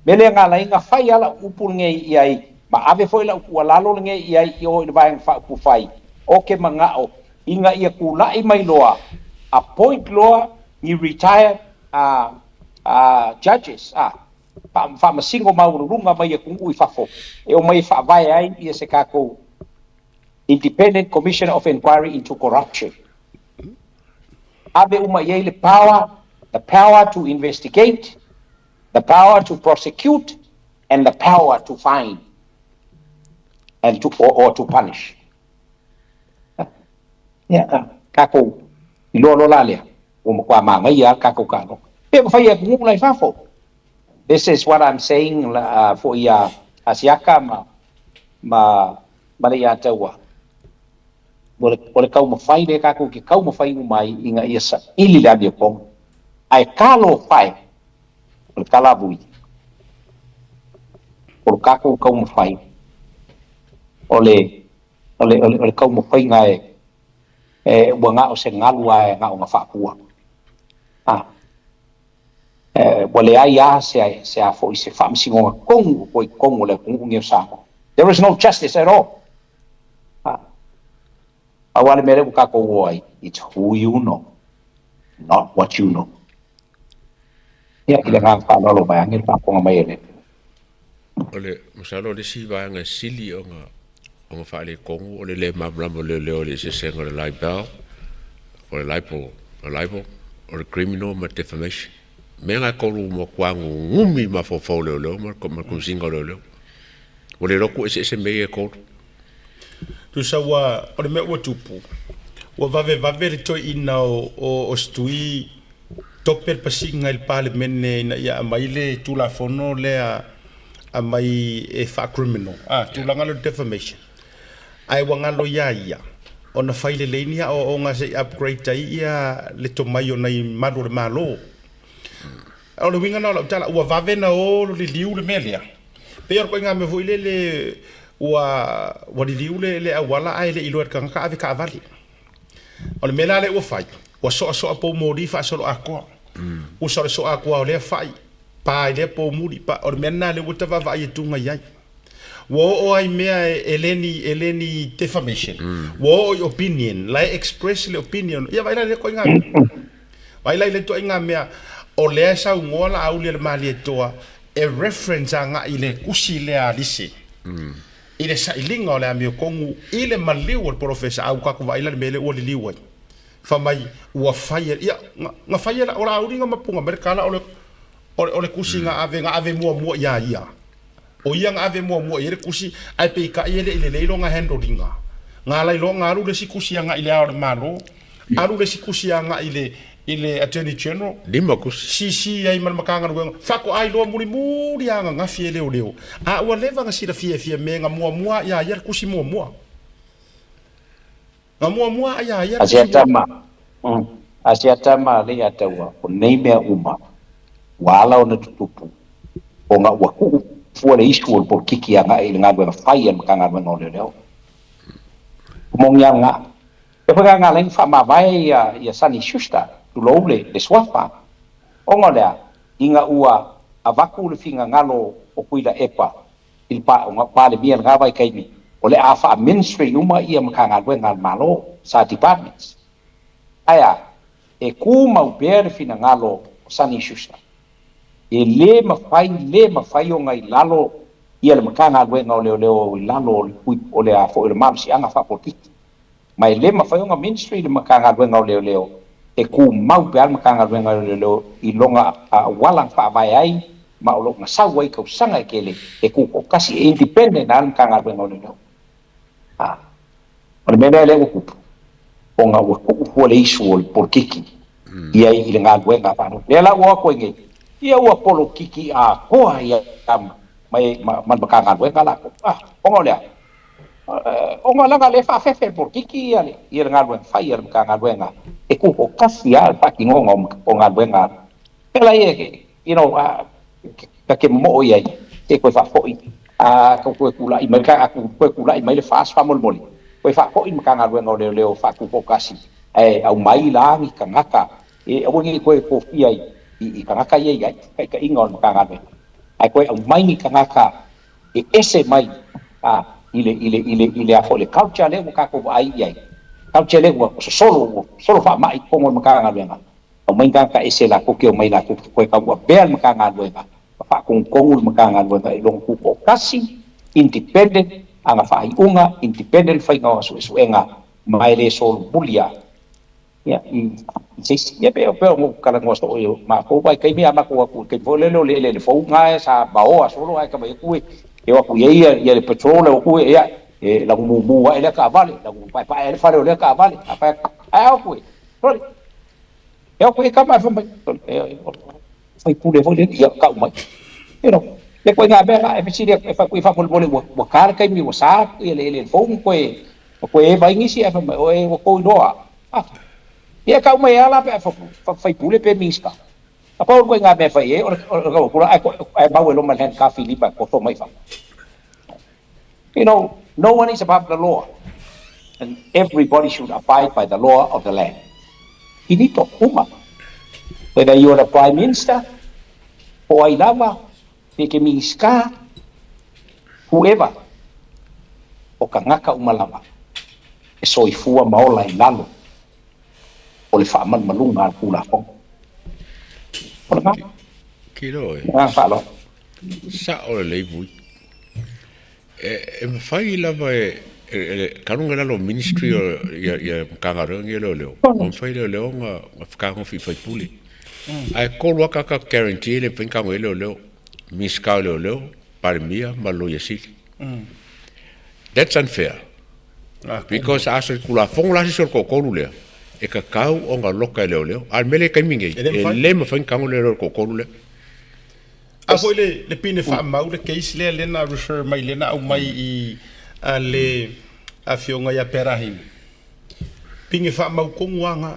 mele nga lai nga fai ala upu lenei i ai, ma ave foi lau tuualalo lenei i ai i o i le vaega faaupufai, o ke mana'o, ina ia tula'i mai loa, appoint loa ni retired judges, faamasino maualuluga mai atunuu i fafo, e omai e faavae ai ia se tatou Independent Commission of Inquiry into Corruption. Ave uma i ai le power. The power to investigate, the power to prosecute, and the power to fine and to, or to punish. Ia, tatou iloa loa la lea, ua matua manaia lava le tatou taaloga. Pe mafai e atunuu la i fafo. This is what I'm saying foi ia Asiata ma ma ma le ia Taua. O le, o le taumafai lea tatou te taumafai uma ai ina ia saili le amiotonu. Ae talofa e, o le talavui, o le tatou taumafai, o le O le, o le, o le taumafaiga e, e, ua na o se galu lava e na ona faapua. A, e, ua leai lava se, se a foi se faamasinoga tonu o toe i totonu o le atunuu lenei o Samoa. There is no justice at all. A, pau lava le mea lea ua tatou o ai, it's who you know, not what you know. Ia, i le agaga faaaloalo vaeane le faafofoga mai a le. O le, masalo o le isi vaega e sili ona ona faaletonu o le le malamalama o leoleo i le eseesega o le libel, o le libel, o le libel, o le criminal ma le defamation. Mea na e tolu ua matua nunumi mafaufau o leoleo ma le Komesina o Leoleo. Ua le iloa tuueseese mea ia e tolu. Tusa ua, o le mea ua tupu, ua vavevave le toeaina o Setui tope le pasiga i le Palemene ina ia aumai le Tulafono lea aumai e faa-criminal, a, tulaga lea o le defamation, ae ua galo ia ia ona fai lelei ni aoaoga se i upgrade ai ia le tomai o nai malu o le Malo. O le uiga lena o lau tala, ua vave ona o liliu le mea lea. Pei o le ituaiga mea foi lele ua ua liliu le le auala ae le i iloa e le tagata ave taavale. O le mea la lea ua fai, ua soasoa poumoli faasoloatoa. Ua soasoa atu lava o lea fai, pa i lea poumuli, pa, o le mea lena lea ua ta vaavaai atuga i ai. Ua oo lava i mea e le ni, e le ni defamation, ua oo i opinion, la e express le opinion. Ia vaai la i lea ituaiga mea. Vaai la i lea ituaiga mea, o lea e saunoa Laauli a le Malietoa e reference agai i le tusi lea a Lise i le sailiga o le amiotonu i le maliu o le polofesa, a ua tatou vaai la i le mea lea ua liliu ai. Fai mai ua fai e, ia, na fai e o Laauli na mapuga mai le tala o le, o le tusi na ave, na ave muamua ia ia. O ia na ave muamua i ai le tusi, ae peitai e le i lelei lona handle ina. Na ala ai loa ona alu le isi tusi agai i le Ao o le Malo, alu le isi tusi agai i le, i le Attorney General, Lima tusi. CC ai ma le Matagaluega, faatoa iloa mulimuli lava ananafi e leoleo, a ua leva ona silafia e Fiame na muamua ia ia le tusi muamua. Na muamua ia ia le tusi Asiata muamua. ma, Asiata ma Leiataua, o nei mea uma ua ala ona tutupu ona ua tuu fua le issue o le polokiki agai i le galuega fai a le Matagaluega o Leoleo. Moni lava lena. E foi la na faamavae ia ia Sunny Schuster, tulou le le suafa, ona o le a? Ina ua avatu le finagalo o Tuilaepa i le pa, o Palemia i lena vaitaimi, o le a faa-ministry uma ia Matagaluega a le Malo, sa departments. Ae a? E tumau pea le finagalo o Sunny Schuster. E le mafai, le mafai ona i lalo ia le Matagaluega o Leoleo i lalo o le, o le a foi o le malosiaga faapolokiki. Ma e le mafai ona ministry le Matagaluega o Leoleo e tumau pea le Matagaluega o Leoleo i lona auala na faavae ai ma o lo o na sau ai i tausaga e tele e tutoatasi, e independent lava le Matagaluega o Leoleo. A o le mea lea lea ua tupu, ona ua tuu fua le issue o le polokiki i ai i le galuega a Lea la ua o atu ai nei, ia ua polokiki atoa ai lava ma ma le Matagaluega latou. A, ona o le a? Ona leaga lea e faafefe e le polokiki ia le ia le galuega fai a le Matagaluega e tutoatasi lava le faatinoga o galuega. Pela ia you know, ta te momoo i ai, se toe faafoi, a tau toe tulai mai, a toe tulai mai le FAST faamolemole, toe faafoi le Matagaluega o Leoleo faatutoatasi, ae aumai la ni tagata, e aua ne i toe tofia i tagata ia i ai taitaiga o le Matagaluega, ae toe aumai ni tagata e ese mai a i le i le i le i le a foi le culture lea ua tatou vaai i ai, culture lea ua sosolo ua sosolo faamai i totonu o le Matagaluega. Aumai tagata ese latou te omai latou te toe tauavea le Matagaluega ma faatonutonu le Matagaluega i lona tutoatasi, independent, ana faaiuga, independent le faiga o ana suesuega ma e le solomuli lava Ia, i i se isi. Ia, pei pei ona ou talanoa soo i matou vaitaimi a matou atu i le taimi foi lele o le eleele fou na sa maoa solo ae ta vaai atu e o atu i ai ia ia le patrol e o atu ia e lagumumu ae lea taavale, lagu paepae ae le fale o lea taavale. A fai atu, ae a o atu e, sole, e o atu i ai tama e fai mai, sole, e o faipule foi lele, ia tau mai. You know, le ituaiga mea na e fesili atu, e fai atu i faamolemole ua ua ta le taimi ua sa ia le eleele fou ma toe ma toe eva ai nisi ae fai mai, oe ua tou iloa a. Ia e tau mai lava la pe a faipule pe Minista. Na pau le ituaiga mea e fai ai o le tau atu la ae mau ai loa ma le handcuff i lima e toso mai i fafo. You know, no one is above the law and everybody should abide by the law of the land. Finito, uma. Whether you are the Prime Minister, po o ai lava, pe ke Minista, whoever, o tagata uma lava e soifua ma ola i lalo o le faamalumaluga a le Tulafono. O lena. Kilo e. Lena faaaloalo. Sa'o lelei Vui. E, e mafai lava e, e, e kaluga i lalo o ministry o ia, ia Matagaluega nei o leoleo, o mafai leoleo ona ona fetagofi i faipule. Ae tolu lava tagata guarantee e le mafai ona tago i ai leoleo, Minisita o Leoleo, Palemia ma le Loia Sili. That's unfair. Because a solitulafono la se isi o le toatolu lea, e tatau ona loka e leoleo. A o le mea lea i le taimi nei, e le mafai ona tago leoleo i le toatolu lea. A foi le, le pine faamau le case lea lea na refer mai lea na aumai i a le afioga ia Perahimi. Pine faamau tonu lava na.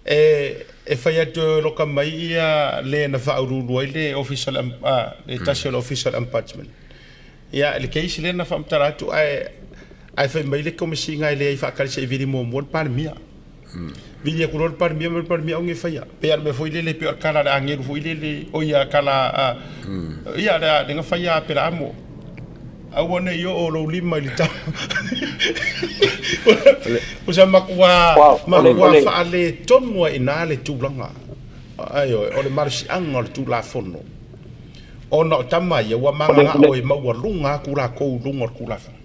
E, e fai atu e loka mai ia le na faauluulu ai le ofisa o le, a, le tasi o le ofisa o le ombudsman. Ia, le case lea na faamatala atu ae ae fai mai le komesina e leai faatali se i vili muamua le Palemia. Vili atu loa le Palemia ma le Palemia aua ne i faia. Pei lava o le mea foi lele pei o le tala a le agelu foi lele, oi a tala a ia le na fai a Aperaamo. Aua ne i oo lou lima i le tama. Ua sa matua matua faaletonu ai i ina le tulaga. Aioe, o le malosiaga o le Tulafono. Ona o tama ia ua mananao e maualuga atu latou i luga o le Tulafono.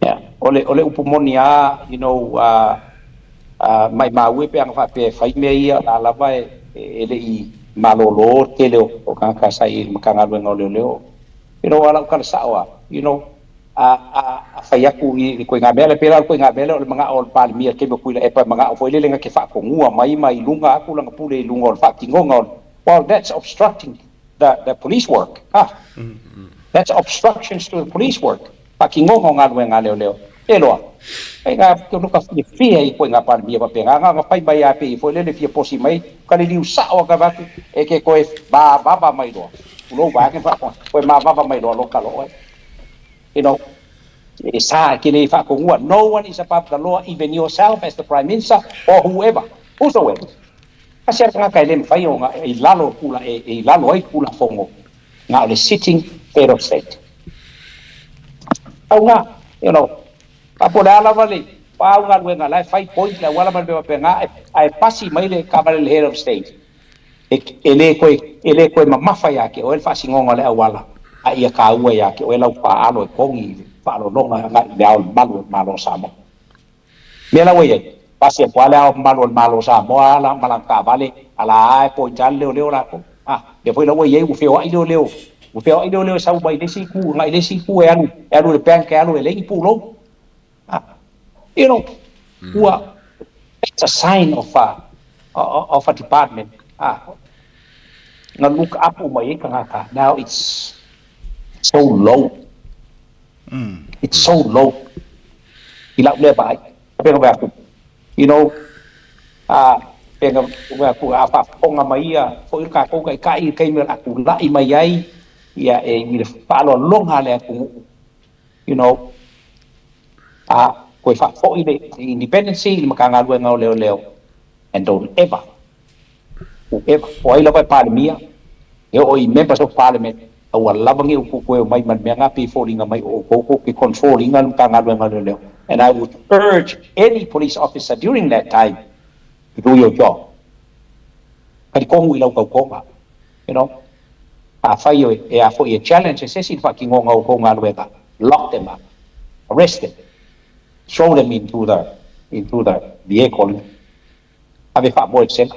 Yeah. O le, o le upu moni lava, you know, maimau e pe ana faapea e fai mea ia, o la lava e, e le i malolo le tele o, o tagata sa i le Matagaluega o Leoleo. You know, a o lau tala sao lava, you know, a, a, a fai atu i le ituaiga mea lea, pei la o le ituaiga mea lea o le manao o le Palemia i le taimi o Tuilaepa e manao foi lele na te faatonua mai ma i luga atu lana pule i luga o le faatinoga o le Well, that's obstructing the, the police work. Ah. That's obstructions to the police work. Faatinoga o galuega a leoleo. E loa. Ai ngā tonu ka fiafia i koe ngā Palemia faapena. Ngā ngā whai mai a pei foi lele fia posi mai, ka le liu sao a ka vatu, e ke koe mavava mai loa. Ulou vaega wha, koe mavava mai loa loka loa. You know, e sa ke le whakonua. No one is above the law, even yourself as the Prime Minister or whoever. Whosoever. Tasi a le tagata e le mafai ona i lalo o e i lalo ai Tulafono na o le sitting head of state. Tau na, you know, a po o le a lava le pa au galuega la e fai point le auala ma le mea faapena ae pasi mai le taavale i le head of state e, e le toe e le toe mamafa ia te oe le faasinoga o le auala a ia taua ia te oe lau faalo e togi i le faaaloaloga agai i le Ao o le Malu o le Malo o Samoa. Mea la ua i ai, pasi atu lava le Ao Mamalu o le Malo o Samoa ala ma lana taavale, ala a e poita lava le leoleo latou. A, lea foi la ua i ai ua feoai leoleo, ua feoai leoleo e sau mai le isi itu agai le isi itu e alu, e alu i le bank e alu e leai ni pulou. A, you know, ua, that's a sign of a, of a department. A, na look up uma i ai tagata. Now it's so low. It's so low i lau lea vaai. Pei ona fai atu, you know, a, pei ona fai atu, a faafofoga mai ia foi le tatou Taitai i le taimi o le a tulai mai ai, ia, e i le faaaloaloga a le atunuu, you know, a toe faafoi le independence i le Matagaluega o Leoleo, and don't ever, whoever, o ai lava e Palemia, e oo i Members of Parliament, aua lava ne i outou toe omai ma le mea lena pei e foliga mai o outou tou te control ina le Matagaluega o Leoleo. And I would urge any police officer during that time to do your job. Talitonu i lau tautoga, you know. Afai e a foi e challenge e se isi le faatinoga o outou galuega, lock them up, arrest them, throw them into the into the vehicle ave faamoe i le sela.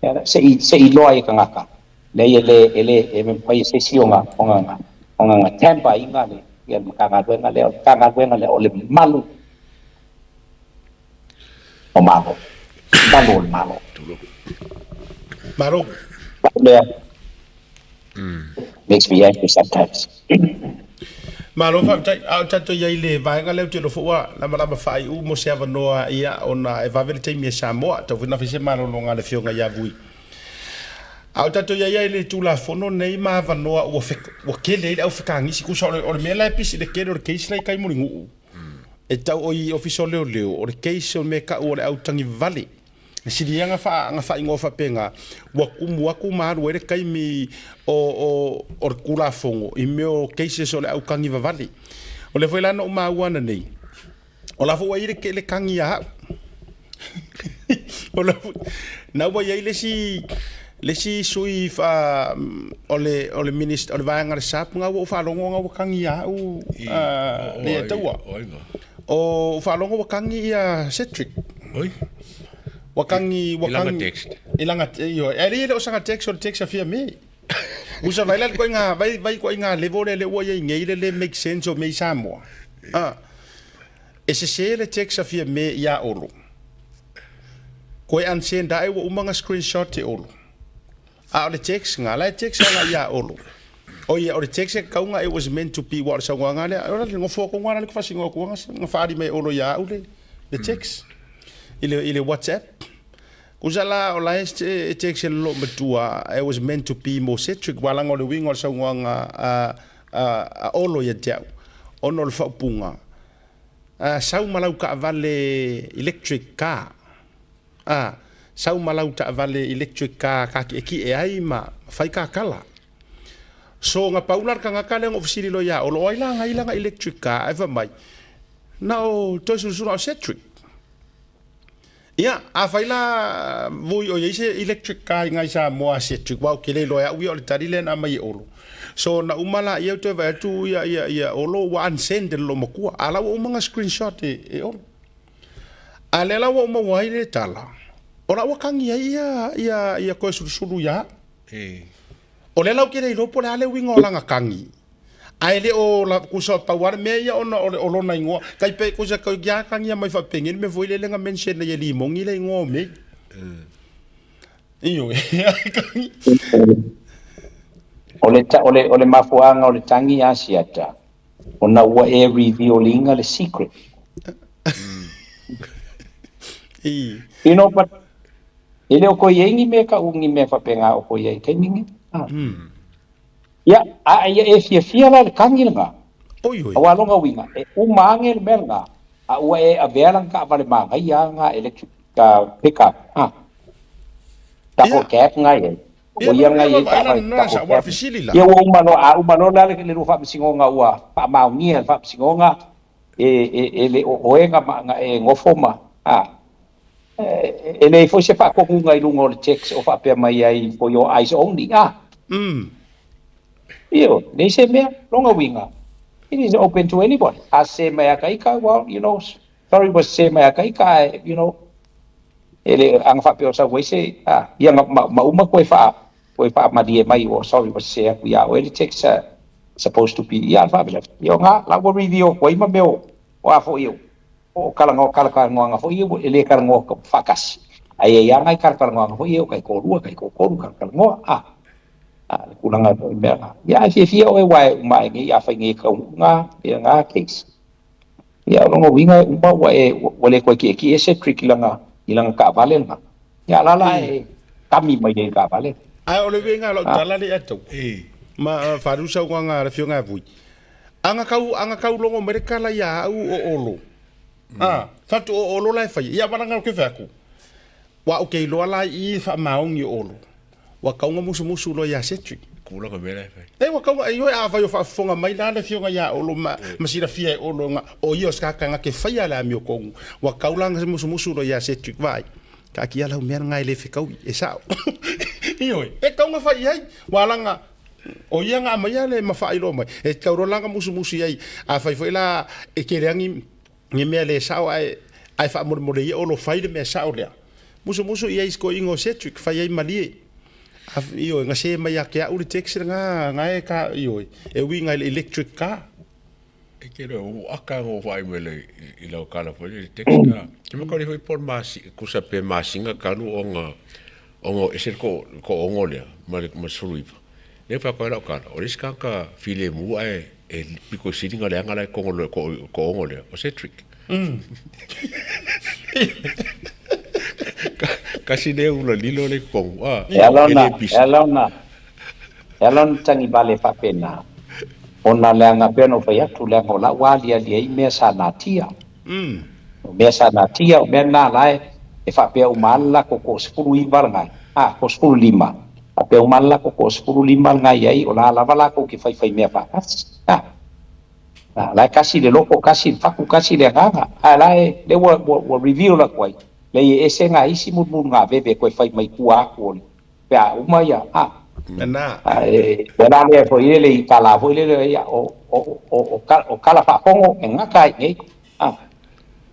Ia se i se i iloa ai e tagata, leai e le e le e mafai e se isi ona ona ona ona tamper ina le ia le Matagaluega lea. O le Matagaluega lea o le malu o Malo, malu o le Malo. Malo. Lea makes me angry sometimes. Malo faafetai. A o tatou i ai i le vaega lea ou te iloa foi ua lamalama faaiu mo se avanoa ia ona e vave le taimi e Samoa. Tau foi na fai se malologa a le Afioga ia Vui. A o tatou i ai i le Tulafono nei ma avanoa ua ua tele ai le aufekagisi. Tusa o le, o le mea la e pisi le tele o le case la i tai Mulinuu e tau o i Ofisa o Leoleo, o le case o le mea e tau o le autagivale. E sili ia na faaigoa faapena, ua tumu atu ma alu ai le taimi o, o, o le Tulafono i mea o cases o le autagi vavale. O lea foi la na ou maua ananei, o la foi ua i ai le, le tagi ia au. O la foi, na ua i ai le isi, le isi sui fa, o le, o le minister, o le vaega o le SAP, na ua ou faalogo na ua tagi ia au, le taua. O ou faalogo ua tagi ia Cedric. Oi. Ua tagi, ua I langa tagi. text. I langa, ioe. Ae le o sanga text, o le text a fia me. Usa vai la koe ngā, vai, vai koe ngā level le le ua iai nei le le make sense o mea i Samoa. Ah. E sese le text a fia me ia Olo. Koe unsend ae ua uma nga screenshot e Olo. A o le text nga, la e text ana ia Olo. O ia, o le text e kauga it was meant to be, ua o le saunoaga lea, o le nofo atu ngana le fasingo atu nga, nga faali mai Olo ia au le, le text. I le, i le WhatsApp. Kusa la, o la e, e text e lolo matua, it was meant to be mo Cedric, walanga o le winga o le saunoaga a, a, a Olo ia te au. Ona o le faaupuga, a, sau ma lau taavale electric car. A, sau ma lau taavale electric car ka ki'eki'e ai ma fai ka kala. So na pau la le tagata lea na ou fesili loa ia Olo, o ai la na ai lana electric car? Ae fai mai, na o Toesulusulu na o Cedric. Ia, afai la vui o i ai se electric car i ngai Samoa a Cedric, aua ou te le iloa e au ia o le tali lea na aumai e Olo. So na uma laia ou toe vaai atu ia, ia, ia Olo ua unsend e le loomatua. A la ua uma na screenshot e, e Olo. A lea la ua ou maua ai le tala, o la ua tagi ai ia, ia, ia Toesulusulu ia au. O lea la ou te le iloa po o le a le uiga o lana tagi, ae le o la, kusa pau lava le mea ia ona o le, o lona igoa. Tai pe, kusa kau ia tagia mai faapenei le mea foi lele na mention ai e Limoni le igoa o Mei. Ioe, ai tagi. O le, o le, o le mafuaaga o le tagi Asiata, Ona ua e reveal ina le secret. You know, but e le o koe i ai ni mea kau ni mea faapena o koe i ai i taimi nei. Ia, a ia e fiafia la le tagi lena. Oi oi. Aua lona uiga, e uma ane le mea lena, a ua e avea lana taavale manaia a lena electric pick up, ha. Double cab nga i ai. Ia, O ia nga i ai taavale double cab. Ia ua uma loa, a uma loa la le lua faamasinoga ua faamaonia le faamasinoga, e, e, e le o oe na, na e nofo ma, ha. E leai foi se faatonuga i luga o le text o faapea mai ai for your eyes only, ha. Ioe, leai se mea, lona uiga, it is open to anybody. A se mai a ka ika, well, you know, sorry ua sese mai a ka ika, ae, you know, e le aga faapea o sau ai se, a, ia ma, ma uma koe faa, koe faamalie mai, oh, sorry ua sese atu ia oe le text, supposed to be, ia, le faavelave. Ia o nga, la ua review atu ai ma mea o, o a foi o, o kalanoa, kalakalanoaga foi ia e le kalanoa faatasi, ae i ai lava nai kalakalanoaga foi ia o taitoalua, taitoatolu kalakalanoa, a. A, le tulaga foi mea la. Ia, ae fiafia oe aua e uma ae nei, afai nei e taunuu na, ia na case. Ia, o lona uiga e uma ua e, ua le toe kiekie Cedric i lana, i lana taavale lena. Ia, a la la e kami mai ai i le taavale. Ae o le uiga o lau tala lea e tau, ma faru saunoaga a le Afioga ia Vui, a na tau, a na tau logo mai le tala ia au o Olo, a, fatu o Olo la e faia, ia wala ngau ke fai atu. Ua ou ke iloa la i i faamaoni o Olo, ua tau na musumusu loa ia Cedric. Kula ka mea la e fai. E ua tau na, ioe afai o faafofoga mai la le afioga ia Olo ma, ma silafia e Olo na o ia o se tagata na ke faia le amiotonu, ua tau la na musumusu loa ia Cedric, vaai, taatia lau mea lena e le fetaui, e sao. Ioe, e tau na fai i ai, ua laga, o ia na aumaia le ma faailoa mai, e tau loa la na musumusu i ai, afai foi la e tele lava ni, ni mea le sao ae. Ae faamolemole ia Olo fai le mea sao lea. Musumusu i ai i si toeaina o Cedric, fai ai malie. Ioe, gase mai ia te au le text lena, na e ka, ioe, e uiga i le electric car. E te loa ua aka ngo whai me le i lau kala foi le text ka. Te maka le foi pol masi kusa pe masinga kalu onga ongo ese ko ko ongo lea ma le ma sulu ipa. Le fa ko lau kala o le ska ka file mu e e piko silinga le anga la ko ngo ko ko ongo lea o se trick. Kasi le ula lilo le kongu a. E ala ona, e ala ona, e ala ona tagi vale faapena, ona leaga pei ona ou fai atu, leaga o lau aliali ai mea sa natia. O mea sa natia, o mea na la e, e faapea uma lava le lakou toasefuluiva lena, a, toasefululima, faapea uma lava le lakou toasefululima lena i ai, o la lava lakou te faifai mea faatasi, a. A la e kasi le loto, kasi le fatu, kasi le agaga, ae la e, lea ua, ua, ua reveal atu ai, leai e ese ngā isi mulumulugaveve e toe fai mai tua atu o le, pe a uma ia, a. Lena. Ae, o la lea foi lele i tala foi lele, ia, o, o, o, o, o kala faafogo e gata ai nei, a.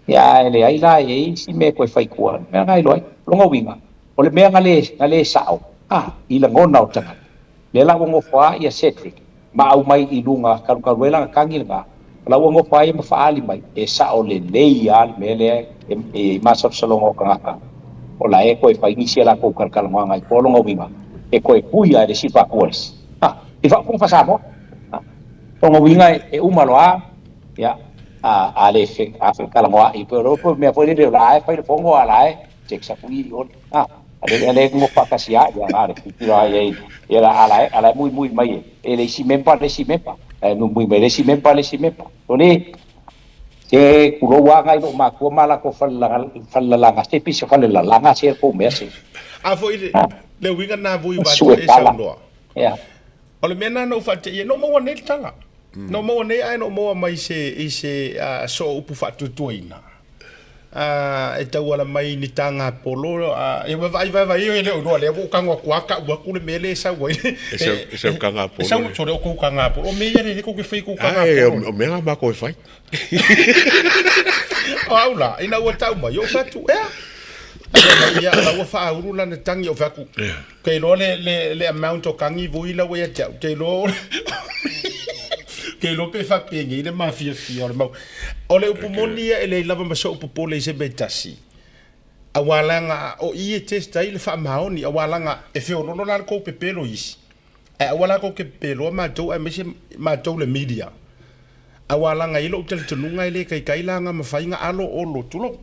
Ia, ae leai la e i ai isi mea e toe fai tua, mea na iloa ai. Lona uiga, o le mea na le, na le sao, a, i lagona o tagata. Lea la ua nofo a ia Cedric ma aumai i luga kalukalu ai lana tagi lena, o la ua nofo a ia ma faaali mai, e sao lelei a le mea lea e i masalosaloga o tagata o la e toe fai nisi a latou talatalanoaga i tua. Lona uiga, e toe pui a e le isi faatua le isi. Ha, i faafofoga faa-Samoa. Ha, lona uiga e uma loa a, ia, a, a le fe, a fetalanoa'i pei o le mea foi lele o la e fai le fono a la e text atu i i ole. Ha. A le a le nofo faatasi a ia na le tilotilo a i ai ia la a la a la e muimui mai e e le isi memba le isi memba ae muimui mai le isi memba le isi memba. O le se kulou a ngai lou matua ma latou fale falelalaga se pisa falelalaga se kou mea se. A foi le le uiga na vui wa tu e saunoa. Yeah. O le mea na na ou faateia, no maua nei le tala. No maua nei ae no maua mai se i se uh, soo upu faatuatuaina. Uh, e tauala mai ni tāngā polo, uh, e vaai vaai vaai e le o noa lea ua kango aku a ka ua kule me le sau ai. E sau e sau kanga polo. E sau sore o kou kanga polo. O me ia le ko ke fai kou kanga polo. O mea ngā mako e fai. O au la, ina ua tau mai, o fatu, ea. Ai ia, la ua whaauru lana tangi o whaku. Kei loa le, le, le amount o kangi vui la ua ia te au. Kei loa, kei loa pe whapengi le mafiafia o le mau. O le upu moni ia e lei lava ma so upu pole i se mea tasi. Auā leaga o i e test ai le faamaoni, auā leaga e feoloolo la le kou pepelo isi. Ae aua la kou ke pepeloa matou aemaise matou le media. Auā leaga i lou talitonuga e le kaikai la nga mafai nga alo olo tulou.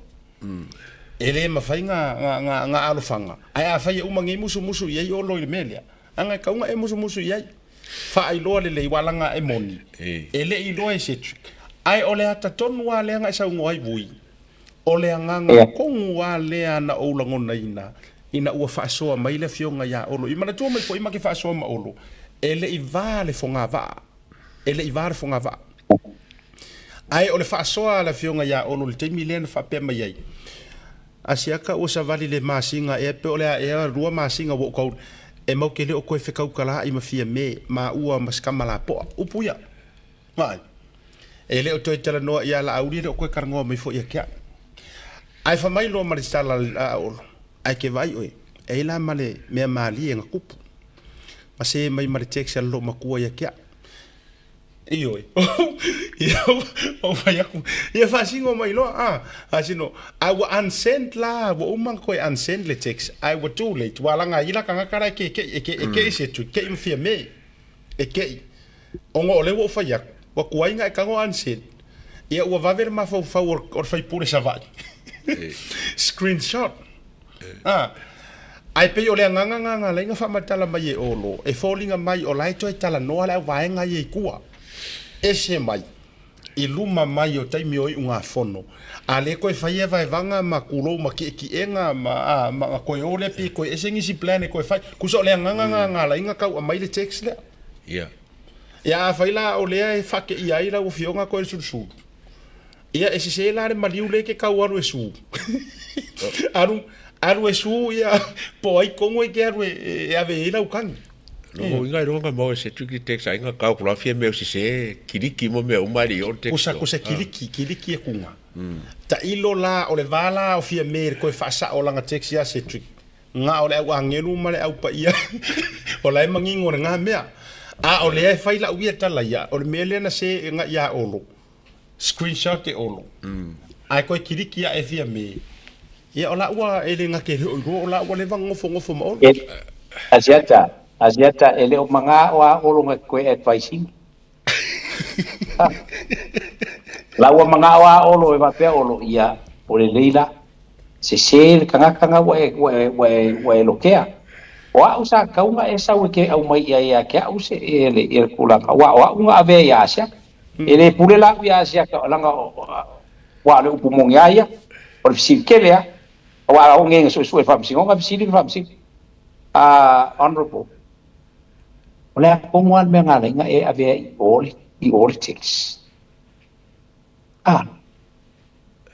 E le mafai nga nga nga nga alofaga. Ae afai e uma nei musumusu i ai olo i le mea lea, aga e kauga e musumusu i ai. Faailoa lelei ua laga e moni, e le i iloa e Cedric. Ae o le ata tonu lava lea na e saunoa ai vui, o le agaga kogu lava lea na ou lagonaina ina ua faasoa mai le afioga ia Olo. I manatua mai foi ma ke faasoa ma Olo, e le i va le fogavaa, e le i va le fogavaa. Ae o le faasoa a le afioga ia Olo i le taimi lea na faapea mai ai, Asiata ua savali le masina ea pe o le a ea lua masina ua ou kau e mau ke le o koe fekaukalaai ma Fiame maua ma sikama lapoa. Upu ia. Vaai. E le o toe talanoa ia Laauli e le o koe talanoa mai foi ia ke au. Ae fa mai loa ma le tala a Olo, ae ke vaai oe, e ai la ma le mea malie na kupu. Ma se mai ma le text a le loomatua ia ke au. Ioe. Ia ua fai aku. Ia faasino mai loa, a, faasino, a ua unsend la, ua uma ona toe unsend le text, ae ua too late, ua laga ai la tagata la e keke'i, e ke, e ke'i se tui, ke'i ma Fiame, e ke'i. Ona o lea ua ou fai atu, ua tuai ona e tago unsend, ia ua vave le mafaufau o le faipule Savaii. Screenshot. A, ae pei o le agaga na na ala ai na faamatala mai e Olo, e foliga mai o la e toe talanoa le auvaega ia i tua, ese mai, i luma mai o taimi o iugafono, a le toe faia vaevaga ma tulou ma ki'eki'ega ma, a, ma na toe o lea pei e toe ese nisi plan e toe fai. Tusa o le agaga na na ala ai na tau aumai le text lea. Ia. Ia afai la o lea e faateia ai lau afioga toe sulusulu, Ia e sese la le maliu le ke kau alu e su. Alu alu e su ia po ai kongo e ke alu e, e ave i lau kani. Lona uiga e iloga maua e Cedric le text aiga kau kula fia mea o sese kiliki mo mea uma e le i oo le text. Kusa kusa kiliki, kiliki e kuga. Tailo la o le va la o Fiame i le toe faasao o lana text ia Cedric. Nga o le au agelu ma le au paia o la e manino le nga mea. A o lea e fai lau ia tala ia, o le mea lea na se nga ia Olo. Screenshot e Olo. Ae koe kiliki ae Fiame. Ia o la ua e le gake le oi o la ua leva nofo nofo ma Olo. Asiata, Asiata e le o maga o a Olo nga koe advice ina. La ua maga o a Olo e faapea Olo ia o lelei la. Sese le tagata nga ua e, ua e, ua e, ua e lokea. O a'u sa tau na e sau e ke aumai ia ia te a'u se e le ia le tulaga aua o a'u na avea ia Asiata. E le pule la a'u ia Asiata leaga ua o le upu moni a ia, o le fesili tele a. Aua a oo nei ina suesue e le Faamasinoga, fesili le Faamasino. Honourable, o le a tonu a le mea na ala ai na e avea i o le i o le tax? Ah,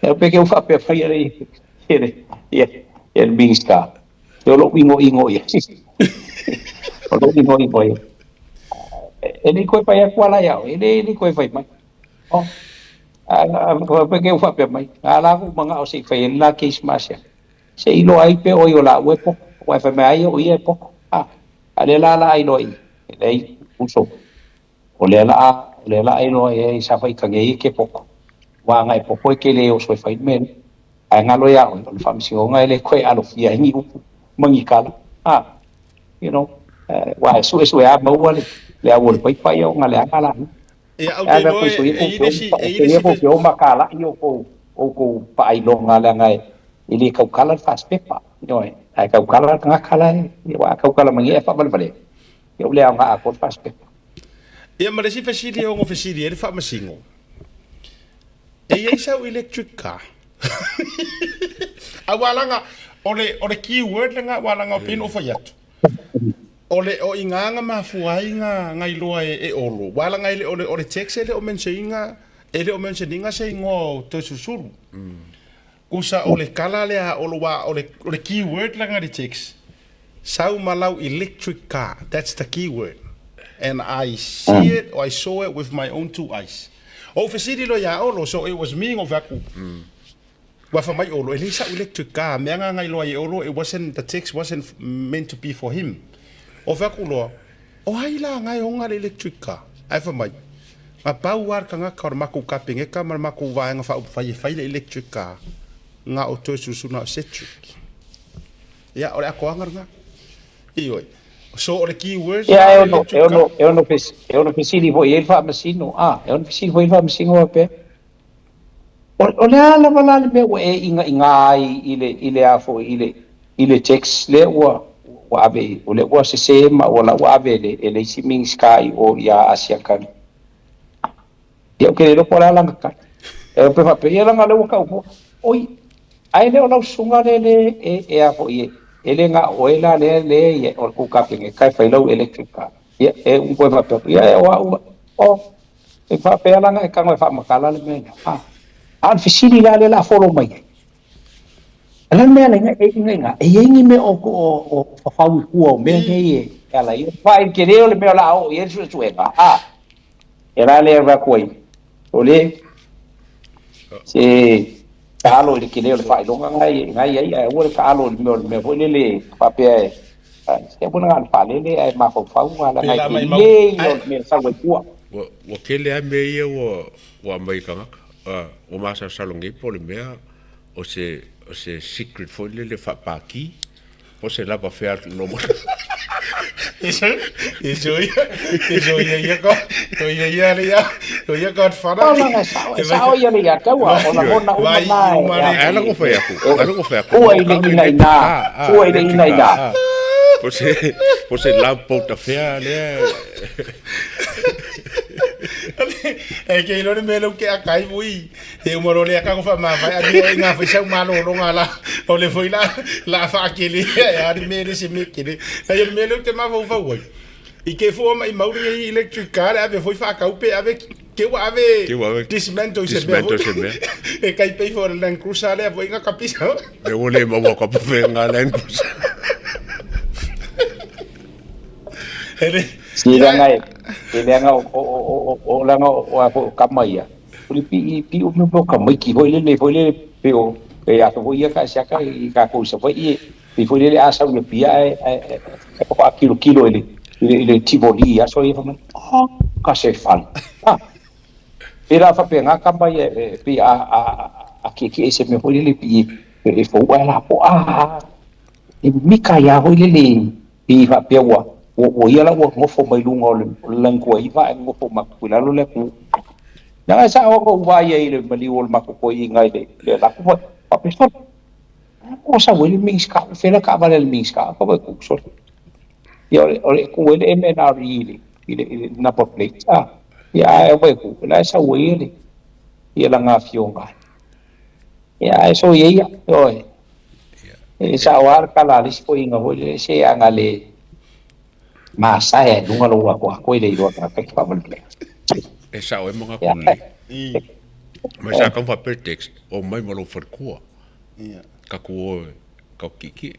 e pe ke u faapea mai ia le ia le Minista, e o lou igoigo ia. O lou igoigo ia. E le i toe fai atu ala ia oe, e le i toe fai mai. Oh, a pe ke u faapea mai, a la ku manga o se i fai ai la case ma sia. Se i loa ai pe oi o la ue poko, wa e fai mai ai o ia e poko. Ah, a le la la ai loa i, e lei uso. O lea la a, o lea la a iloa i ai sa fai kage i ke poko. Wa nga e poko e ke le oso e fai le mea lea. Ae galo ia oe, o le faamasinoga e le koe alofia ai ni upu ma ni kala. Ah, you know, wa e suesue a maua le, le au o le paipa ia ona leaga la. Ia, ou te iloa e i ai le isi, e i ai le isi fe... Ke makala'i o kou, oukou faailoga leaga e le taukala le fasipepa, ioe, ae taukala le tagata la e, aua a taukala mai nei ae faavalevalea, ia ua le aoga atoa le fasipepa. Ia ma le isi fesili e ono fesili ai le Faamasino, e i ai sau electric car? Aua laga, o le, o le keyword lena ua laga o pei ona ou fai atu, o le o iga na mafua ai na na iloa e, e Olo, ua laga e le o le, o le text e le o mention ina, e le o mention ina se igoa o Toesulusulu. Kusa o le kala lea a Olo ua o le, o le keyword lena i le text, sau ma lau electric car, that's the keyword. And I see it, or I saw it with my own two eyes. Ou fesili loa ia Olo, so it was me ngo fai atu, ua fai mai Olo, e leai sa'u electric car, mea nga nga iloa i Olo, it wasn't, the text wasn't meant to be for him. Ou fai atu loa, o ai la nga e oga le electric car? Ae fai mai, Na pau lava le tagata o le matou Kapeneta ma le matou Vaega Faaupufai e fai le electric car, na o Toesulusulu, na o Cedric. Ia, o le atoaga lena. Ioe. So o le keywords Ia, e ono, e ono, e ono, e ono fesili foi i ai le Faamasino, a, e ono fesili foi i le Faamasino faapea, O, o le a lava la le mea ua e igaiga ai i le, i le a foi, i le, i le text lea ua, ua ave, o lea ua sese ma ua la ua ave e le, e le isi Minisita i o ia Asiata. Ia, ou te le iloa po o le a lana tali. E pe faapea, ia leaga o lea ua tau foi, oi, ae le o lau susuga lea le, e, e a foi, e, e le na o oe la lea, lea ia, o le tou Kapeneta e fai lau electric car. Ia, e ua toe faapea, ia, e o au, o, E faapea la na e tago e faamatala le mea lea. A, a o le fesili la lea o le a folo mai ai, o le a le mea la e i ina, e i ai ni mea o, o, o fafau i tua o mea nei e ala ai? Aua i le tele o le mea o le a oo i ai le suesuega, a, e la lea e avatu ai, o le, se taalo i le tele o le faailoga na e i ai, ae aua le taalo i le mea o le mea foi lele faapea e, se aua na o le faalele ae mafaufau a Pe leaga la e mai mau. tele ia o Ae, le mea e sau ai tua. Ua, ua tele lava mea ia ua, ua aumai i tagata. Ua masalosalo nei po o le mea o se, o se secret foi lele faapaki po o se lava fea loma. Eso, eso ia, eso ia ia ko, to ia ia le ia, to ia Godfather. O laga e sao, e sao ia le ia taua, o lagona uma Vai na e, uma e a le. Ae foi la e, fai atu, e ae la fai atu, fua mo i le kau ina electric ina, car, ah, fua i le electric ina car, ina. ah. Po se, po se love boat affair lea. E ke ilo le mea leu ke akai vui. E uma lo le aka ko whaamawai a ni o i ngā whaisau malōlōga la. O le foi la, la whaakele e a le mea le se mea kele. Nei o le mea leu te mafaufau ai. I ke fua mai mauri i electric car le ave foi whaakau pe ave ke ua ave Ke ua ave dismantle i se mea dismantle foi. se mea. E kai pei for Land Cruiser lea foi ngā kapisa. Me ua le maua ka pape ngā Land Cruiser. Si leaga e, e leaga o, o, o, o, o, leaga o, o, a foi o kama ia. O le pii, pii o mea o tamaiti foi lele, foi lele, pe o, pe a foi ia ka siaka i kākou i Savaii e, pe foi lele a sau i Apia ae, ae, ae, ae faakilokilo i le, i le, i le Tivoli i aso ia fai mai, oh, ka se fale. Ah, pēlā faapena kama ia e pei a, a, a kiekie i se mea foi lele pei e, e fou ae lapoa, a, e mika ia foi lele pei faapea ua, ua, ua ia la ua nofo mai luga o le, o le lagituaiva ae nofo ma i lalo le atunuu. Leaga e sao ona ou vaai ai i le maliu o le matou toeaina i le, le latou foi, faapea sole. Ua sau ai le Minisita, o fea la taavale a le Minisita, ka vai ku sole. Ia o le, o le tu ai le MNRE i le, i le, i le number plate, ah, ia ae vai ku, la e sau ai le, ia lana afioga. Ia ae soia ia, ioe. E sao lava le tala a le isi toeaina foi lele, se ana le masae ai luga lou atoato e le iloa tagata ki faamolemole. E sao ai manatu lelei. Ma sa kau faapea text, o mai ma lou faletua. Ka ku o ka ki'eki'e.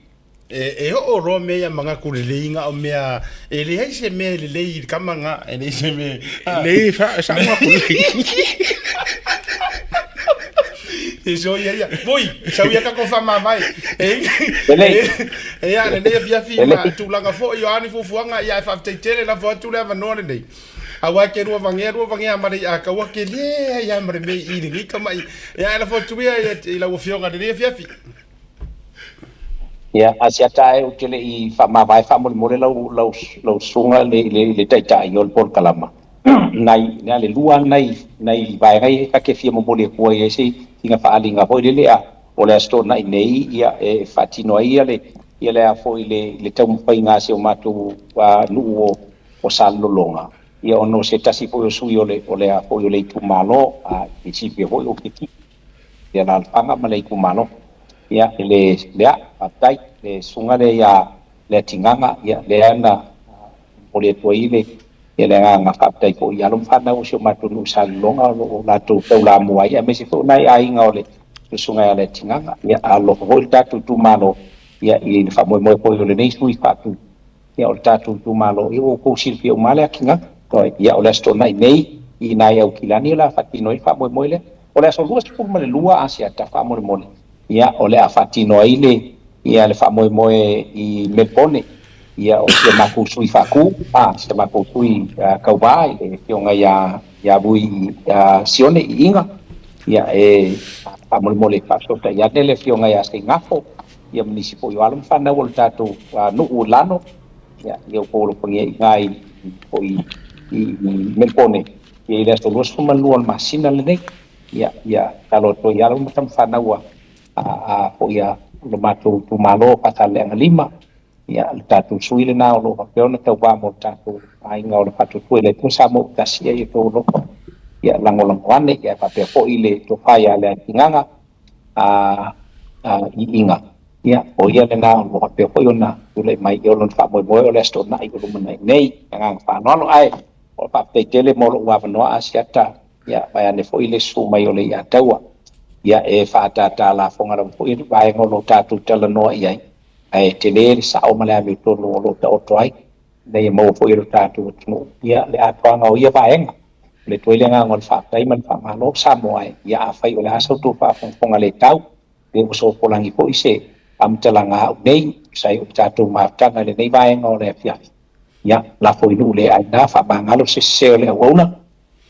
E, e oo roa mea ia manatu lelei nga o mea e leai se mea e lelei i le kama nga e leai se mea Lelei sa sa manatu lelei. E so ia ia. Voi, sau ia kako whamavae. E, Lelei. e, e a lenei afiafi Lelei. ma tulaga foi o ani fuafuaga ia e faafetai tele lafo atu le avanoa lenei. Aua ke lua vagea lua vagea ma le a kaua ke le ai a ma le mea i lenei tama'i. Ia e lafo atu ia i lau afioga lenei afiafi. Ia, a siata ae ou te le i faamavae faamolemole lau, lau, lau susuga le, le, le taitai o le polokalama. Nai, na le lua nai, nai vaega ia ta te fia momoli atu ai ai se sina faaaliga foi lele a o le Aso Toonai nei ia e faatino ai ia le, ia le a foi le, le taumafaiga a si o matou nuu o, o Salelologa. Ia ona o se tasi foi o sui o le, o le a foi o le itumalo, a e silafia foi ou te i alaalafaga ma le itumalo. Ia, i le, lea, faafetai, le susuga lea ia Leatigaga, ia, lea na momoli atu ai le, ia le agaga faafetai foi i alo ma fanau o si o matou nuu i Salelologa o lo o latou taulamua ai, aemaise foi o nai aiga o le susuga ia Leatigaga. Ia, alofa foi le tatou itumalo, ia, i le faamoemoe foi o lenei sui faatu, ia, o le tatou itumalo, ia, ua outou silafia uma lava Leatigaga. Ia, o le Aso Toonai nei, i nai Aukilani o le a faatino ai le faamoemoe lea. O le aso 22 Asiata faamolemole, ia, o le a faatino ai le, ia, le faamoemoe i Melbourne, ia, o si a matou sui faatu, a, si a matou sui tauva i le afioga ia, ia Vui Sione i Iga, ia, e faamolemole e faafesootai ane le afioga ia Seigafo, ia ma nisi foi o alo ma fanau o le tatou nuu i Lano, ia, ia outou alofagia i ina i, i, i, i Melbourne. Ia i le aso 22 o le masina lenei, ia, ia talo atu ai alo ma tama fanau a, a, a foi a lo matou itumalo o Faasaleleaga 5, ia, le tatou sui lena o lo o faapea ona tauva mo le tatou aiga o le Faatuatua i le Atua Samoa ua tasi ai e outou alofa, ia lagolago ane, ia faapea foi le tofa ia Leatigaga, a, a, i Iga, ia, o ia lena o lo o faapea foi ona tulai mai i lona faamoemoe o le Aso Toonai o lumanai nei. Agaga faaaloalo, ae o le faafetai tele mo lou avanoa Asiata, ia, vaeane foi le susu mai o le Iataua. Ia, e faatātā lafoga lava foi le vaega o lo o tatou talanoa i ai, ae tele le sao ma le amiotonu o lo o taoto ai, ina ia maua foi e lo tatou atunuu, ia, le atoaga o ia vaega. O le atu ai le agaga o le faafetai ma le faamalo Samoa e, ia afai o le a sa outou faafogafoga le tau, pe ua sopolagi foi se faamatalaga a au nei, tusa ai o le tatou mafutaga i lenei vaega o le afiafi. Ia, lafo i nuu le aina, faamagalo se sese o le auauna,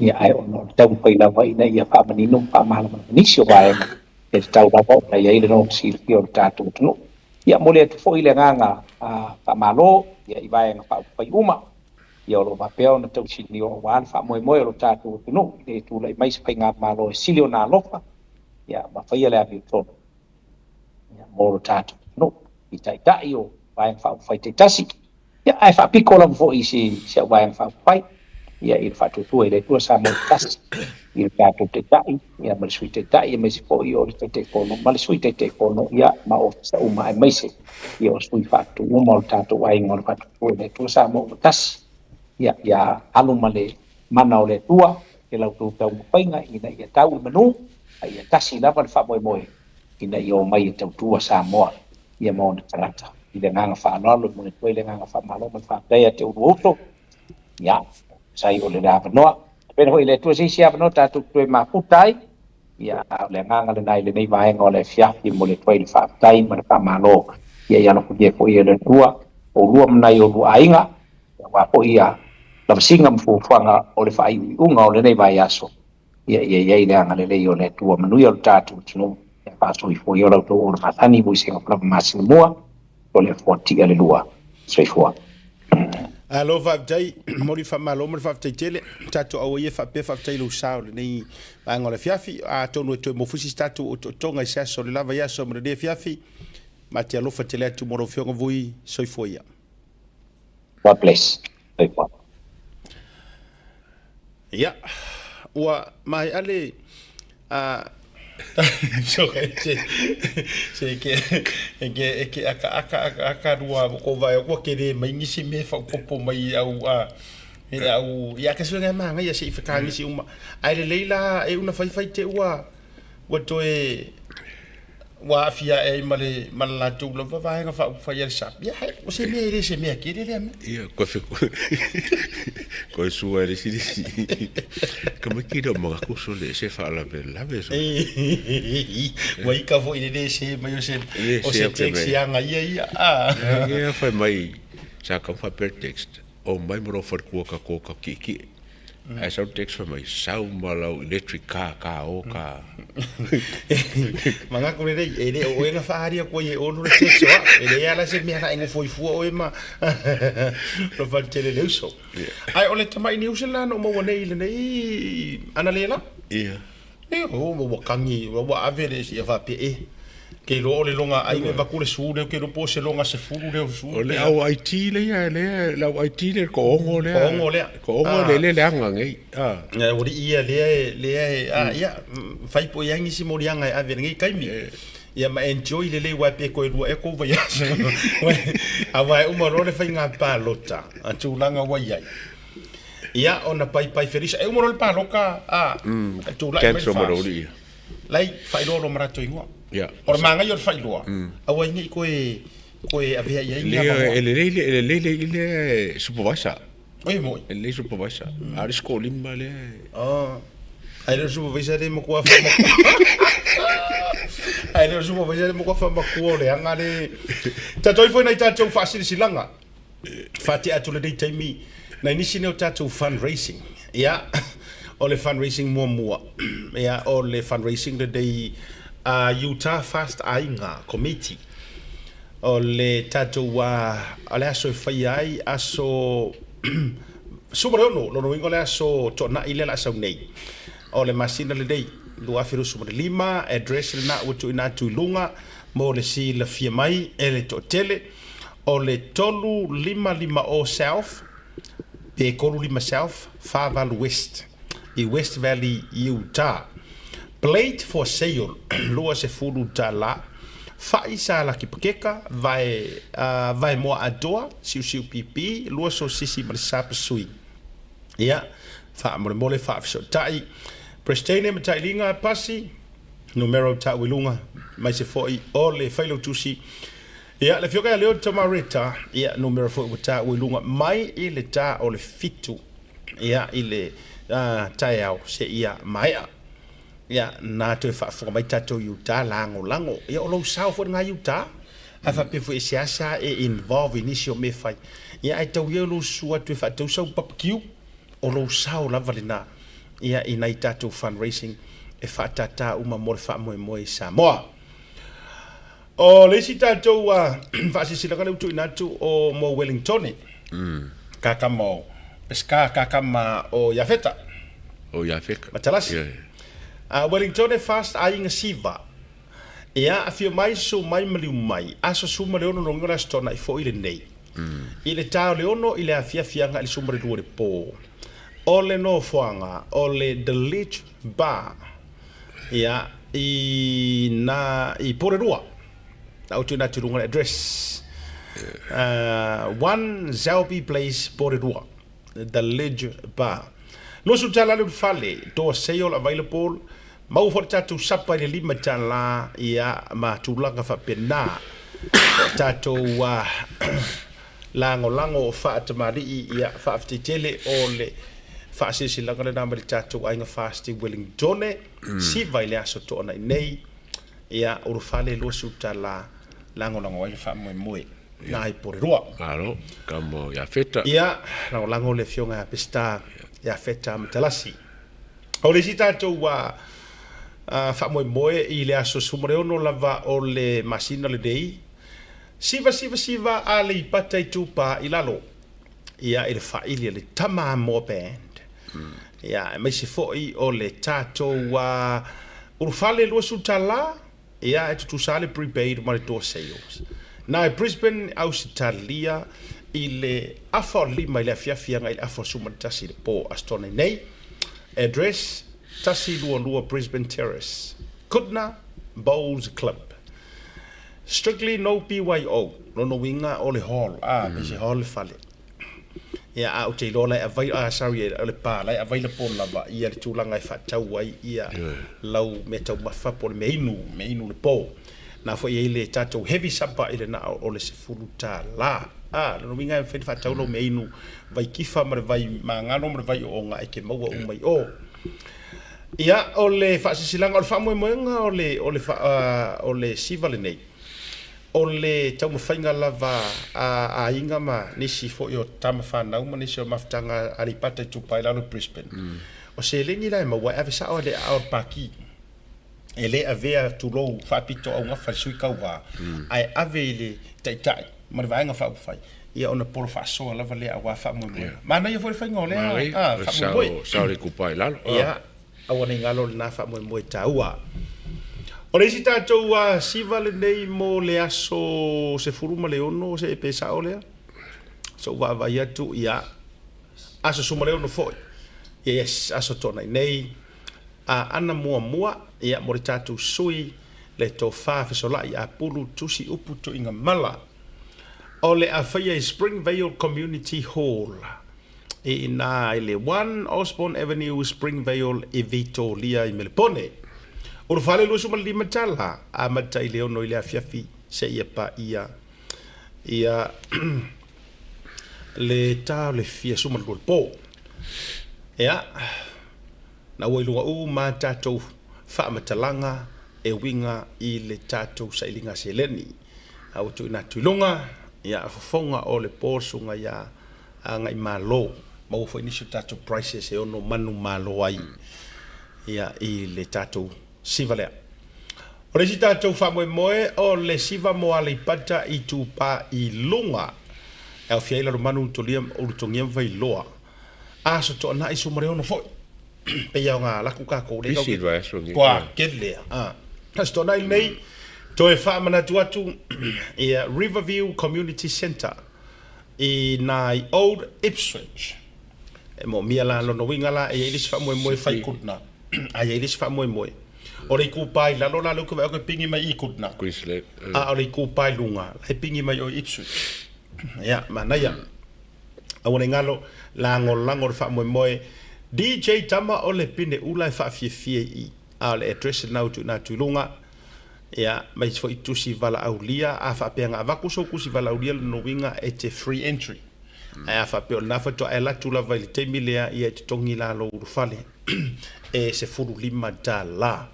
ia, ae ona o le taumafai lava ina ia faamanino ma faamalamalama nisi o vaega e tatau lava ona i ai le logo silafia o le tatou atunuu. Ia, momoli atu foi le agaga faamalo, ia, i vaega faaupufai uma, ia, o lo o faapea ona tausinio aua le faamoemoe o lo tatou atunuu i le tulai mai se faigamalo e sili ona alofa, ia, ma faia le amiotonu, ia, mo lo tatou atunuu i taitai o Vaega Faaupufai taitasi, ia, ae faapito lava foi i si au Vaega Faaupufai, ia, i le faatuatua i le Atua Samoa ua tasi, i le tatou Taitai, ia, ma le Sui Taitai, aemaise foi o le Taitaifono ma le Sui Taitaifono, ia, ma Ofisa uma, aemaise, ia, o sui faatu uma o le tatou aiga o le faatuatua i le Atua Samoa ua tasi, ia, ia alu ma le mana o le Atua i la outou taumafaiga ina ia tau i manu, a ia tasi lava le faamoemoe ina ia omai e tautua Samoa, ia ma ona tagata. I le agaga faaaloalo e momoli atu ai le agaga faamalo ma le faafetai ia te oulua uso. Ia, sai o le avanoa. Tapena foi e le Atua se isi avanoa tatou te toe mafuta ai. Ia, a o le agaga lena i lenei vaega o le afiafi e momoli atu ai le faafetai ma le faamalo. Ia, ia alofagia foi e le Atua oulua ma nai oulua aiga, aua foi ia lavasiga ma fuafuaga o le faaiuiuga o lenei vaiaso. Ia, ia i ai le agalelei o le Atua manuia o le tatou atunuu, ia faasoifua ia la outou ola masani mo i se lava masina mua o le afoa tia le lua. Soifua. Alo faafetai moli faamalo ma le faafetai tele tatou aua ia faapea faafetai lou sao lenei vaega o le afiafi atonu e toe mofusi se tatou otootoga i se aso le lava i aso ma lenei afiafi ma te alofa tele atu mo lau afioga Vui soifua ia. God bless. Soifua. Ia, ua maea le a se se ke e ke e ke aka aka aka aka rua ko vai ua ke le mai nisi me fa popo mai au a e au ia ke suenga manga ia se i whakangisi uma ai le leila e una fai fai te ua Ua toe ua aafia ae ai ma le ma le latou lava vaega faaupufai a le SAP. Ia, hai, o se mea e le se mea tele lea mea. Ia, koe fe koe sua e le isi isi. Ka mai ki leo mangaku so le se faalavelave so. Ua ika foi le le se mai o se o se text ia ia ia. Ah. Ia fai mai sa ka fa per text. O mai mo ro kua ka ko ka ki ki. Ae sau text fai mai, sau ma lau electric car, ka o ka. Manga ko rere, e le o na whaaria koe e ono le text oa, e le ala se mea na e ngofo i fua oe ma lo whantele le uso. Ai o le tamai ni uso la no maua nei le nei ana le la? Ia. E o ua kangi, ua ave le ia whapea e. Ke loa o le longa ai me vaku le su leo ke lopo se longa se fulu leo su. O le au IT le ia le le au IT le ko ongo le. Ko ongo lea. Ko ongo le le le anga ngei. Ah. Ya ori ia le le ah ia fai po yangi si morianga e ave ngei kaimi. Ia ma enjoy le le wa pe ko lua e ko vai aso. A vai uma ro le fai ngā palota. A tūlanga wai ai. Ia ona pai pai felisa e uma ro le paloka a tūlai mai Cancel ma ro ia. Lai, faailoa lo ma ratou ingoa. Ia. O le magaia o le faailoa, aua ai nei koe, koe avea i ai ni avanoa. E lelei le, e lelei le i le supervisor. Oi moi. E lelei supervisor. A o le score lima lea. Oh. Ai le supervisor le matua whamakua. Ai le supervisor le matua whamakua o le anga le. Tatou ifo nei tatou whaasilisilanga. Whatea atu lenei taimi nai nisi nei o tatou fundraising. Ia, o le fundraising muamua. Ia, o le fundraising lenei a Utah Fast Aiga Committee. O le tatou o le aso e faia ai, aso 16, lona uiga o le aso Toonai lea o le a sau nei. O le masina lenei, 2025, address lena ua tuuina atu i luga mo le silafia mai e le toatele. O le 3550 South pe 35 South, 48 West i West Valley, Utah. Plate for sale, $20. Fa'i sa laki pakeka, vae, vae moa atoa, siusiu pipi, lua sosisi ma le sapasui. Ia, faamolemole faafesootai. Prestane ma Tailiga Pasi, numera o ta'u i luga, maise foi o le failautusi. Ia, le Afioga ia Leo Tamareta, ia, numera foi ua taua i luga mai i le ta o le fitu, ia, i le uh, taeao seia maea. Ia, na toe faafofoga mai tatou i uta lagolago. Ia, o lou sao foi lena i uta. Ae faapea foi e seasea e involve i nisi o mea fai. Ia, ae tau ia lou susu atu e faatau sau barbecue, o lou sao lava lena, ia, i nai tatou fundraising e faatātā uma mo le faamoemoe i Samoa. O le isi tatou faasilasilaga lea ua tuuina atu o mo Wellingtone, kakama o Pesca, kakama o Iafeta. O Iafeta. Matalasi. Yeah. Wellingtone Fast Aiga Siva. Ia, afio mai, susu mai, maliu mai. Aso 16 loga o le Aso Toonai foi lenei. I le ta o le 6 i le afiafi agai i le 12 i le po. O le nofoaga o le The Ledge Bar. Ia, i nā, i Porirua. Na ou tuuina atu i luga le address. 1 Selby Place, Porirua. The Ledge Bar. $20 le ulufale, door sale available. Maua foi le tatou sapa i le $5, ia, ma tulaga faapena. Tatou lagolago o faatamalii, ia, faafetai tele o le faasilasilaga lena mai le tatou aiga Fasti Wellingtone, siva i le aso Toonai nei, ia, ulufale $20 lagolago ai le faamoemoe na ai Porirua. Malo, kamo Iafeta. Ia, lagolago le afioga ia Peseta Iafeta Matalasi. O le isi tatou faamoemoe i le aso 16 lava o le masina lenei, 999 Aleipata Itupa i Lalo, ia, i le faaili a le Tama Amoa Band. Ia, aemaise foi o le tatou ulufale $20, ia, e tutusa lava le prepaid ma le door sales. Na i Brisbane, Ausetalia, i le afa o le 5 i le afiafi agai i le afa o le 11 i le po Aso Toonai nei. Address, 122 Brisbane Terrace, Goodna Bowls Club. Strictly no BYO, lona uiga o le hall, a, pe se hall le fale. Ia, a ou te iloa la e avai, ah, sorry, o le pa, la e available lava ia le tulaga e faatau ai ia lau mea taumafa po o le mea inu, mea inu i le po. Na foi e i ai le tatou heavy supper i le na o le $10. A, lona uiga e mafai ona faatau lau mea inu vai kifa ma le vai magalo ma le vai ooga e te maua uma i o. Ia, o le faasilasilaga, o le faamoemoega o le, o le, o le siva lenei, o le taumafaiga lava a aiga ma nisi foi o tama fanau ma nisi o mafutaga a Aleipata Itupa i lalo i Brisbane, o seleni la e maua e ave sao i le aao o le Paki. E le avea tulou faapito augafa i le sui tauva, ae ave i le taitai ma le Vaega Faaupufai, ia ona polo faasoa lava lea aua faamoemoega. Manaia foi le faiga o lea faamoemoe. Sao le itupa i lalo. Ia, aua ne i galo lena faamoemoe taua. O le isi tatou siva lenei mo le aso 16 se pe sao lea, sou vaavaai atu, ia, aso 16 foi, yes, aso Toonai nei, Aana muamua, ia, mo le tatou sui, le tofa fesolai apulu tusi upu tuiga mala. O le a faia i Springvale Community Hall i ina i le 1 Osborne Avenue, Springvale i Vitoria i Melepone. Ulufale 25 tala, amata i le 6 i le afiafi seia paia ia le ta o le fia 12 i le po. Ia, Na ua iloa uma tatou faamatalaga e uiga i le tatou sailiga seleni. A ua tuuina atu i luga, ia, fofoga o le po susuga ia Agaimalo. Maua foi nisi o tatou prices e ono manumalo ai, ia, i le tatou siva lea. O le isi tatou faamoemoe o le siva mo Aleipata Itupa i Luga e aofia ai Lalomanu, Ulutogia, Ulutogia ma Vailoa. Aso Toonai 16 foi. Pei lava ona alu atu tatou lea Busy le vaiaso lenei. Toa tele a. Aso Toonai lenei, toe faamanatu atu ia Riverview Community Centre i na i Old Ipswich. E moomia la lona uiga la e i ai le isi faamoemoe fai Goodna. A i ai le isi faamoemoe. O le itupa i lalo la lea ou te vaai atu e pigi mai i Goodna. Queensland. A o le itupa i luga la e pigi mai o i Ipswich. Ia, manaia. Aua ne i galo, lagolago le faamoemoe DJ Tama o le pine ula e faafiafia i i, a o le address lena ua tuuina atu i luga, ia, ma isi foi tusi valaaulia, a faapea na avatu sou tusi valaaulia lona uiga e te free entry, ae a faapea o lena faatoa e alu atu lava i le taimi lea, ia e totogi la lou ulufale e $15.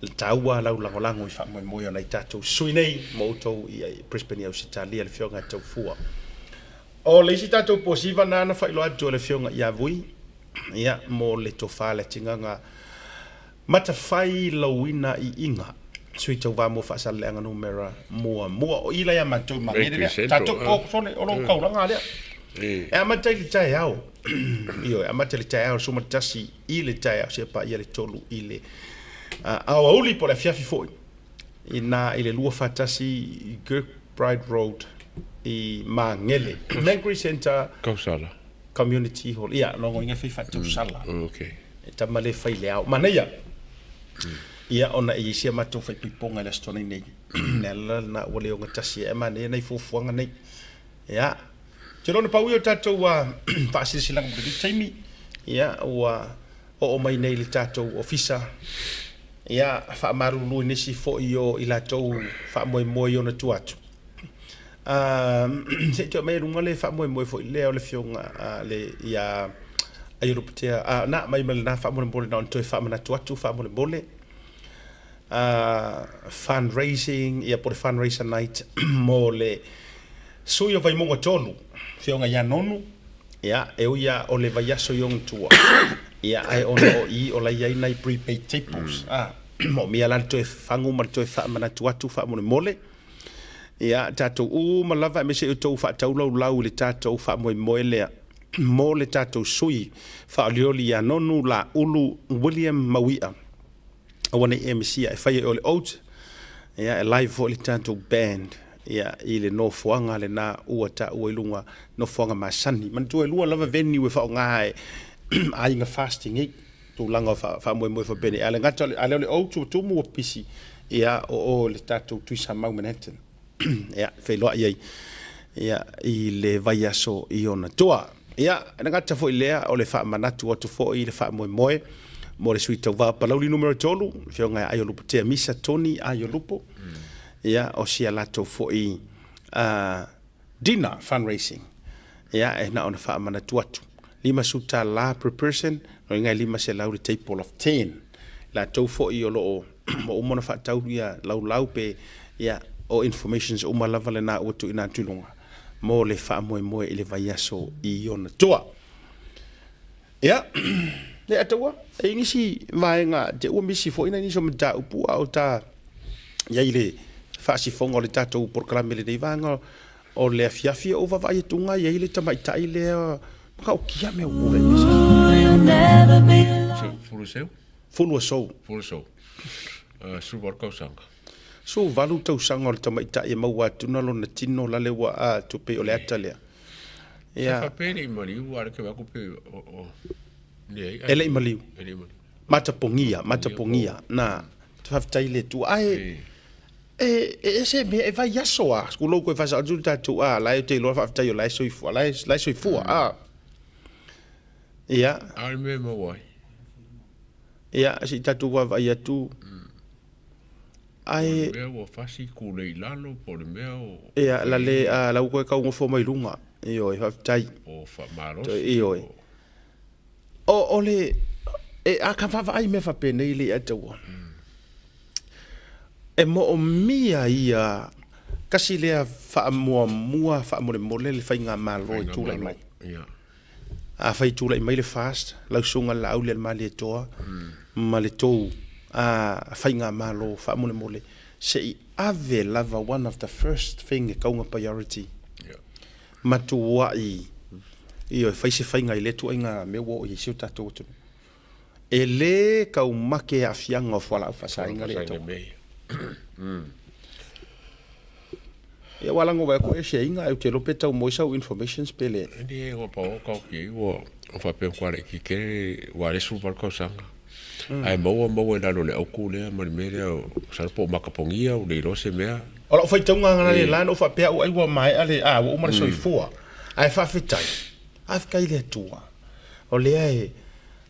Le taua lau lagolago i faamoemoe o nai tatou sui nei ma outou i Brisbane i Ausetalia le Afioga ia Taufua. O le isi tatou posiva na na faailoa atu e le Afioga ia Vui ia mo le tofa le atigaga Matafai Lauina Iiga sui tauva mo Faasaleleaga numera muamua. O i la ia matou i Magele lea. Tatou o sole o lou taulaga lea. E amata i le taeao. Ioe, amata i le taeao 11 i le taeao seia paia le 3 i le aoauli po o le afiafi foi i na i le 241 Kirkbride Road i Magele. Mangere Centre Tausala. Community Hall. Ia, logoina fai faatausala. Okay. E tama le fai le ao. Manaia. Ia, ona e i ai sia matou faaipoipoga i le Aso Toonai nei. Le ala lena ua le ogatasi ai. Ae manaia nai fuafuaga nei. Ia, ou te iloa na pau ia o tatou faasilasilaga mo lenei taimi, ia, ua oo mai nei i le tatou ofisa. Ia, faamalulu i nisi foi o i latou faamoemoe i ona tua atu. Se i toe aumai i luga le faamoemoe foi lea o le Afioga a le ia Aiolupotea, a, na aumai ma lena faamolemole na ona toe faamanatu atu faamolemole. Fundraising, ia po o le fundraiser night mo le sui o Vaimauga 3, Afioga ia Nonu. Ia, e ui lava o le vaiaso i ona tua, ia, ae ona o i o la e i ai nai prepaid tables, a, moomia la le toe fagu ma le toe faamanatu atu faamolemole. Ia, tatou uma lava aemaise i outou faataulaulau i le tatou faamoemoe lea mo le tatou sui faaolioli ia Nonu Laulu William Mauia. Aua ne i e misia e fai ai o le oat, ia e live foi le tatou band ia i le nofoaga lena ua taua i luga, nofoaga masani. Manatua e lua lava venue e faaaoga e aiga fasting ai, tulaga o faamoemoe faapena. A le gata a lea o le oat ua tumu ua pisi, ia o o le tatou Tuisamau Manhattan. Ia feiloai ai ia i le vaiaso i ona tua. Ia, e le gata foi lea o le faamanatu atu foi i le faamoemoe mo le sui tauva o Palauli numera 3, Afioga ia Aiolupotea Misa Tony Aiolupo. Ia, o si a latou foi dinner fundraising. Ia, e na ona faamanatu atu. $50 per person, o inga e 500 le table of 10. Latou foi o lo o ua uma ona faatau ia laulau pe ia o informations uma lava lena ua tuuina atu i luga mo le faamoemoe i le vaiaso i ona tua. Ia, le ataua, e i nisi vaega te ua misi foi nai nisi o mataupu a o ta i ai le faasifoga o le tatou polokalame i lenei vaega o le afiafi o vaavaai atu i ai le tamaitai lea matautia mea ua tulai mai sa. Fuluseu? Fuluasou. Fuluasou. 18 tausaga. 18 tausaga o le tamaitai e maua atu na lona tino lale ua a tupe o le ata lea. Ia. Sa faapea e le i maliu a o lea ke vaai atu pe o leai. E le i maliu. E le i maliu. Matapogia, matapogia. Na, faafetai i le Atua. Ae e ese mea e vaiaso a. Tulou koe faasao atu le tatou a la e te iloa faafetai o la e soifua, la e soifua a. Ia. A o le mea e maua ai. Ia, se i tatou vaavaai atu. Ae. Po o le mea ua fasi kulei i lalo, po o le mea o. Ia, la le, a, la ua toe taugofo mai luga. Ioe, faafetai. Po o faamalosi. Ioe. O, o le, e, a ka vaavaai i mea faapenei le Ataua. E moomia ia kasi lea faamuamua faamolemole le faigamalo e tulai mai. Ia. Afai e tulai mai le FAST, lau susuga Laauli-a-le-Malietoa ma le tou faigamalo faamolemole, se i ave lava one of the first thing e tau na priority, matuai e fai se faiga i lea ituaiga mea ua oo i ai si o tatou atunuu. E le taumate aafiaga o fualaau faasaina lea e tau. Ia ua lago vai atu e share ai ou te iloa pe tau moi sau informations pe le. E le ua pau kau ki ua faapea kua le ki ke ua le su val tausaga. Ae maua maua i lalo le auku lea ma le mea lea masalo po o makapogia o le iloa se mea. O lau faitauga na le la na ou faapea au ai ua maea le a ua uma le soifua. Ae faafetai, faafetai i le Atua o lea e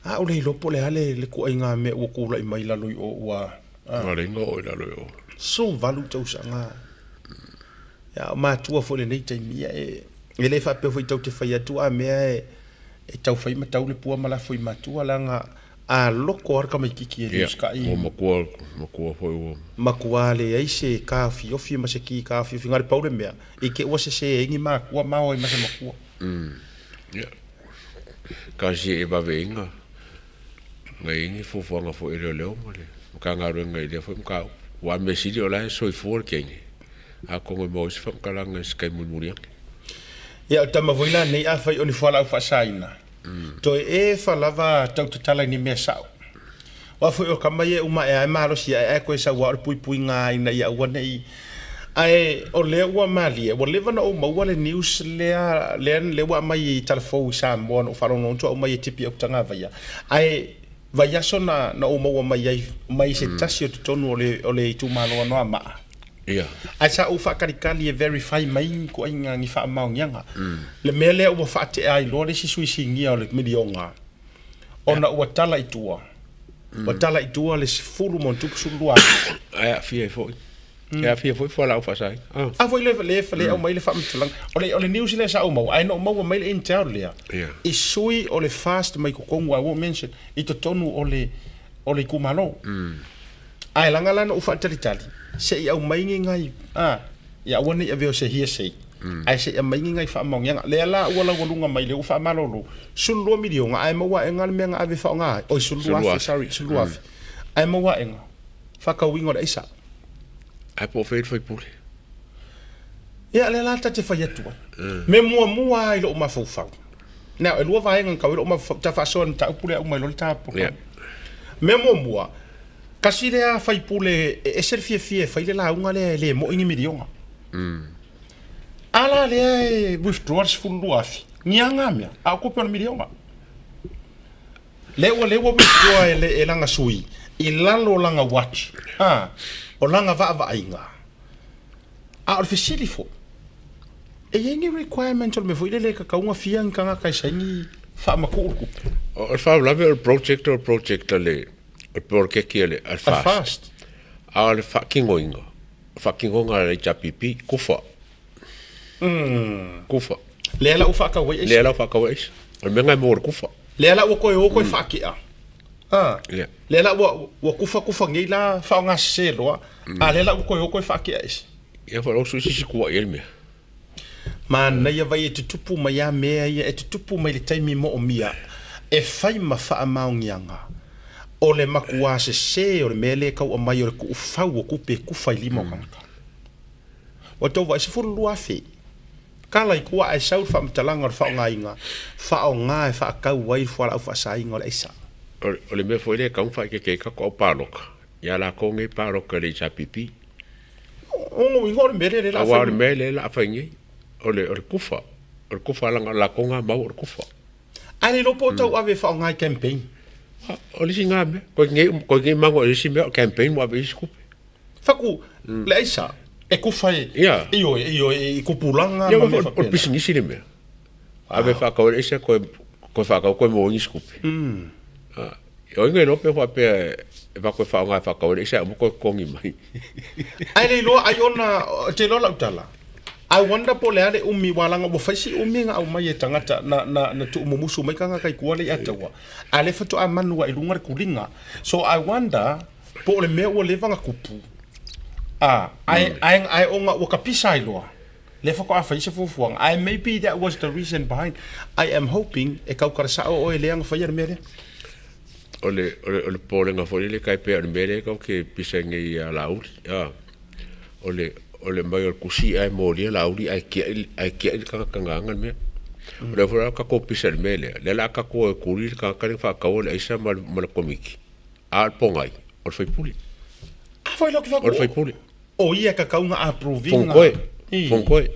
a ou le iloa po o le a le ituaiga mea ua tulai mai lalo i o ua Ua le igoa o i lalo i o. 18 tausaga. Ia, o matua foi i lenei taimi, ia e, e le faapea foi tau te fai atu a mea e, e tau fai ma tau le pua ma lafo i matua, leaga a loko lava le tamaititi e le usitai. Ia, ua matua, matua foi ua. Matua leai se taofiofi ma se ki taofiofi, na o le pau le mea, i te i ua sese ai ni matua ma o ai ma se matua. Ia, tasi e vave inga. Na i ai ni fuafuaga foi a leoleo ma le Matagaluega i lea foi mataupu. Aua o le mea sili o la e soifua le teine, atonu e maua ai se faamatalaga i se taimi mulimuli ane. Ia, o le tama foi la nei, afai o ni fualaau faasaina, toe efa lava tau tatala i ni mea sao. Aua foi o tama ia e uma ae lava e malosi ae, ae toe sau lava o le puipuiga ina ia aua ne i. Ae o lea ua malie, ua leva ona ou maua le news lea, lea, lea ua aumai i talafou i Samoa na ou faalogologo atu aumai e tipi au tagavaia. Ae vaiaso na, na ou maua mai ai mai se tasi o totonu o le, o le itumalo o Anoamaa. Ia. Ae sa ou faatalikali e verify mai ni ituaiga ni faamaoniaga. Le mea lea ua faatea ai loa le isi sui sinia o le miliona ona ua tala i tua. Ua tala i tua le 10 ma ona tupu 12 afe. Ae aafia ai foi. E aafia foi fualaau faasaina. Ah. A foi le le le aumai le faamatalaga. O le news lea sa ou maua, ae na ou maua mai le intel lea. I sui o le FAST mai totonu, I won't mention, i totonu o le itumalo. Ae laga la na ou faatalitali, se i aumai ni nai, a, ia aua ne i avea o se hearsay, ae se i aumai ni nai faamaoniaga. Lea la ua laualuga mai lea ua faamalolo, 12 miliona, ae maua aega le mea na ave e faaaoga ai, oi 12 afe, sorry, 12 afe, ae maua aega, faatauina o le aisa. Ae po o fea le faipule. Ia, lea la ta te fai atu ai. Mea muamua lava i lou mafaufau. Now, e lua vaega na tau ai lou mafaufau, ta faasoa i le mataupu lea uma ai loa le ta program. Mea muamua, tasi lea faipule e ese le fiafia e fai le lauga lea e le moi ni miliona. A la lea e withdraw le 12,000, ni a ngā mea, a o tupe o le miliona. Lea ua lea ua withdraw e, le, e lana sui i lalo o lana watch, a, o lana vaavaaiga. A o le fesili foi, e i ai ni requirement o le mea foi lele e tatau ona fia ni tagata e saini faamatuu le tupe? O le faalavelave o le project o le project a le o le poloketi a le a le A FAST. FAST. A o le faatinoina, faatinoga a le HRPP, kufa. Kufa. Lea la ua faatau ai aisa. Lea la ua faatau ai aisa. O le mea lena e maua i le kufa. Lea la ua toe o toe faatea. A. Yeah. Lea la ua ua kufakufa nei la faaaogasese loa, a lea la ua toe o toe faatea aisa. Ia faaloso isi si kuaʻi ai le mea. Manaia vai e tutupu mai a mea ia e tutupu mai le taimi moomia e fai ma faamaoniaga o le makuā sesē o le mea lea e tau aumai o le tuufau o tupe e kufa i lima o tagata. Ua tou vaai 12,000 tala i tua ae sau le faamatalaga o le faaaogaina, faaaoga e faatau ai le fualaau faasaina o le aisa. O le mea foi lea e tatau ona faaeteete ai tatou au palota ia latou nei palota i le HRPP. O uiga o le mea lea o le a fai. Aua o le mea lea o le a fai nei, o le kufa, o le kufa leaga o latou na mau o le kufa. Ae le iloa po o tau ave e faaaoga i campaign. O le isi na mea, koe nei mago i le isi mea o campaign ua ave i isi tupe. Faku, le aisa, e kufa e, ioe, ioe, i kupulaga ma mea faapena. O le pisinisi le mea. Ave faatau e le aisa koe, koe faatau koe maua ai nisi tupe. O ai na iloa pe faapea e koe faaaoga e faatau ai le aisa ae uma toe totogi mai. Ae le iloa ai ona, te iloa lau tala, I wonder po o le a le umi, ua laga ua fai si umi na aumai e tagata, na, na, na tuumumusu mai tagata i tua le i Ataua, a lea faatoa manu ai i luga le kuliga. So I wonder, Po o le mea ua leva na kupu, a, ae, ae, ae ona ua kapisa ai loa, lea faatoa fai se fuafuaga. Ae maybe that was the reason behind. I am hoping e tautala sao oe lea na faia le mea lea. O le, o le, o le popolega foi lele tai pea o le mea lea tatou te pisa nei ia Laauli, a, o le, o le aumai o le tusi ae molia Laauli ae tiai, ae tiai le tagata na ana le mea. O lea foi la tatou pisa i le mea lea, lea o le a tatou o e tuli le tagata lea na faataua le aisa ma le, ma le Komiti. A o le pogai, o le faipule. A foi loki O le faipule. O ia ka kau nga approving. Fongoe. Fongoe.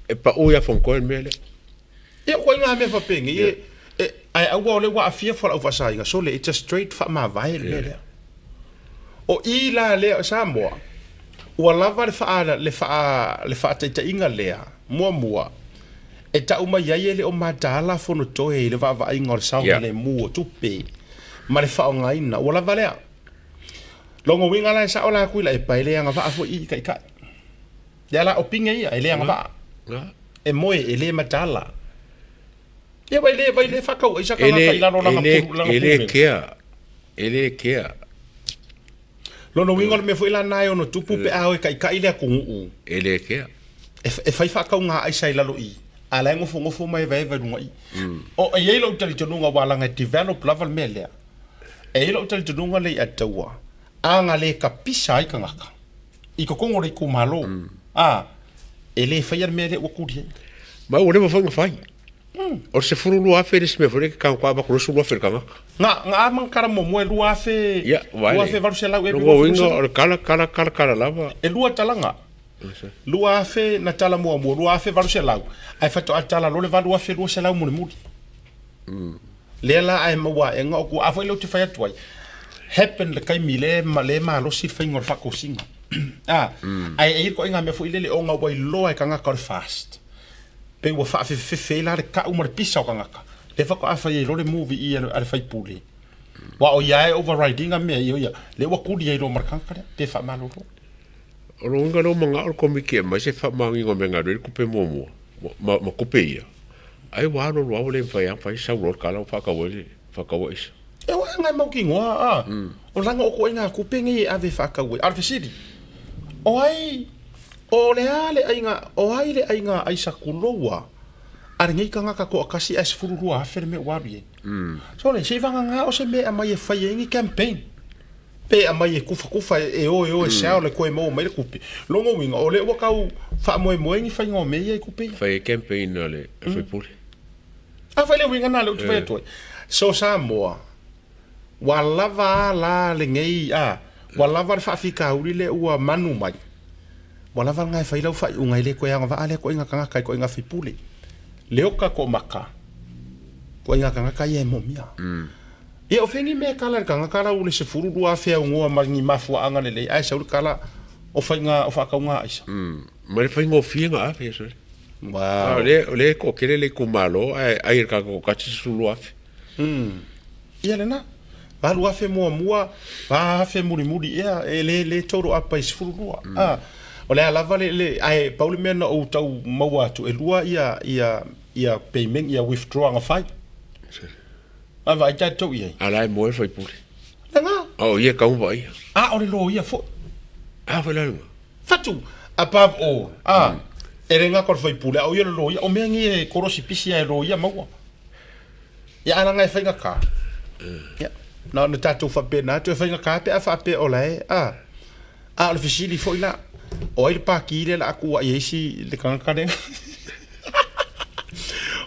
E pau ia Fongoe le mea lea. Ia koe ngā mea whapengi. Yeah. E, ai aua o le wa afia whala au whasainga. So le, it's a straight whaamavae le mea lea. O i la lea o Samoa, ua lava le whaa, le whaa, le whaataitaiga lea, muamua, e tau mai ai e le o mataala fono toe i le vaavaaiga o le saogalemu o tupe ma le faaaogaina. Ua lava lea. Lona uiga la e sao la atu i la epa e le agavaa foi i taitai. Lea la o pinge ia e le agavaa. E moe e le mataala. Ia vai le vai le whakau ai sa tagata i lalo langa langa E le kea. E le kea. Lona uiga o le mea foi la na e ono tupu pe a o e kaikai le atunuu. E le kea. E fai faatauga aisa i lalo i, a la e nofonofo ma evaeva i luga i. O, e i ai lou talitonuga ua laga e develop lava le mea lea. E i ai lou talitonuga le i Ataua, a na le kapisa ai tagata i totonu o le itumalo, a, e le faia le mea lea ua tuli ai. Ma ua leva foi ona fai. O le 12,000 le isi mea foi lea ke tagata avatu loa 12,000 i le tagata. Na, na a ma tala muamua e 2,000, Ia, 2,800 ea pe Lona uiga o le kala, kala, kala, kala lava. E lua talaga. 2,000 na tala muamua, 2,800, ae faatoa tala loa le 8,200 mulimuli. Lea la ae maua aega o ku, a foi lea ou te fai atu ai, happen le taimi le ma le malosi le faiga o le faatosina. A, ae e i ai le ituaiga mea foi lele ona ua iloa e tagata o le FAST. Pei ua faafefefefe ai la le kau ma le pisa o tagata. Lea faatoa fai ai loa le movie i a le faipule. Wa o ia e overriding a mea ia ia, le ua kuli ai loa ma le tagata lea, pe faamalolo. O lona uiga lea ua manao le Komiti e aumai se faamaoniga o mea galue ai le tupe muamua ma ma tupe ia, ai ua alu alu lava ua le mafai lava ona fai, sau loa le tala ua faatau ai le faatau ai aisa. E oe aga e mautinoa a, o lana o ituaiga tupe nei e ave e faatau ai. A o le fesili, o ai, o le a le aiga, o ai le aiga aisa tulou a, a lenei tagata toatasi ae 12,000 le mea ua alu i ai. Sole, seivagana o se mea e aumai e fai ai ni campaign. Pe aumai e tufatufa e o e o e sell e toe maua mai le tupe. Lona uiga, o lea ua tau faamoemoe ni faiga o mea ia i tupe ia. Fai ai campaign a le sui usufono. A fai le uiga lena lea ou te fai atu ai. So Samoa, ua lava a la lenei, a, ua lava le faafitauli lea ua manu mai. Ua lava lena e fai lau faaiuga e le toe agavaa lea ituaiga tagata i ituaiga sui usufono. Leoka toamata, ituaiga tagata ia e moomia. Ia o fea ni mea e kala i le tagata la ua le 12,000 aunoa ma ni mafuaaga lelei ae sau le kala o faiga o faatauga aisa. Ma le faigofie na ave ia sole. Wow. O lea, o lea e toatele le itumalo ae ai e le tagata toatasi 12,000. Ia lena. 8,000 muamua, 4,000 mulimuli ea, e le, le total up ai 12. Ah, o le a lava le, le, ae pau le mea na ou tau maua atu, e lua ia, ia, ia payment, ia withdraw na fai. A vaai tatou i ai. A la e moe le faipule. Lena. A o ia e tau vaaia. A o le loia foi. A foi la lena. Fatu, above all, a, e le gata o le faipule, a o ia le loia. O mea nei e kolosi pisi a e loia maua. Ia a leaga e faigata. Ia, na ona tatou faapena atu e faigata pe a faapea o la e, a. A o le fesili foi la, o ai le pākī lea o le a tuu ai e isi le tagata lea?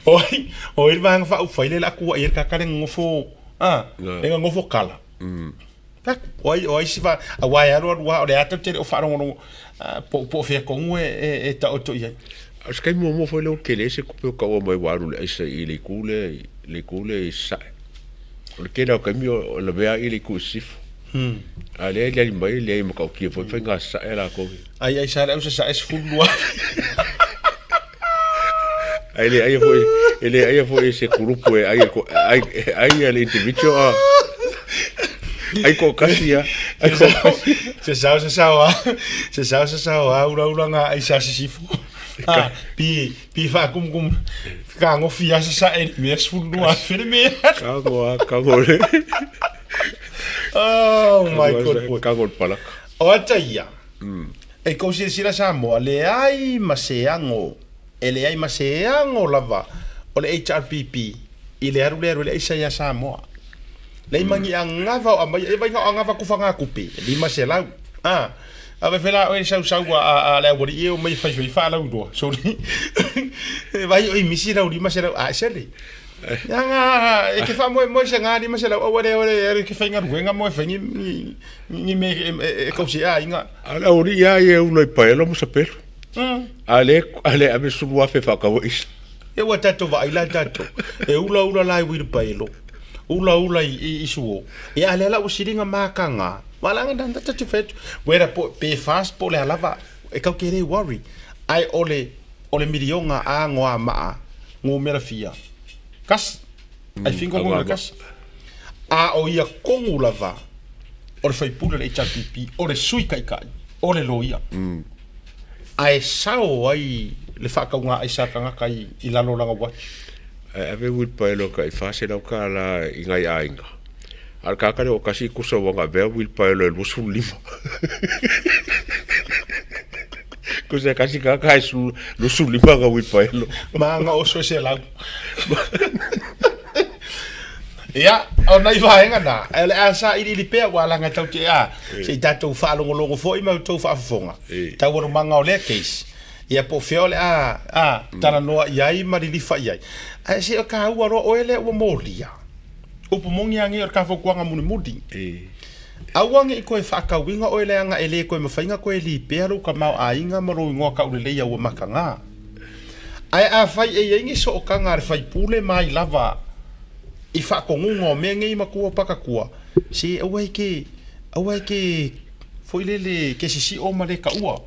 O ai, o ai le vaega faaupufai lea o le a tuu ai e le tagata lea e nonofo, a, lea e nonofo kala? O ai, o ai si va, aua e alu alu lava, o lea tatou te le o faalogologo, po, po o fea tonu e, e, e taoto i ai. A o se taimi muamua foi lea ua tele ai se tupe o taua mai ua alu i le aisa i le itu lea, le itu lea i Sasae. O le tele lava o taimi o lavea ai i le itu i Sisifo. A lea e aliali mai e leai matautia foi faiga sasae a latou. Ai ai sa le au sasae 12. Ai le ai foi e le ai foi se kurupu e ai ai ai le individual a ai ko kasi a ai ko kasi se sao se sao a se sao se sao a ura ura nga ai sa sisifu a pi pi fa kum kum ka ngofi a sasae me 12 fele me ka go a ka go le Oh my god boy. Ka go palaka. O ata ia. E kou silasila Samoa, leai ma se ago, e leai ma se ago lava o le HRPP i le alu le alu e le aisa ia Samoa. Lei mangi agava o aumai, e vainga o agava kufa ngā kupe, 500. A, a vai fela oe sau sau a, a, a le aualii e o mai fai fai whaalau roa. Sorry. Vai o i misi rau 500, a sele. Ia ngā, e ke whaamoemoe se ngā 500 aua le ore e ke whaingaruenga mo e whai ni, ni, ni me e, e, e kausi a inga. A le auri ia e ulo i paelo mo sa pelu. A le, a le ave sulu afe whakawa isa. E ua tatou vaai la tatou. E ula ula la i wira paelo. Ula ula i, i, i suo. E a le ala ua siringa māka ngā. Wala nga nanda tatu whetu. Wera po, pe fast po le alava. E kau ke re worry. Ai ole, ole milionga a ngoa maa. Ngomera fia. Kasi. I think o ngomera kasi. A o ia kongu lava o le faipule o le HRPP, o le sui taitai, o le loia. Ae sao ai le faatauga aisa a tagata i, i lalo o lana uati. Ae ave wheelbarrow ka i 400 tala i ngai aiga. A o le tagata lea ua tasi kusa ua na avea wheelbarrow e 25. Kusa e kasi tagata ae 25 ka wheelbarrow. Ma nga oso e 100. Ia, o nai vaega na, e o le a sailiili pea ua alaga e tau te a, se i tatou faalogologo foi ma outou faafofoga. Taualumaga o lea case. Ia po o fea o le a, a, talanoa i ai ma lilifa i ai. Ae se o taua loa oe lea ua molia. Upu moni lava nei o le ta fautuaga mulimuli. Aua ne i toe faatauina oe leaga e le toe mafai ona toe lipea lou tamaoaiga ma lou igoa tauleleia ua mataga. Ae afai e i ai ni sootaga a le faipule mai lava i faatonuga o mea nei matua pakatua, se aua e ke, aua e ke foi lele ke sisio ma le taua.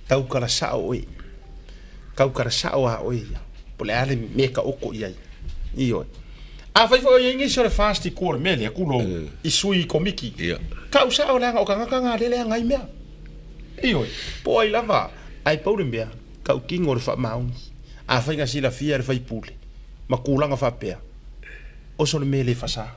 Tautala sao oe. Tautala sao a oe ia. Po o le a le mea taoto i ai. Ioe. Afai foi o i ai nisi o le FAST i tua o le mea lea, tulou, i sui komiti, kau sao leaga o tagata na lea e leaga ai mea. Ioe, po o ai lava, ae pau le mea, tautino le faamaoni. Afai na silafia e le faipule ma tulaga faapea, oso le mea e le fasa.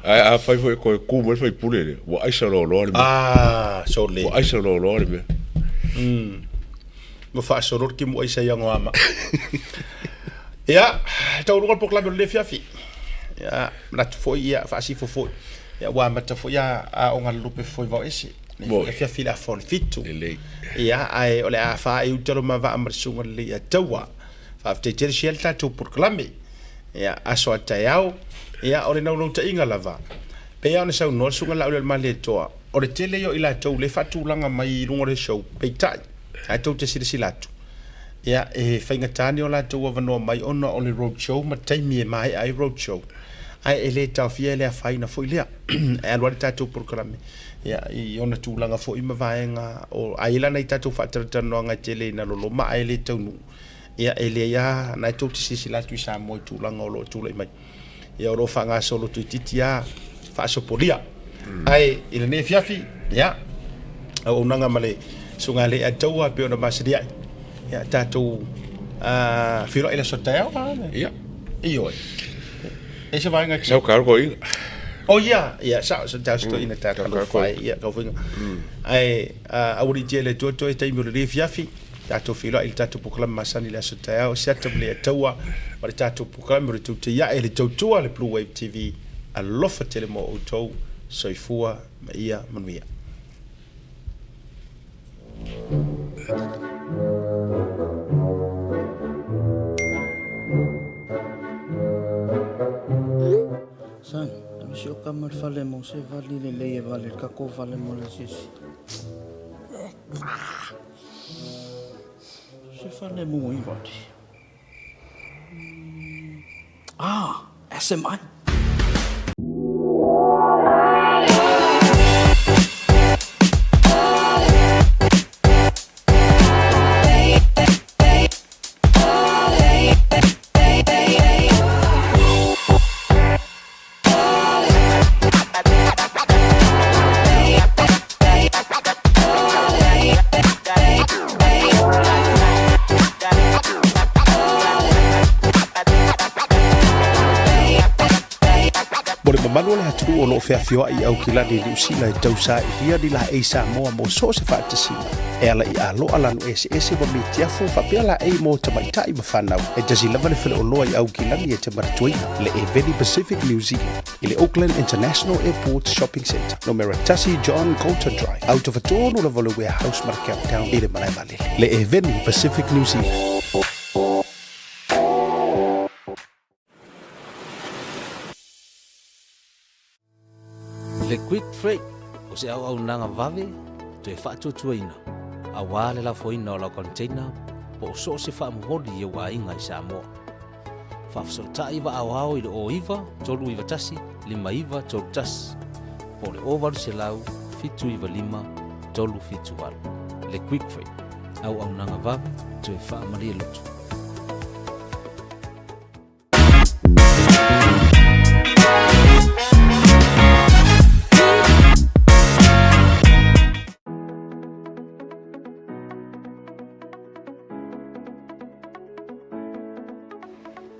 Ae afai foi e toe tu mai le faipule lea, ua aisa loaloa le mea. Ah, sole. Ua aisa loaloa le mea. Ua faasolo le timu aisa i Anoamaa. Ia, taualuga le polokalame o lenei afiafi. Ia, manatu foi, ia, faasifo foi. Ia, ua amata foi a aoga lolope foi vao ese. Lenei afiafi i le afa o le 7. Lelei. Ia, ae o le a faaeu talo ma vaa ma le susuga lelei ia Taua. Faafetai tele sia le tatou polokalame. Ia, aso a taeao. Ia, o le naunautaiga lava. Pei lava ona saunoa le susuga Laaulialemalietoa, o le tele ia o i latou lea e faatulaga mai i luga o le show, peitai, ae tou te silasila atu, ia, e faigata ni o latou avanoa mai ona o le road show ma taimi e maea ai road show, ae e le taofia e le afaina foi lea. E alu lava le tatou polokalame, ia, i ona tulaga foi ma vaega o, a i ai la nai tatou faatalatalanoaga e tele ina loloma ae le taunuu, ia, e leai lava, na e tou te silasila atu i Samoa i tulaga o lo o tulai mai. Ia o lo o faagasolo toeitiiti lava faasopolia. Ae i lenei afiafi, ia, auaunaga ma le Susuga Alii Ataua e pei ona masani ai. Ia tatou feiloai i le aso taeao. Ia. Ioe. E se vaega Sau ka ko ina. Oh ia, ia sa sa ta sto ina ta ka fai ia ka fai. Ai aualiitia e le Atua toe taimi o lenei afiafi. Tatou feiloai i le tatou polokalame masani i le aso taeao, siata ma le Ataua ma le tatou polokalame o le Tautai Ae, le Tautua le Blue Wave TV. Alofa tele mo outou. Soifua ma ia manuia. Son, ave si o kama le fale mo se vali lelei e vale le kako vale mo le asiasi. Se fale mo i vali. Ah, SMI. Mo le mamalu o le atunuu o lo o feafioai i Aukilani i Niu Sila e tausailia ni laei Samoa mo so o se faatasiga e ala i aloa lanu eseese ma mitiafu faapea laei mo tamaitai ma fanau e tasi lava le faleoloa i Aukilani e te manatuaina le Eveni Pacific New Zealand i le Auckland International Airport Shopping Centre, numera 1 John Coulter Drive, autofatonu lava o le Warehouse ma le Countdown i le malae vaalele. Le Eveni Pacific New Zealand. Le Quick Freight o se auaunaga vave toe faatuatuaina aua le lafoina o lau container po o so o se faamomoli i ou aiga i Samoa. Faafesootai vaaoao i le 09 391 5931 po o le 0800 795 378. Le Quick Freight, auaunaga vave toe faamalie loto.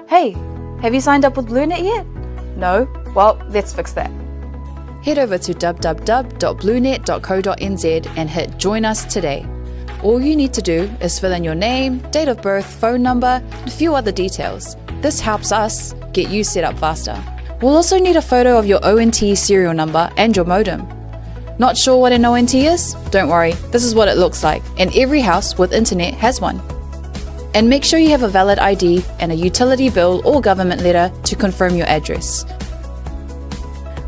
Hey, have you signed up with BlueNet yet? No? Well, let's fix that. Head over to www.bluenet.co.nz and hit Join Us Today. All you need to do is fill in your name, date of birth, phone number, and a few other details. This helps us get you set up faster. We'll also need a photo of your ONT serial number and your modem. Not sure what an ONT is? Don't worry, this is what it looks like, and every house with internet has one. And make sure you have a valid ID and a utility bill or government letter to confirm your address.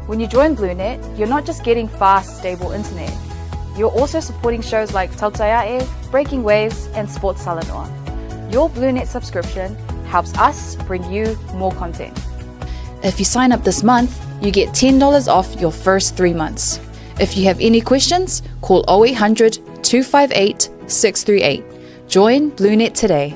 When you join BlueNet, you're not just getting fast, stable internet. You're also supporting shows like Tautai A'e, Breaking Waves, and Sports Talanoa. Your BlueNet subscription helps us bring you more content. If you sign up this month, you get $10 off your first 3 months. If you have any questions, call 0800 258 638. Join BlueNet today.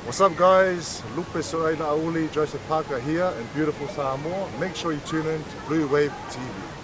What's up guys, Lupe Soaila Auli, Joseph Parker here in beautiful Samoa. Make sure you tune in to Blue Wave TV.